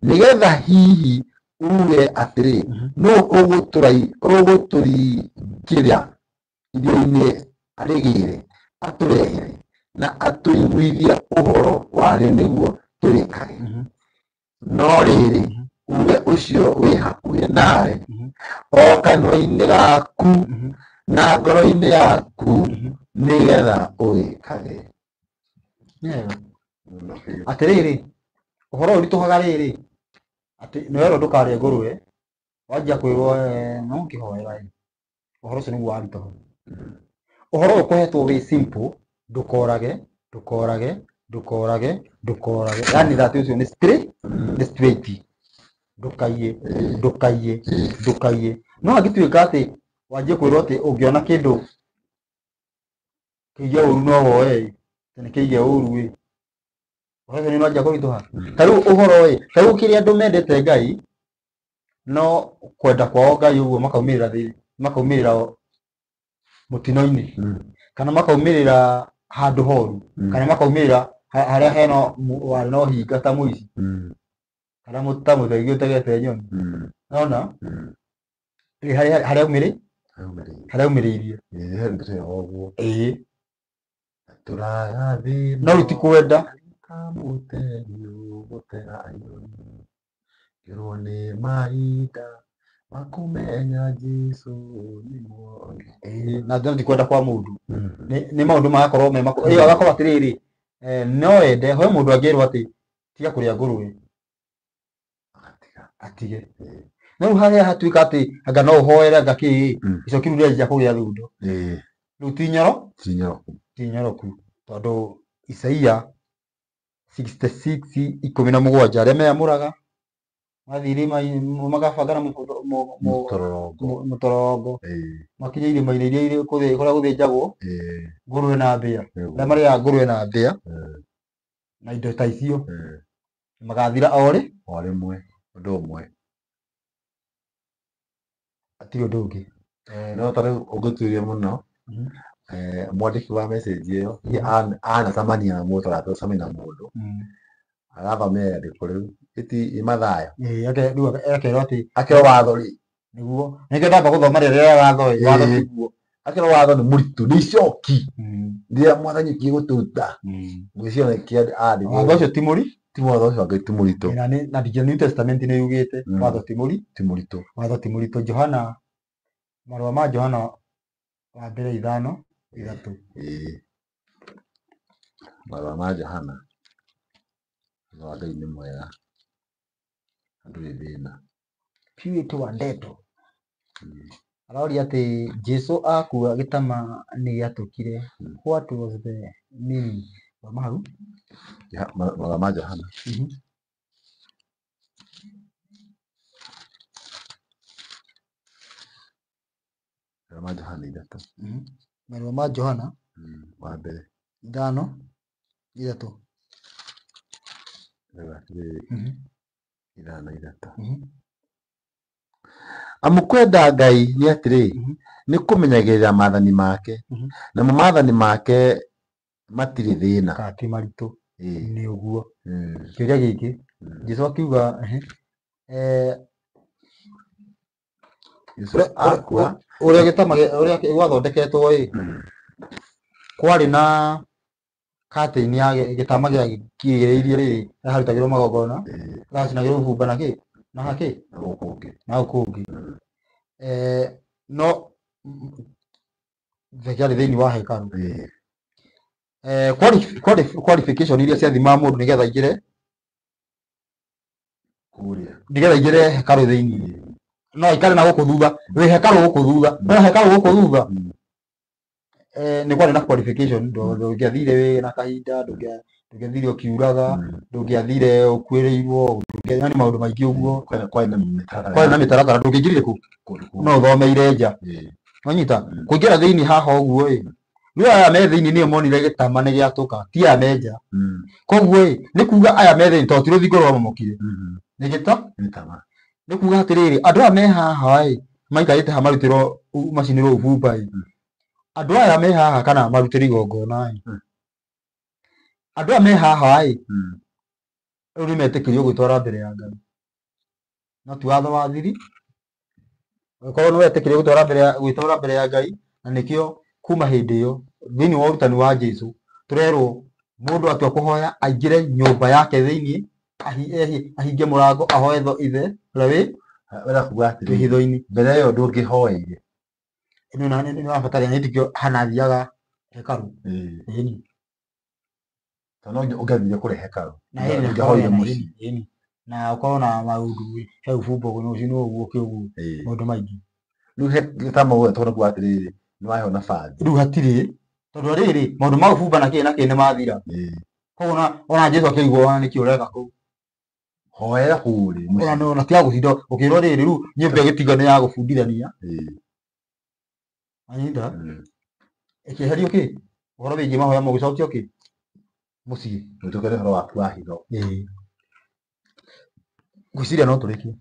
nĩgetha hihi uuge atĩrĩ, nũ ũgũtũringĩra iria-inĩ arĩgĩre atũrehere na atũiguithie ũhoro warĩo nĩguo tũrĩkage. No rĩrĩ, uuge ũcio wĩ hakuhĩ nawe, o kanua-inĩ gaku na ngoro-inĩ yaku, nĩgetha ũwĩkage. Nĩwega. Atĩrĩrĩ, ũhoro ũyũ ũritũhaga rĩrĩ, atĩ nĩ werwo ndũkarĩe ngũrwe, wanjia kwĩrwo no ngĩhoera ĩ, ũhoro ũcio nĩguo waritũha. Ũhoro ũyũ ũkoretwo wĩ simple, ndũkorage, ndũkorage, ndũkorage, ndũkorage. Yaani that ũcio nĩ straight, nĩ straight. Ndũkaiye, ndũkaiye, ndũkaiye. No angĩtuĩka atĩ wanjie kwĩrwo atĩ ũngĩona kĩndũ kĩige ũru no woe ĩ, nĩ kĩige ũru ĩ, ũhoro ũcio nĩ wanjia kũritũha. Ta rĩu ũhoro ĩ, ta rĩu kĩrĩa andũ mendete Ngai, no kwenda kwao Ngai ũguo makaumĩrĩra thĩ, makaumĩrĩra mũtino-inĩ. Kana makaumĩrĩra handũ horu, kana makaumĩrĩra harĩa hena warĩ na ũhinga ta mũici, kana ta mũtegi ũtegete nyoni. Nona harĩa harĩa aumĩrĩ harĩa aumĩrĩirie. Ĩĩ, ndeto ĩyo ũguo. Ĩĩ. Tũragathiĩ No rĩu ti kwenda. Kamũtegi ũgũtega nyoni. Ngĩrwo nĩ mahinda makũmenya Jesũ nĩ muoyo. Ĩĩ, na no ti kwenda kwa mũndũ. Nĩ maũndũ magakorwo me makũ. Ĩyo agakorwo atĩrĩrĩ, no ende he mũndũ angĩrwo atĩ tiga kũrĩa ngũrwe. Agatiga. Atige. No rĩu harĩa hatuĩka atĩ anga no ũhoere anga kĩĩ, icoki rĩu rĩanjia kũgĩa thundo. Rĩu ti nyoro? Ti nyoroku. Ti nyoroku. Tondũ Isaia 66:17 arĩa meamũraga mathiĩ irĩma-inĩ magabanga na Mũtororongo. Mũtorongo. Makinye irĩma-inĩ iria irĩ kũrĩa gũthĩnjagwo ngũrwe na mbĩa. Arĩa marĩaga ngũrwe na mbĩa na indo ta icio magathira o rĩ? O rĩmwe, ũndũ ũmwe. Hatirĩ ũndũ ũngĩ. No ta rĩu ũngĩtuĩria mũno, mwandĩki wa message ĩyo anacemania na mũndũ, tũracemania na mũndũ, arathomera rĩandĩko rĩu, ĩti Mathayo. Ĩĩ, rĩu akerwo atĩ Akerwo watho rĩ. Nĩguo. Nĩkĩo ndamba gũthoma rĩrĩa watho ĩ, watho tiguo. Akerwo watho nĩ mũritũ, nĩ icoki. Rĩrĩa mwathani okie gũtũruta. Ngwĩciria nĩkĩo andĩkĩte. Watho ũcio ti mũri? Ti watho ũcio wa Ngai ti mũritũ. Na nĩ, na nginya New Testament nĩ yugĩte, watho ti mũri? Ti mũritũ. Watho ti mũritũ. Johana, marũa ma Johana wa mbere 5:3. Ĩĩ. Marũa ma Johana. Watho wa Ngai nĩ mwega. Ndũrĩ thĩna. Purity wa ndeto. Aroria atĩ Jesu akua gĩtama nĩ gĩatũkire. What was the meaning? Thoma hau. Marũa ma Johana. Marũa ma Johana 3. Marũa ma Johana. Wa mbere. 5:3. Rĩu atĩrĩrĩ. 5:3. Amu kwenda Ngai nĩ atĩrĩ, nĩ kũmenyagĩrĩra maathani make, namo maathani make matirĩ thĩna. Kana ti maritũ. Nĩ ũguo. Kĩũria gĩkĩ, Jesu akiuga, Jesu akua. Ũrĩa gĩtama ũrĩa gwathondeketwo ĩ, kwarĩ na curtain ya gĩtama gĩa kĩigĩrĩirie rĩrĩ, harutagĩrwo magongona, hacinagĩrwo ũbumba na kĩ? Na hakĩ? Na gũkũ kũngĩ. Na gũkũ kũngĩ. No kĩarĩ thĩinĩ wa hekarũ. Qualification iria ciathimaga mũndũ nĩgetha aingĩre Kũrĩa. Nĩgetha aingĩre hekarũ thĩinĩ. No aikare na gũkũ thutha, wĩ hekarũ gũkũ thutha, no hekarũ gũkũ thutha. Nĩ kwarĩ na qualification, ndũngĩathire wĩ na kahinda, ndũngĩathire ũkiuraga, ndũngĩathire ũkuĩrĩirwo, yani maũndũ maingĩ ũguo. Kwarĩ na mĩtaratara. Kwarĩ na mĩtaratara, ndũngĩingĩrire kũ? Kũndũ kũu. No ũthomeire nja. Wanyita? Kũingĩra thĩinĩ haha ũguo ĩ, rĩu aya me thĩinĩ nĩo monire gĩtama nĩ gĩatũka, ti aya me nja. Koguo ĩ, nĩ kuga aya me thĩinĩ tondũ ti rũthingo rwamomokire. Nĩ gĩta? Gĩtama. Nĩ kuga atĩrĩrĩ, andũ aya me haha ĩ, maikarĩte haha marutĩrwo macinĩrwo ũbumba ĩ. Andũ aya me haha kana marutĩrwo igongona ĩ. Andũ aya me haha ĩ, rĩu nĩ metĩkĩrio gwĩtwara mbere ya Ngai. No ti watho wa thiri. Ũngĩkorwo nĩ wetĩkĩrio gwĩtwara mbere ya Ngai, na nĩkĩo kuma hĩndĩ ĩyo thĩinĩ wa ũrutani wa Jesũ tũrerwo mũndũ atua kũhoya aingĩre nyũmba yake thĩinĩ, ahinge mũrango, ahoe ithe ũrĩa wĩ Ũrĩa kuga atĩrĩrĩ, wĩhitho-inĩ. Mbere ĩyo ndũngĩhoeire. Ĩno na nĩ ũrabatara, nĩ nĩkĩo Hana athiaga hekarũ. Ĩni. Tondũ no nginya ũngĩathire kũrĩa hekarũ. Na ĩni, na Ũngĩahoire na mũciĩ. ĩni. Na ũkorwo na maũndũ, he ũbumba ũguo, ũcio nĩ ũguo, ũkĩ ũguo, maũndũ maingĩ. Rĩu he gĩtama ũguo tondũ kuga atĩrĩrĩ, nĩ waheo nabathi. Rĩu hatirĩ, tondũ rĩrĩ, maũndũ ma ũbumba na kĩ na kĩ nĩ mathira. Koguo ona Jesũ akĩigua ona nĩkĩ ũreka kũu. Hoera kũu rĩ, mũciĩ. Ona ona tiga gũtinda ũkĩrwo rĩrĩ, rĩu nyũmba ĩgĩtigwo nĩ ya gũbundithania. Anyita? Ĩkĩeherio kĩ? Ũhoro wĩgiĩ mahoya mũgĩcokio kĩ? Mũciĩ. Ũtuĩke nĩ ũhoro waku wa hitho. Ngwĩciria no tũrĩkie.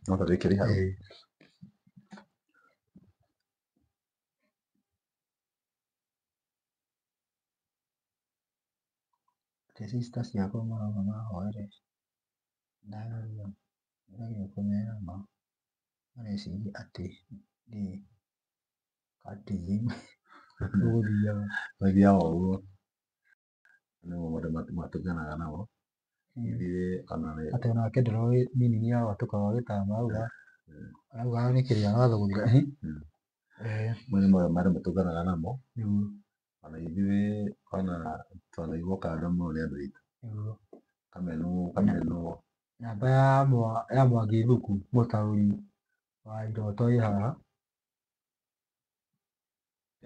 No tũrĩkie hau. Atĩ sister ciakwa maroka mahoere ndageria kũmera ma mareciria atĩ ndĩ cultism gũgũthiaga. Gũthiaga ũguo. Nĩmo maũndũ matũnganaga namo. Ithuĩ ona nĩ Atĩ onake ndũroĩ meaning ya gwatũka gwa gĩtama arauga arauga nĩ kĩrĩa arathũgũthire. Maya nĩ maũndũ marĩa matũnganaga namo. Nĩguo. Ona ithuĩ ona twanaigwo kando mũno nĩ andũ aitũ. Nĩguo. Kamenwo kamenwo. Namba ya Mwangi Thuku mũtaũri wa iroto ĩ haha.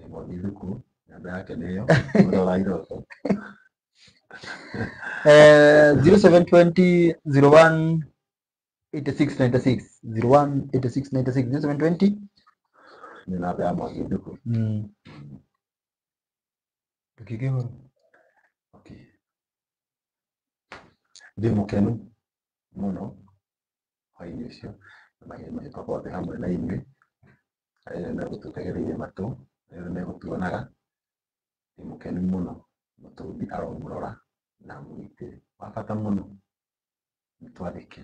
Mwangi Thuku namba yake nĩ ĩyo. Mũtaũri wa iroto. 0720 01 86 96 01 86 96 0720. Nĩ namba ya Mwangi Thuku. Ndũkiuge ũhoro. Okay. Ndĩ mũkenu mũno hwaĩ-inĩ ũcio na mahinda macio twakorwo twĩ hamwe na inyuĩ arĩa megũtũtegereirie matũ, arĩa megũtuonaga. Ndĩ mũkenu mũno. Mũtũmbi aromũrora na amũgitĩre. Wa bata mũno nĩ twathĩke.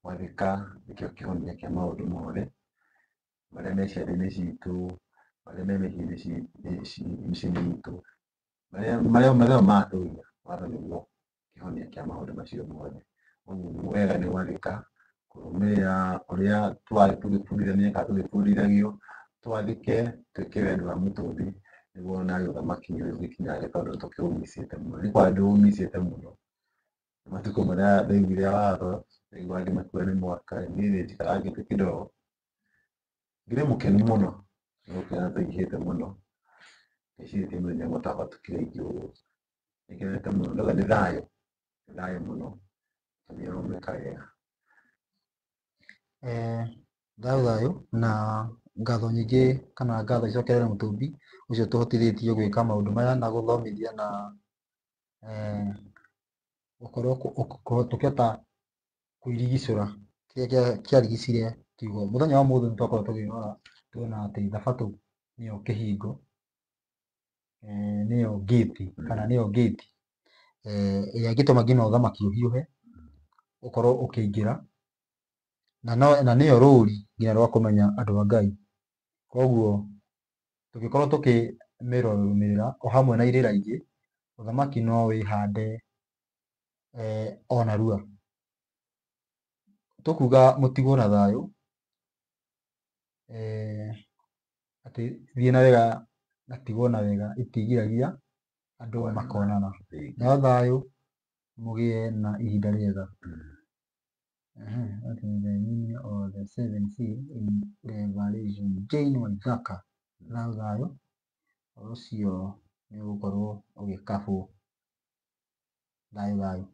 Gwathĩka nĩkĩo kĩhonia kĩa maũndũ mothe marĩa me ciana-inĩ citũ, marĩa me mĩciĩ-inĩ itũ, marĩa maratũgia. Watho nĩguo kĩhonia kĩa maũndũ macio mothe. Ũguo wega nĩ gwathĩka, kũrũmĩrĩra ũrĩa tũgĩbundithania kana tũgĩbundithagio, twathĩke, twĩke wendo wa Mũtũmbi nĩguo nawe ũthamaki ũyũ ũgĩkinyage tondũ nĩtũkĩũmicĩte mũno. Niĩ kwanja ndĩũmicĩte mũno. Matukũ marĩa ndaiguire watho, ndaigua ngĩmakio nĩ mwaka, niĩ nĩ njikarangĩte kidogo. Ngĩrĩ mũkenu mũno, nĩ gũkena tũingĩhĩte mũno. Ndecirĩtie mũthenya ũmwe twakwa tũkĩrĩ aingĩ ũguo. Nĩngenete mũno, ndauga nĩ thayũ, nĩ thayũ mũno. Nĩ ũromeka wega. Thayũ thayũ na ngatho nyingĩ kana ngatho icokerere Mũtũmbi ũcio ũtũhotithĩtie gwĩka maũndũ maya na gũthomithia na gũkorwo tũkĩhota kũirigicũra kĩrĩa kĩarigicire kiugo. Mũthenya wa ũmũthĩ nĩtwakorwo tũkĩrora tuona atĩ thabatũ nĩyo kĩhingo, nĩyo gate kana nĩyo gate ĩrĩa ĩngĩtũma nginya ũthamaki ũhiũhe ũkorwo ũkĩingĩra na nĩyo rũri nginya rwa kũmenya andũ a Ngai. Koguo tũngĩkorwo tũkĩmĩrũmĩrĩra o hamwe na irĩra ingĩ, ũthamaki no wĩhande o narua. Tũkuga mũtigwo na thayũ, atĩ thiĩ na wega na tigwo na wega itigiragia andũ makonana. No thayũ mũgĩe na ihinda rĩega. What is the meaning of the seven seal in Revelation? Jane Waithaka. Thayũ thayũ. Ũhoro ũcio nĩ ũgũkorwo ũgĩkabwo. Thayũ thayũ.